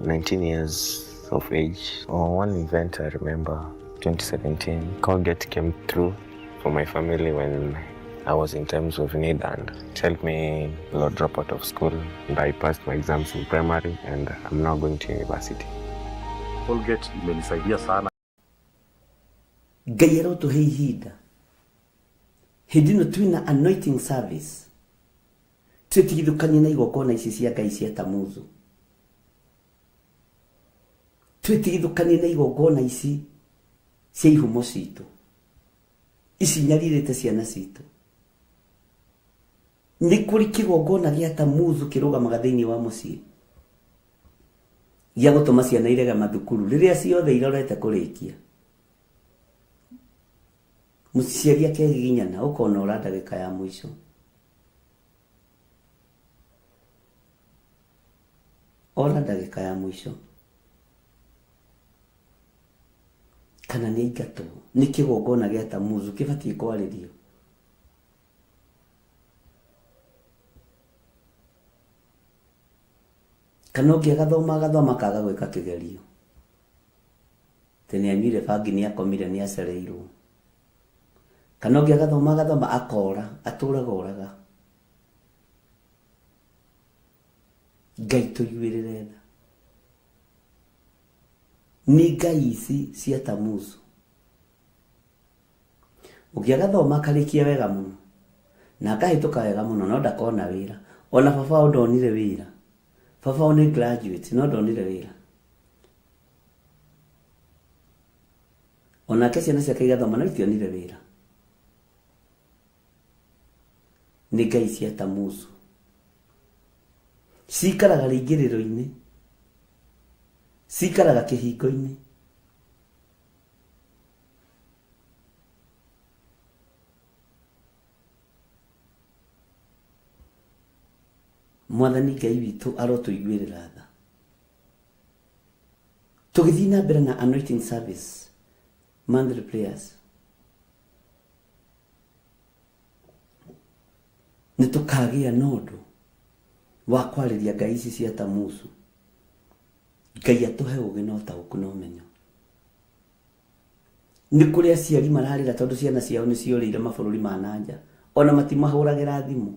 19 years of age. On one event I remember, 2017, Colgate came through for my family when I was in times of need and it helped me not drop out of school. And I passed my exams in primary and I'm now going to university. Colgate imenisaidia sana. Ngai arotũhe ihinda hĩndĩ ĩno twĩna anointing service twĩtigithũkanie na igongona ici cia ngai cia Tamuzu, twĩtigithũkanie na igongona ici cia ihumo citũ ici nyarirĩte ciana citũ. Nĩ kũrĩ kĩgongona gĩa Tamuzu kĩrũgamaga thĩinĩ wa mũciĩ gĩa gũtũma ciana irege mathukuru rĩrĩa ciothe irorete kũrĩkia. Mũciari akegiginyana ũkona ũra ndagĩka ya mũico. Ora ndagĩka ya mũico. Kana nĩ aingatwo. Nĩ kĩgongona gĩa Tamuzu kĩbatiĩ kwarĩrio. Kana ũngĩ agathoma agathoma akaga gwĩka kĩgerio. Atĩ nĩ anyuire bangi nĩ akomire nĩ acereirwo. Kana ũngĩ agathoma agathoma akora, atũraga oraga. Ngai tũiguĩrĩre tha. Nĩ ngai ici cia Tamuzu. Ũngĩ agathoma akarĩkia wega mũno na akahĩtũka wega mũno no ndakona wĩra. Ona baba wao ndonire wĩra. Baba wao nĩ graduate no ndonire wĩra. Onake ciana ciake igathoma no itionire wĩra. Nĩ ngai cia Tamuzu. Cikaraga rĩingĩrĩro-inĩ. Cikaraga kĩhingo-inĩ. Mwathani Ngai witũ arotũiguĩrĩra tha. Tũgĩthiĩ na mbere na anointing service, monthly prayers. Nĩ tũkagĩa na ũndũ wa kwarĩria ngai ici cia Tamuzu. Ngai atũhe ũũgĩ na ũtaũku na ũmenyo. Nĩ kũrĩ aciari mararĩra tondũ ciana ciao nĩ ciorĩire mabũrũri ma na nja, ona matimahũragĩra thimũ.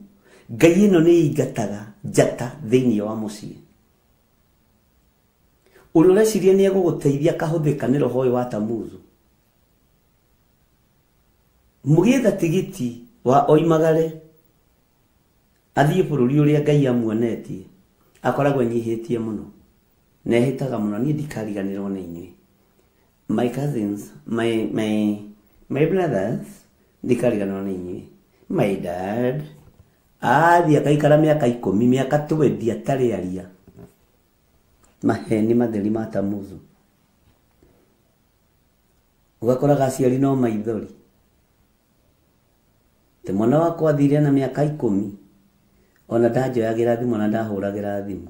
Ngai ĩno nĩ ĩingataga njata thĩinĩ wa mũciĩ. Ũrĩa ũreciria nĩ egũgũteithia akahũthĩka nĩ roho ũyũ wa Tamuzu. Mũgĩetha tigiti wa oimagare athiĩ bũrũri ũrĩa Ngai amuonetie, akoragwo enyihĩtie mũno na ehĩtaga mũno, niĩ ndikariganĩrwo nĩ inyuĩ. My cousins, my brothers, Ndikariganĩrwo nĩ inyuĩ. My dad athiĩ akaikara mĩaka 10, mĩaka 20 atarĩ aria. Maheni matheri ma Tamuzu. Ũgakoraga aciari no maithori. Atĩ mwana wakwa athire na mĩaka 10, ona ndanjoyagĩra thimũ na ndahũragĩra thimũ.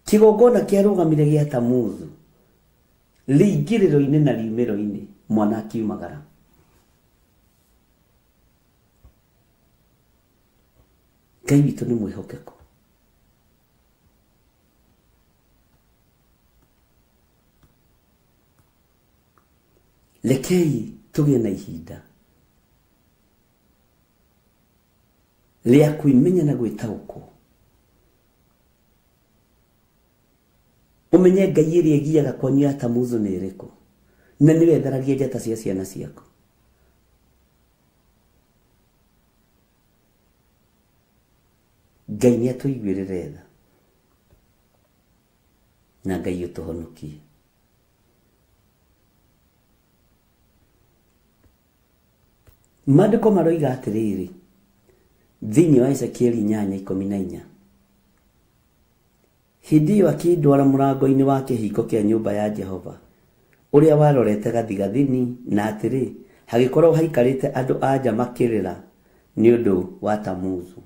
Kĩgongona kĩarũgamire gĩa Tamuzu. Rĩingĩrĩro-inĩ na riumĩro-inĩ, mwana akiumagara. Ngai witũ nĩ mwĩhokeku. Rekei tũgĩe na ihinda rĩa kwĩmenya na gwĩtaũkwo. Ũmenye Ngai ĩrĩa ĩgiaga kwanyu ya Tamuzu nĩ ĩrĩkũ, na nĩwe ĩtharagia njata cia ciana ciaku. Ngai nĩ atũiguĩrĩre tha na Ngai ũtũhonokie. Maandĩko maroiga atĩrĩrĩ thĩinĩ wa Ezekieli 8:14, hĩndĩ ĩyo akĩndwara mũrango-inĩ wa kĩhingo kĩa nyũmba ya Jehova ũrĩa warorete gathigathini, na atĩrĩ, hagĩkorwo haikarĩte andũ a nja makĩrĩra nĩ ũndũ wa Tamuzu.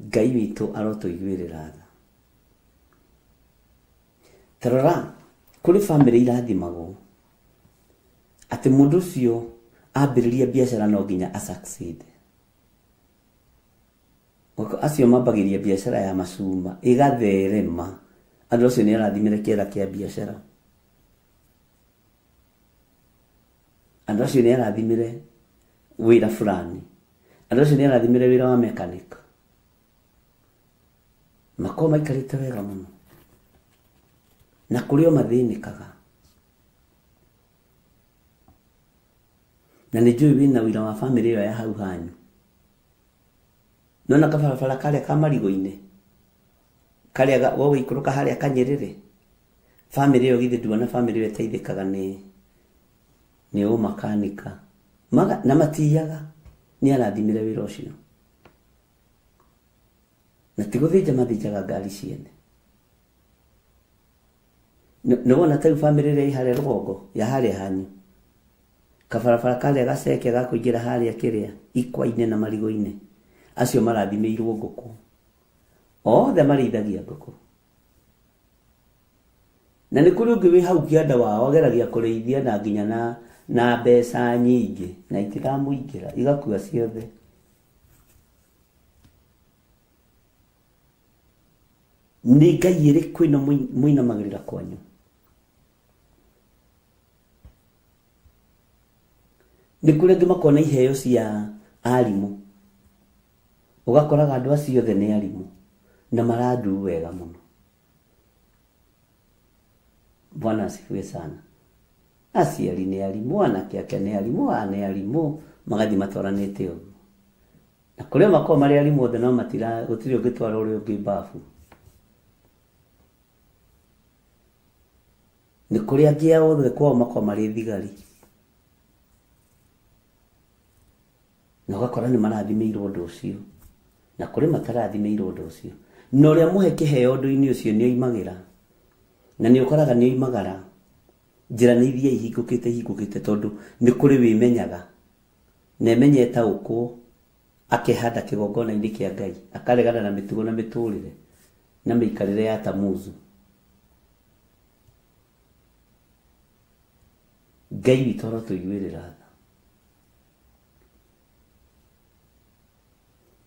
Ngai witũ arotũiguĩrĩra tha. Ta rora, kũrĩ bamĩrĩ irathimagwo atĩ mũndũ ũcio ambĩrĩria biacara no nginya a succeed. Acio mambagĩria biacara ya macuma ĩgatherema, andũ acio nĩ arathimire kĩara kĩa biacara. Andũ acio nĩ arathimire wĩra fulani. Andũ acio nĩ arathimire wĩra wa mechanic. Makorwo maikarĩte wega mũno. Na kũrĩ o mathĩnĩkaga. Na nĩ njũĩ wĩna ũira wa bamĩrĩ ĩyo ya hau hanyu. Nona kabarabara karĩa ka marigũ-inĩ, karĩa gũgĩikũrũka harĩa Kanyerere, bamĩrĩ ĩyo githĩ nduona bamĩrĩ ĩyo ĩteithĩkaga nĩ ũmakanika. Na matiyaga, nĩ arathimire wĩra ũcio. Na ti gũthĩnja mathĩnjaga ngari ciene. Nĩ wona ta rĩu bamĩrĩ ĩrĩa ĩ harĩa rũgongo ya harĩa hanyu, kabarabara karĩa gaceke ga kũingĩra harĩa kĩrĩa ikwa-inĩ na marigũ-inĩ, acio marathimĩirwo ngũkũ. Othe marĩithagia ngũkũ. Na nĩ kũrĩ ũngĩ wĩ hau kĩanda wao ageragia kũrĩithia na nginya na mbeca nyingĩ na itiramũingĩra, igakua ciothe. Nĩ Ngai ĩrĩkũ ĩno mũinamagĩrĩra kwanyu? Nĩ kũrĩ angĩ makona iheo cia arimũ. Ũgakoraga andũ acio othe nĩ arimũ na marandu wega mũno. Bwana asifiwe sana. Aciari nĩ arimũ, anake ake nĩ arimũ, aya nĩ arimũ, magathiĩ matwaranĩte ũguo. Na kũrĩ makoragwo marĩ arimũ othe no matira, gũtirĩ ũngĩtwara ũrĩa ũngĩ mbabu. Nĩ kũrĩ angĩ ao othe kwao makoragwo marĩ thigari. Na ũgakora nĩ marathimĩirwo ũndũ ũcio. Na kũrĩ matarathimĩirwo ũndũ ũcio. Na ũrĩa mũhe kĩheo ũndũ-inĩ ũcio nĩ oimagĩra. Na nĩ ũkoraga nĩ oimagara. Njĩra nĩ ithiaga ihingũkĩte ihingũkĩte tondũ nĩ kũrĩ wĩmenyaga. Na emenye etaũkwo, akehanda kĩgongona-inĩ kĩa Ngai, akaregana na mĩtugo na mĩtũrĩre na mĩikarĩre ya Tamuzu. Ngai witũ arotũiguĩrĩra tha.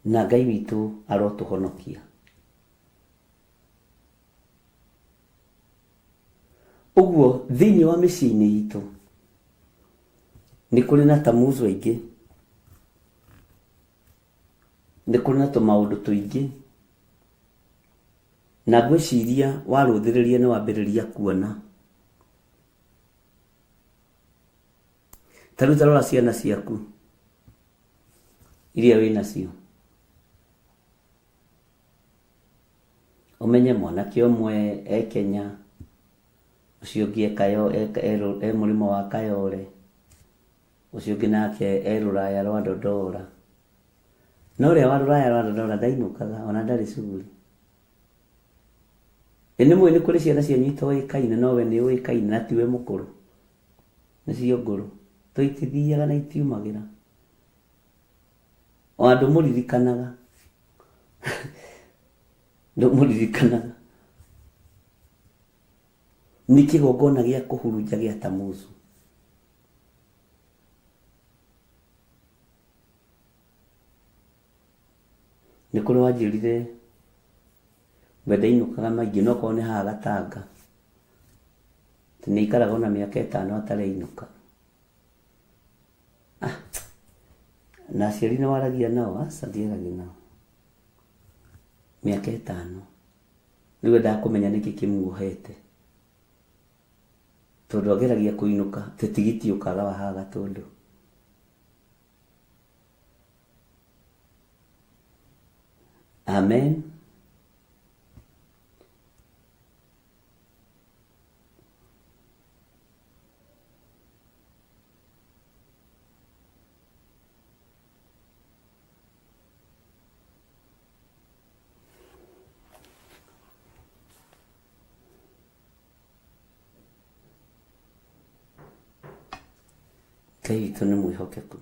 Na Ngai witũ arotũhonokia. Ũguo thĩinĩ wa mĩciĩ-inĩ itũ nĩ kũrĩ na Tamuzu aingĩ, nĩ kũrĩ na tũmaũndũ tũingĩ, na ngwĩciria warũthĩrĩria nĩ wambĩrĩria kuona. Ta rĩu ta rora ciana ciaku iria wĩnacio, ũmenye mwanake ũmwe e Kenya, ũcio ũngĩ e mũrĩmo wa Kayole, Ũcio ũngĩ nake e rũraya rwa Dodora. No ũrĩa wa rũraya rwa Dodora ndainũkaga ona ndarĩ cuguri. Ĩ nĩ mũĩ nĩ kũrĩ ciana cianyu itoĩkaine no we nĩ ũĩkaine na tiwe mũkũrũ. Nĩcio ngũrũ. To itithiaga na itiumagĩra. O ndũmũririkanaga. Ndũmũririkanaga. Nĩ kĩgongona gĩa kũhurunja gĩa Tamuzu. Nĩ kũrĩ wanjĩrire we ndainũkaga maingĩ no korwo nĩ haha Gatanga. Atĩ nĩ aikaraga ona mĩaka ĩtano atarainũka. Ah, na aciari nĩ waragia nao? Aca, ndiaragia nao. Mĩaka ĩtano. Rĩu endaga kũmenya nĩkĩ kĩmuohete. Tondũ ageragia kũinũka, atĩ tigiti ũkaga wa haha Gatũndũ. Amen. Ngai witũ nĩ mwĩhokeku.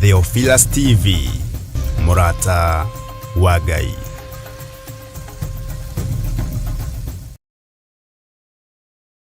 Theophilus TV, mũrata wa Ngai.